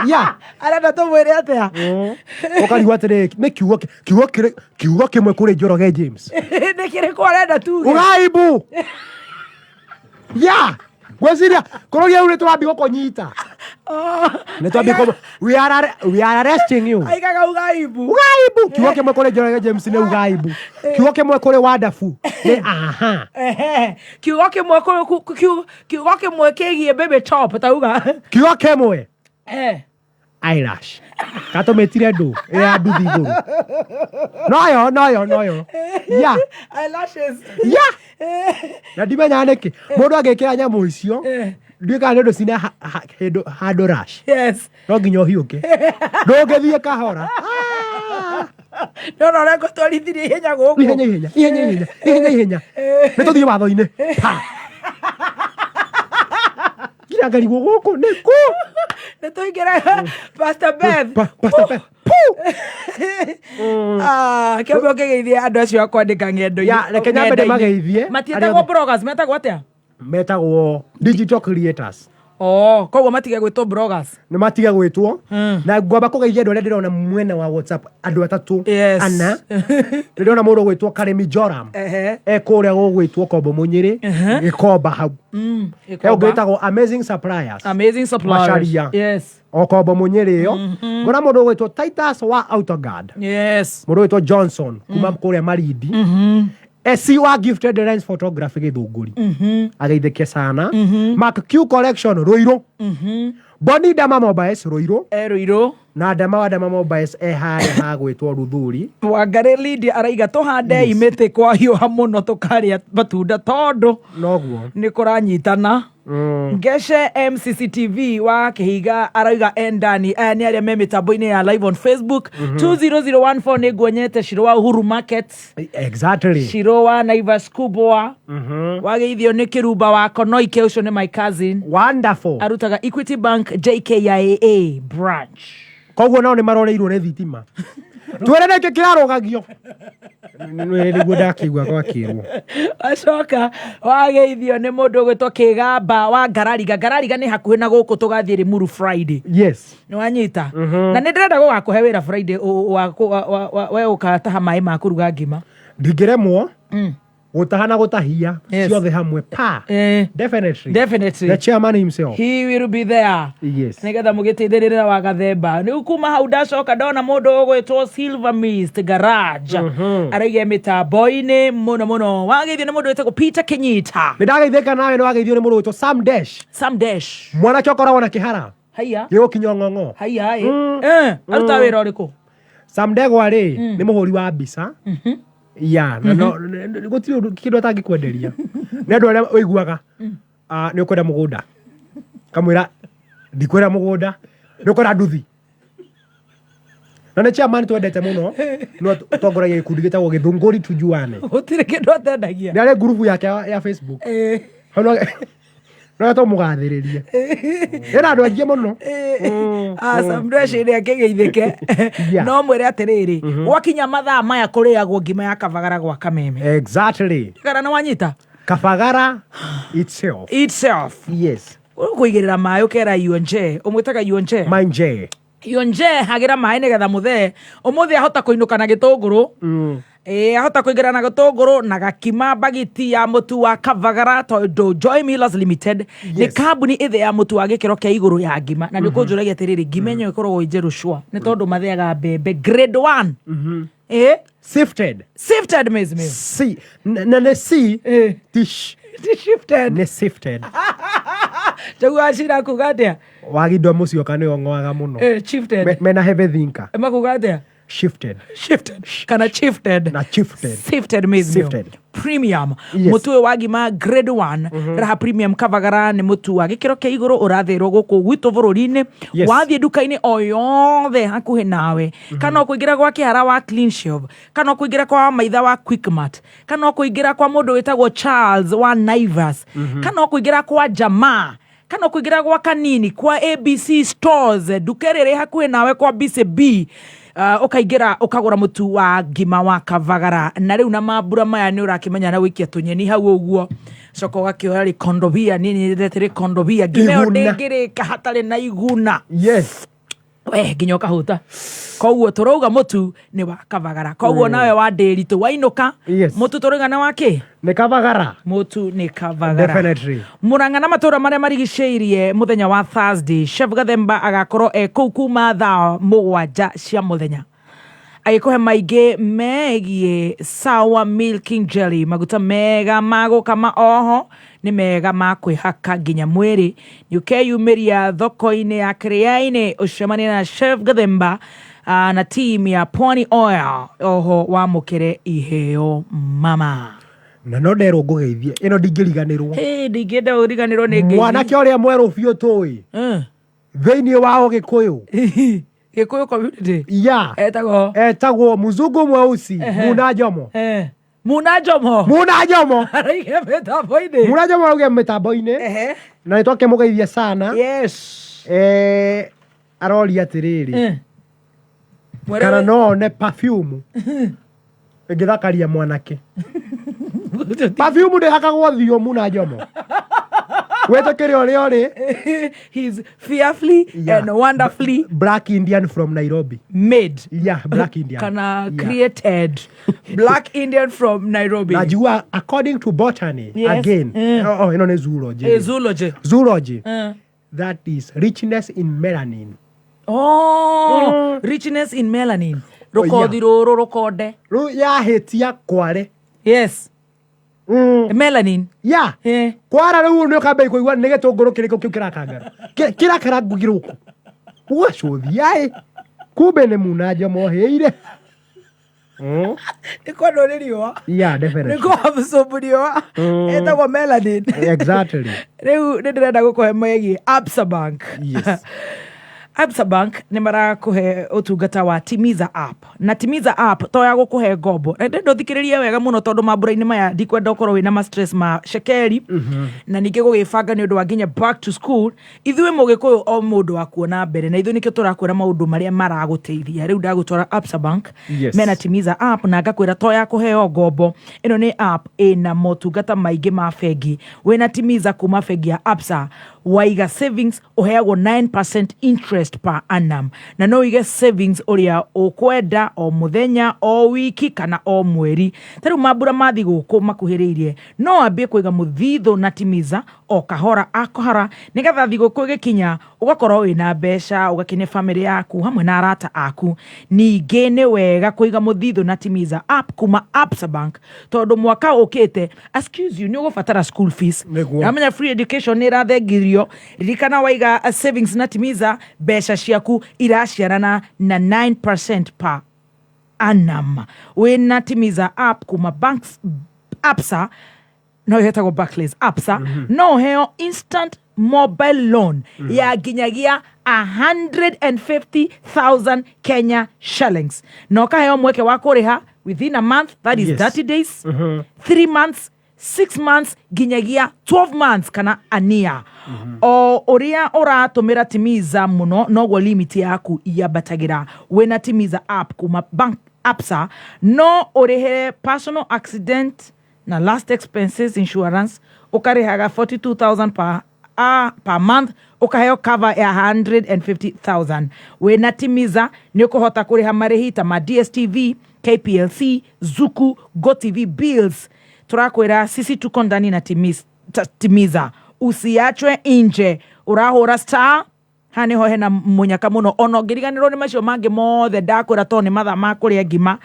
Yeah. Arenda tũmwĩre atĩa? Ũkarigwo atĩrĩrĩ, nĩ kiugo kiugo kiugo kĩmwe kũrĩ Njoroge James. Nĩ kĩrĩkũ arenda tuge? Ũgaibu. Yeah. Ngwĩciria kũrũria rĩu nĩ tũrambia gũkũnyita. Nĩ twambia kũ we are arresting you. Aigaga ugaibu. Ugaibu. Kiugo kĩmwe kũrĩ Njoroge James nĩ ugaibu. Kiugo kĩmwe kũrĩ Wonderful nĩ aha. Ehe. Kiugo kĩmwe kiugo kĩmwe kĩgiĩ baby top tauga. Kiugo kĩmwe Eh. eyelash. Katũmĩtire ndũ ĩrĩa ya nduthi igũrũ. Noyo noyo noyo. Yeah. Eyelashes. Yeah. Na ndimenyaga nĩkĩ mũndũ angĩkĩra nyamũ icio ndiũĩ kana nĩ ũndũ cina hĩndũ handũ rash. Yes. No nginya ũhiũke. Ndũngĩthiĩ kahora. No no ũrĩa ngũtwarithirie ihenya gũkũ. Ihenya ihenya ihenya ihenya ihenya ihenya. Nĩ tũthiĩ watho-inĩ. Ha. Nginya ngarigwo gũkũ nĩ kũ? Nĩ tũingĩre Pastor Beth. Pastor Beth. Ah, kĩambe ũkĩgeithie andũ acio a kwandĩka ng'endo-inĩ. Ya, reke nyambe ndĩmageithie. Matiĩtagwo bloggers, metagwo atĩa? Metagwo digital creators. Oh, koguo matige gwĩtwo bloggers. Nĩ matige gwĩtwo. Na ngwamba kũgeithia andũ arĩa ndĩrona mwena wa WhatsApp andũ atatũ ana. Ndĩrona mũndũ ũgwĩtwo Karemi Joram. E kũrĩa gũgwĩtwo Kombo Mũnyĩrĩ, Gĩkomba hau. He ũngĩ wĩtagwo Amazing Suppliers. Amazing Suppliers. Macharia. Yes. O Kombo Mũnyĩrĩ ĩyo. Ngona mũndũ ũgwĩtwo Titus wa Autoguard. Yes. Mũndũ ũgwĩtwo Johnson kuma kũrĩa Malindi. SC wa Gifted Lens Photography Gĩthũngũri. Ageithĩke sana. Mark Q Collection Ruiru. Boni Dama Mobiles Ruiru. E Ruiru. Na Dama wa Dama Mobiles e harĩa hagwĩtwo Ruthuri. Wangarĩ Lydia araiga tũhandei mĩtĩ kwahiũha mũno tũkarĩa matunda tondũ noguo nĩ kũranyitana. Ngeshe MCCTV wa Kĩhiga arauga endani aya nĩ arĩa me mĩtambo-inĩ ya live on Facebook. 20014 nĩ nguonyete Shiro wa Uhuru Market. Exactly. Shiro wa Naivas Kubwa. Wageithio nĩ Kĩrumba wa Konoike, ũcio nĩ my cousin. Wonderful. Arutaga Equity Bank JKIA branch. Koguo nao nĩ maroreirwo nĩ thitima. Twĩre nĩkĩ kĩrarũgagio. Nĩguo ndakĩigua gwakĩrwo. Acoka wageithio nĩ mũndũ ũgwĩtwo Kĩgamba wa Ngarariga. Ngarariga nĩ hakuhĩ na gũkũ tũgathiĩ Limuru Friday. Yes. Nĩ wanyita. Na nĩ ndĩrenda gũgakũhe wĩra Friday we ũkataha maĩ ma kũruga ngima. Ndingĩremwo gũtaha na gũtahia Yes. ciothe hamwe pa. Definitely. Definitely. The chairman himself. He will be there. Yes. Nĩgetha mũgĩteithĩrĩria wa Gathemba. Rĩu kuma hau ndacoka ndona mũndũ ũgwĩtwo Silver Mist Garage. Araiga mĩtambo-inĩ mũno mũno. Wageithio nĩ mũndũ wĩtagwo Peter Kinyita. Nĩ ndageithĩka nawe nĩ wageithio nĩ mũndũ ũgwĩtwo Sam Dash. Sam Dash. Mwanake ũkoragwo na kĩhara. Haiya. Gĩgũkinya ng'ong'o. Haiya ĩ. Aruta wĩra ũrĩkũ? Sam Ndegwa rĩ nĩ mũhũri wa mbica. Ya, na no gũtirĩ ũndũ kĩndũ atangĩkwenderia. Nĩ andũ arĩa ũiguaga nĩ ũkwenda mũgũnda. Kamwĩra ndikwenda mũgũnda, nĩ ũkwenda nduthi. Na nĩ chairman twendete mũno, no ũtongoragia gĩkundi gĩtagwo Gĩthũngũri Tujuane. Gũtirĩ kĩndũ atendagia. Nĩ arĩ ngurubu yake ya Facebook. Hau no tũmũgathĩrĩrie. Ĩna andũ aingĩ mũno. Sam Dash ĩrĩa akĩgeithĩke. No mwĩre atĩrĩrĩ, gwakinya mathaa maya kũrĩagwo ngima ya kabagara gwa Kameme. Exactly. Kana nĩ wanyita? Kabagara itself. Itself. Yes. Ũkũigĩrĩra maĩ ũkera Yonje, ũmwĩtaga Yonje? Manje. Yonje hagĩra maĩ nĩgetha mũthee. Ũmũthĩ ahota kũinũka na gĩtũngũrũ. Ĩĩ, ahota kũingĩra na gĩtũngũrũ na gakima mbagiti ya mũtu wa kavagara tondũ Joy Millers Limited nĩ kambuni ĩthĩ ya mũtu wa gĩkĩro kĩa igũrũ ya ngima na nĩ ũkũnjũragia atĩrĩrĩ ngima ĩyo ĩkoragwo ĩ njerũ sure nĩ tondũ mathĩaga mbembe grade 1 ĩĩ Sifted. Sifted maize meal. C na nĩ C ti sh. Ti shifted. Nĩ sifted. Njaguo acira kuga atĩa? Wagindwa mũcioka nĩo ng'oaga mũno. Shifted. Mena heavy thinker. Makuga atĩa? Shifted. Shifted. Kana shifted. Na shifted. Sifted maize meal. Sifted. Premium. Yes. Mũtu ũyũ wa ngima grade 1 Raha Premium Kavagara nĩ mũtu wa gĩkĩro kĩa igũrũ ũrathĩrwo gũkũ gwitũ bũrũri-inĩ. Yes. Wathiĩ nduka-inĩ o yothe hakuhĩ nawe kana ũkũingĩra gwa kĩhara wa Clean Shelf kana ũkũingĩra kwa maitha wa Quickmart kana ũkũingĩra kwa mũndũ wĩtagwo Charles wa Naivas kana ũkũingĩra kwa Jamaa kana ũkũingĩra gwa kanini kwa ABC Stores nduka ĩrĩa ĩrĩ hakuhĩ nawe kwa BCB ũkaingĩra ũkagũra mũtu wa ngima wa kavagara na rĩu na mambura maya nĩ ũrakĩmenya na gũikia tũnyeni hau ũguo coka ũgakĩoya rĩkondobia niĩ nyendete rĩkondobia ngima ĩyo Iguna. ndĩngĩrĩka hatarĩ na iguna Yes. We nginya ũkahuta koguo tũrauga mũtu nĩ wa kavagara koguo nawe wa ndĩritũ wainũka Yes. mũtu tũrauga nĩ wa kĩ Nĩ kavagara. Mũtu nĩ kavagara. Definitely. Murang'a na matũra marĩa marigicĩirie mũthenya wa Thursday Chef Gathemba agakorwo e kũu kuma thaa 7 cia mũthenya agĩkũhe maingĩ megiĩ sour milking jelly maguta mega ma gũkama oho nĩ mega ma kwĩhaka nginya mwĩrĩ nĩ ũkeyumĩria thoko-inĩ ya Kĩrĩainĩ ũcemanie na Chef Gathemba na team ya Pwani Oil oho wamũkĩre iheo mama. Na no nderwo ngũgeithie ĩno ndingĩriganĩrwo. Hey, ndingĩenda ũriganĩrwo nĩ ngeithi. Mwanake ũrĩa mwerũ biũ tũĩ thĩinĩ wa Ũgĩkũyũ. Gĩkũyũ community. Yeah. Etagwo Etagwo mzungu mweusi Muna Njomo. Muna Njomo. Muna Njomo. Araige mĩtambo-inĩ. Muna Njomo arauge mĩtambo-inĩ. Na nĩ twakĩmũgeithia sana. Yes. Aroria atĩrĩrĩ. Mwere- Kana no one perfume ĩngĩthakaria mwanake. Perfume ndĩhakagwo ũthiũ Muna Njomo. Wĩtĩkĩre ũrĩa ũrĩ. He's fearfully and wonderfully Black Indian from Nairobi. Made. Yeah, Black Indian. Kana Yeah. created. Black Indian from Nairobi. Najua according to botany Yes. again. Oh, ĩno nĩ zoology. Zoology. Zoology. That is richness in melanin. Oh, richness in melanin. Rũkothi rũrũ rũkonde. Rĩu yahĩtia kware. Yes. Melanin. Yeah. Kwara rĩu nĩ ũkambia kũigua nĩ gĩtũngũrũ kĩrĩkũ kĩu kĩrakangara. Kĩrakarangugirwo kũ? Ũgacũthia ĩ. Kumbe nĩ Muna Njomo ohĩire. Nĩ kwendwo nĩ riũa. Yeah, definitely. Nĩ kũabsorb riũa. Ĩtagwo melanin. Exactly. Rĩu nĩ ndĩrenda gũkũhe megiĩ Absa Bank. Yes. Absa Bank nĩ marakũhe ũtungata wa Timiza app na Timiza app to ya gũkũhe ngombo na ndĩrenda ũthikĩrĩrie wega mũno tondũ mambura-inĩ maya ndikwenda ũkorwo wĩna ma stress ma cekeri na ningĩ gũgĩbanga nĩ ũndũ wa nginya back to school ithuĩ mũgĩkũyũ o mũndũ wa kuona mbere na ithuĩ nĩkĩo tũrakwĩra maũndũ marĩa maragũteithia rĩu ndagũtwara Absa Bank Yes. mena Timiza app na ngakwĩra to ya kũheo ngombo ĩno nĩ app ĩna motungata maingĩ ma bengi wĩna Timiza kuma bengi ya Absa waiga savings ũheagwo 9% interest per annum na no ũige savings ũrĩa ũkwenda o mũthenya o wiki kana o mweri ta rĩu mambura ma thigũkũ makuhĩrĩirie no wambie kũiga mũthithũ na Timiza o kahora akohara nĩgetha thigũkũ ĩgĩkinya ũgakorwo wĩna mbeca ũgakenia bamĩrĩ yaku hamwe na arata aku ningĩ nĩ wega kũiga mũthithũ na Timiza app kuma Absa Bank tondũ mwaka ũkĩte excuse you nĩ ũgũbatara school fees Nĩguo. Amenya free education nĩ ĩrathengirio ririkana waiga savings na Timiza mbeca ciaku iraciarana na 9% per annum wĩna Timiza app kuma banks Absa no ĩhetagwo Barclays Absa no ũheo instant mobile loan ya nginyagia 150,000 Kenya shillings na ũkaheo mweke wa kũrĩha within a month that is Yes. 30 days 3 months 6 months nginyagia 12 months kana ania o ũrĩa ũratũmĩra Timiza mũno noguo limit yaku yambatagĩra wĩna Timiza app kuma bank Absa no ũrĩhĩre personal accident na last expenses insurance ũkarĩhaga 42000 per month ũkaheo cover ya 150,000 wĩna Timiza nĩ ũkũhota kũrĩha marĩhi ta ma DSTV KPLC, Zuku, GoTV bills. Turakwira sisi tuko ndani na Timiza, usiachwe nje. Urahura star haha niho hena munyaka muno, ona ũngĩriganĩrwo nĩ macio mangĩ mothe ndakwĩra, tondũ nĩ mathaa ma kũrĩa ngima.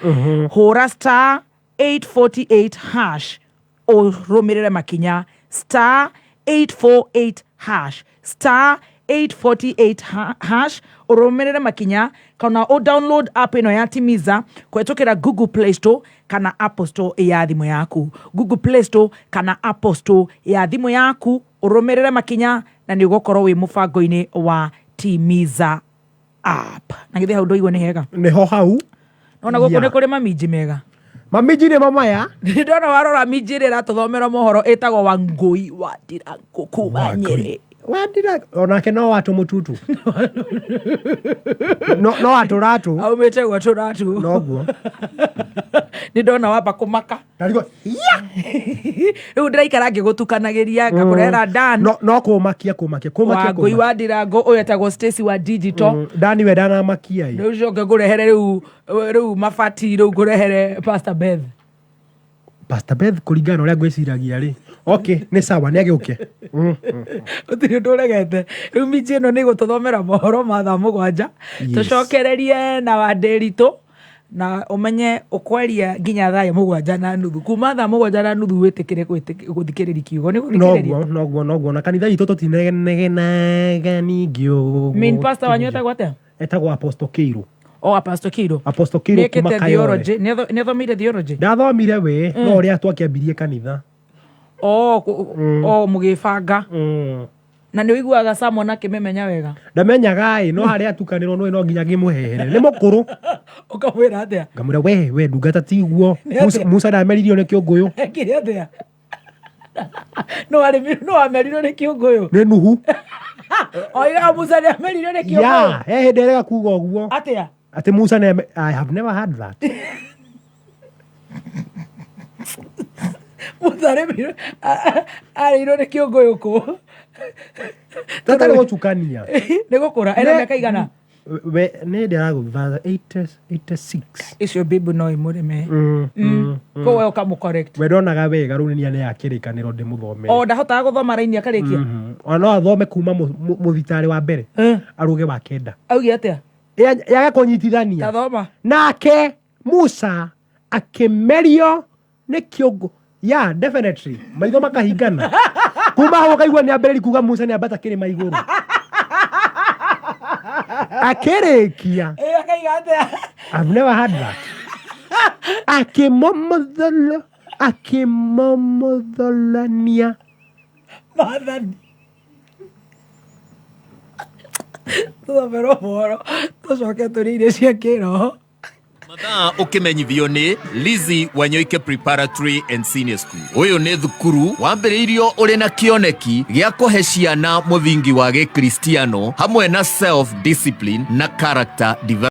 Hũra star 848 hash, ũrũmĩrĩre makinya. Star 848 hash, star 848 hash, ũrũmĩrĩre makinya, kana ũ download app ĩno ya Timiza kũhetũkĩra Google Play Store kana Apple Store ya thimũ yaku. Google Play Store kana Apple Store ya thimũ yaku, ũrũmĩrĩre makinya na nĩ ũgũkorwo wĩ mũbango-inĩ wa Timiza app. Na githĩ hau ndũigua nĩ hega? Nĩho hau. Nona gũkũ Yeah. nĩ kũrĩ maminji mega. Maminji nĩ mamaya. Ndona warora minji ĩrĩa ĩratũthomera mohoro ĩtagwo Wangũi wa Ndirango kuma Nyĩrĩ. Wandira onake no watũ mũtutu, no watũ ratũ. Aumĩte gwatũ ratu. Noguo. Nĩ ndona wamba kũmaka. Ndarigwo. Rĩu ndĩraikara ngĩgũtukanagĩria ngakũrehera Dan. No kũmakia kũmakia kũmakia. Wangũi wa Ndirango, ũyũ etagwo Stacy wa digital. Dani we ndanamakia ĩ. Rĩu coke ngũrehere rĩu mabati, rĩu ngũrehere Pastor Beth. Pastor Beth, kũringana na ũrĩa ngwĩciragia rĩ, okay, nĩ sawa, nĩ agĩũke. Gũtirĩ ũndũ ũregete. Rĩu minji ĩno nĩ gũtũthomera mohoro ma thaa 7. Yes. Tũcokererie na Wandĩritũ na ũmenye ũkwaria nginya thaa 7:30. Kuma thaa 7:30 wĩtĩkĩre gũthikĩrĩria kiugo nĩ gũthikĩrĩria. Noguo, na kanitha itũ tũtinegenaga ningĩ ũguo. Main pastor wanyu etagwo atĩa? Etagwo Apostle Kĩirũ. O Apostle Kĩirũ. Apostle Kĩirũ kuma Nĩekĩte Kayole. theology? Nĩ athomeire theology? Ndathomire we, no ũrĩa twakĩambirie kanitha. O mũgĩbanga. Na nĩ ũiguaga Samon akĩmĩmenya wega? Ndamenyaga ĩ, no harĩa atukanĩrwo nĩ no nginya ngĩmũhehere, nĩ mũkũrũ. Ũkamwĩra atĩa? Ngamwĩra, we ndungata, tiguo. Nĩ atĩa? Musa ndameririo nĩ kĩũngũyũ. Ekire atĩa? No amerirwo nĩ kĩũngũyũ? Nĩ Nuhu. Oigaga Musa nĩ amerirwo nĩ kĩũngũyũ? Ya, he hĩndĩ erega kuga ũguo. Atĩa? Atĩ Musa nĩ I have never heard that. Musa arĩirwo nĩ kĩũngũyũ kũ? Tatarĩ gũcukania. Nĩ gũkũra ena mĩaka igana? We nĩ hĩndĩ aragũtha 86. Icio bibu no imũrĩme. Koguo we ũkamũ correct? We ndonaga wega, rĩu nĩ ya kĩrĩkanĩro ndĩmũthomere. O ndahotaga gũthoma raini akarĩkia? Ona no athome kuma mũthitarĩ wa mbere arũge wa kenda. Auge atĩa? Yaga kũnyitithania. Tathoma. Nake Musa akĩmerio nĩ kĩũngũ. Yeah, definitely maitho makahingana kuma hau, ũkaigua nĩ ambĩrĩri kuga Musa nĩ ambata kĩrĩma igũrũ akĩrĩkia. Ĩ, akaiga atĩa? I've never heard that. Akĩmomothola, akĩmomotholania. Maathani. Tũthomerwo mohoro, tũcoke tũrĩe irio cia kĩroho. Mathaa ũkĩmenyithio nĩ Lizzy Wanyoike Preparatory and Senior School. Ũyũ nĩ thukuru wambĩrĩirio ũrĩ na kĩoneki gĩa kũhe ciana mũthingi wa gĩkristiano hamwe na self discipline na character development.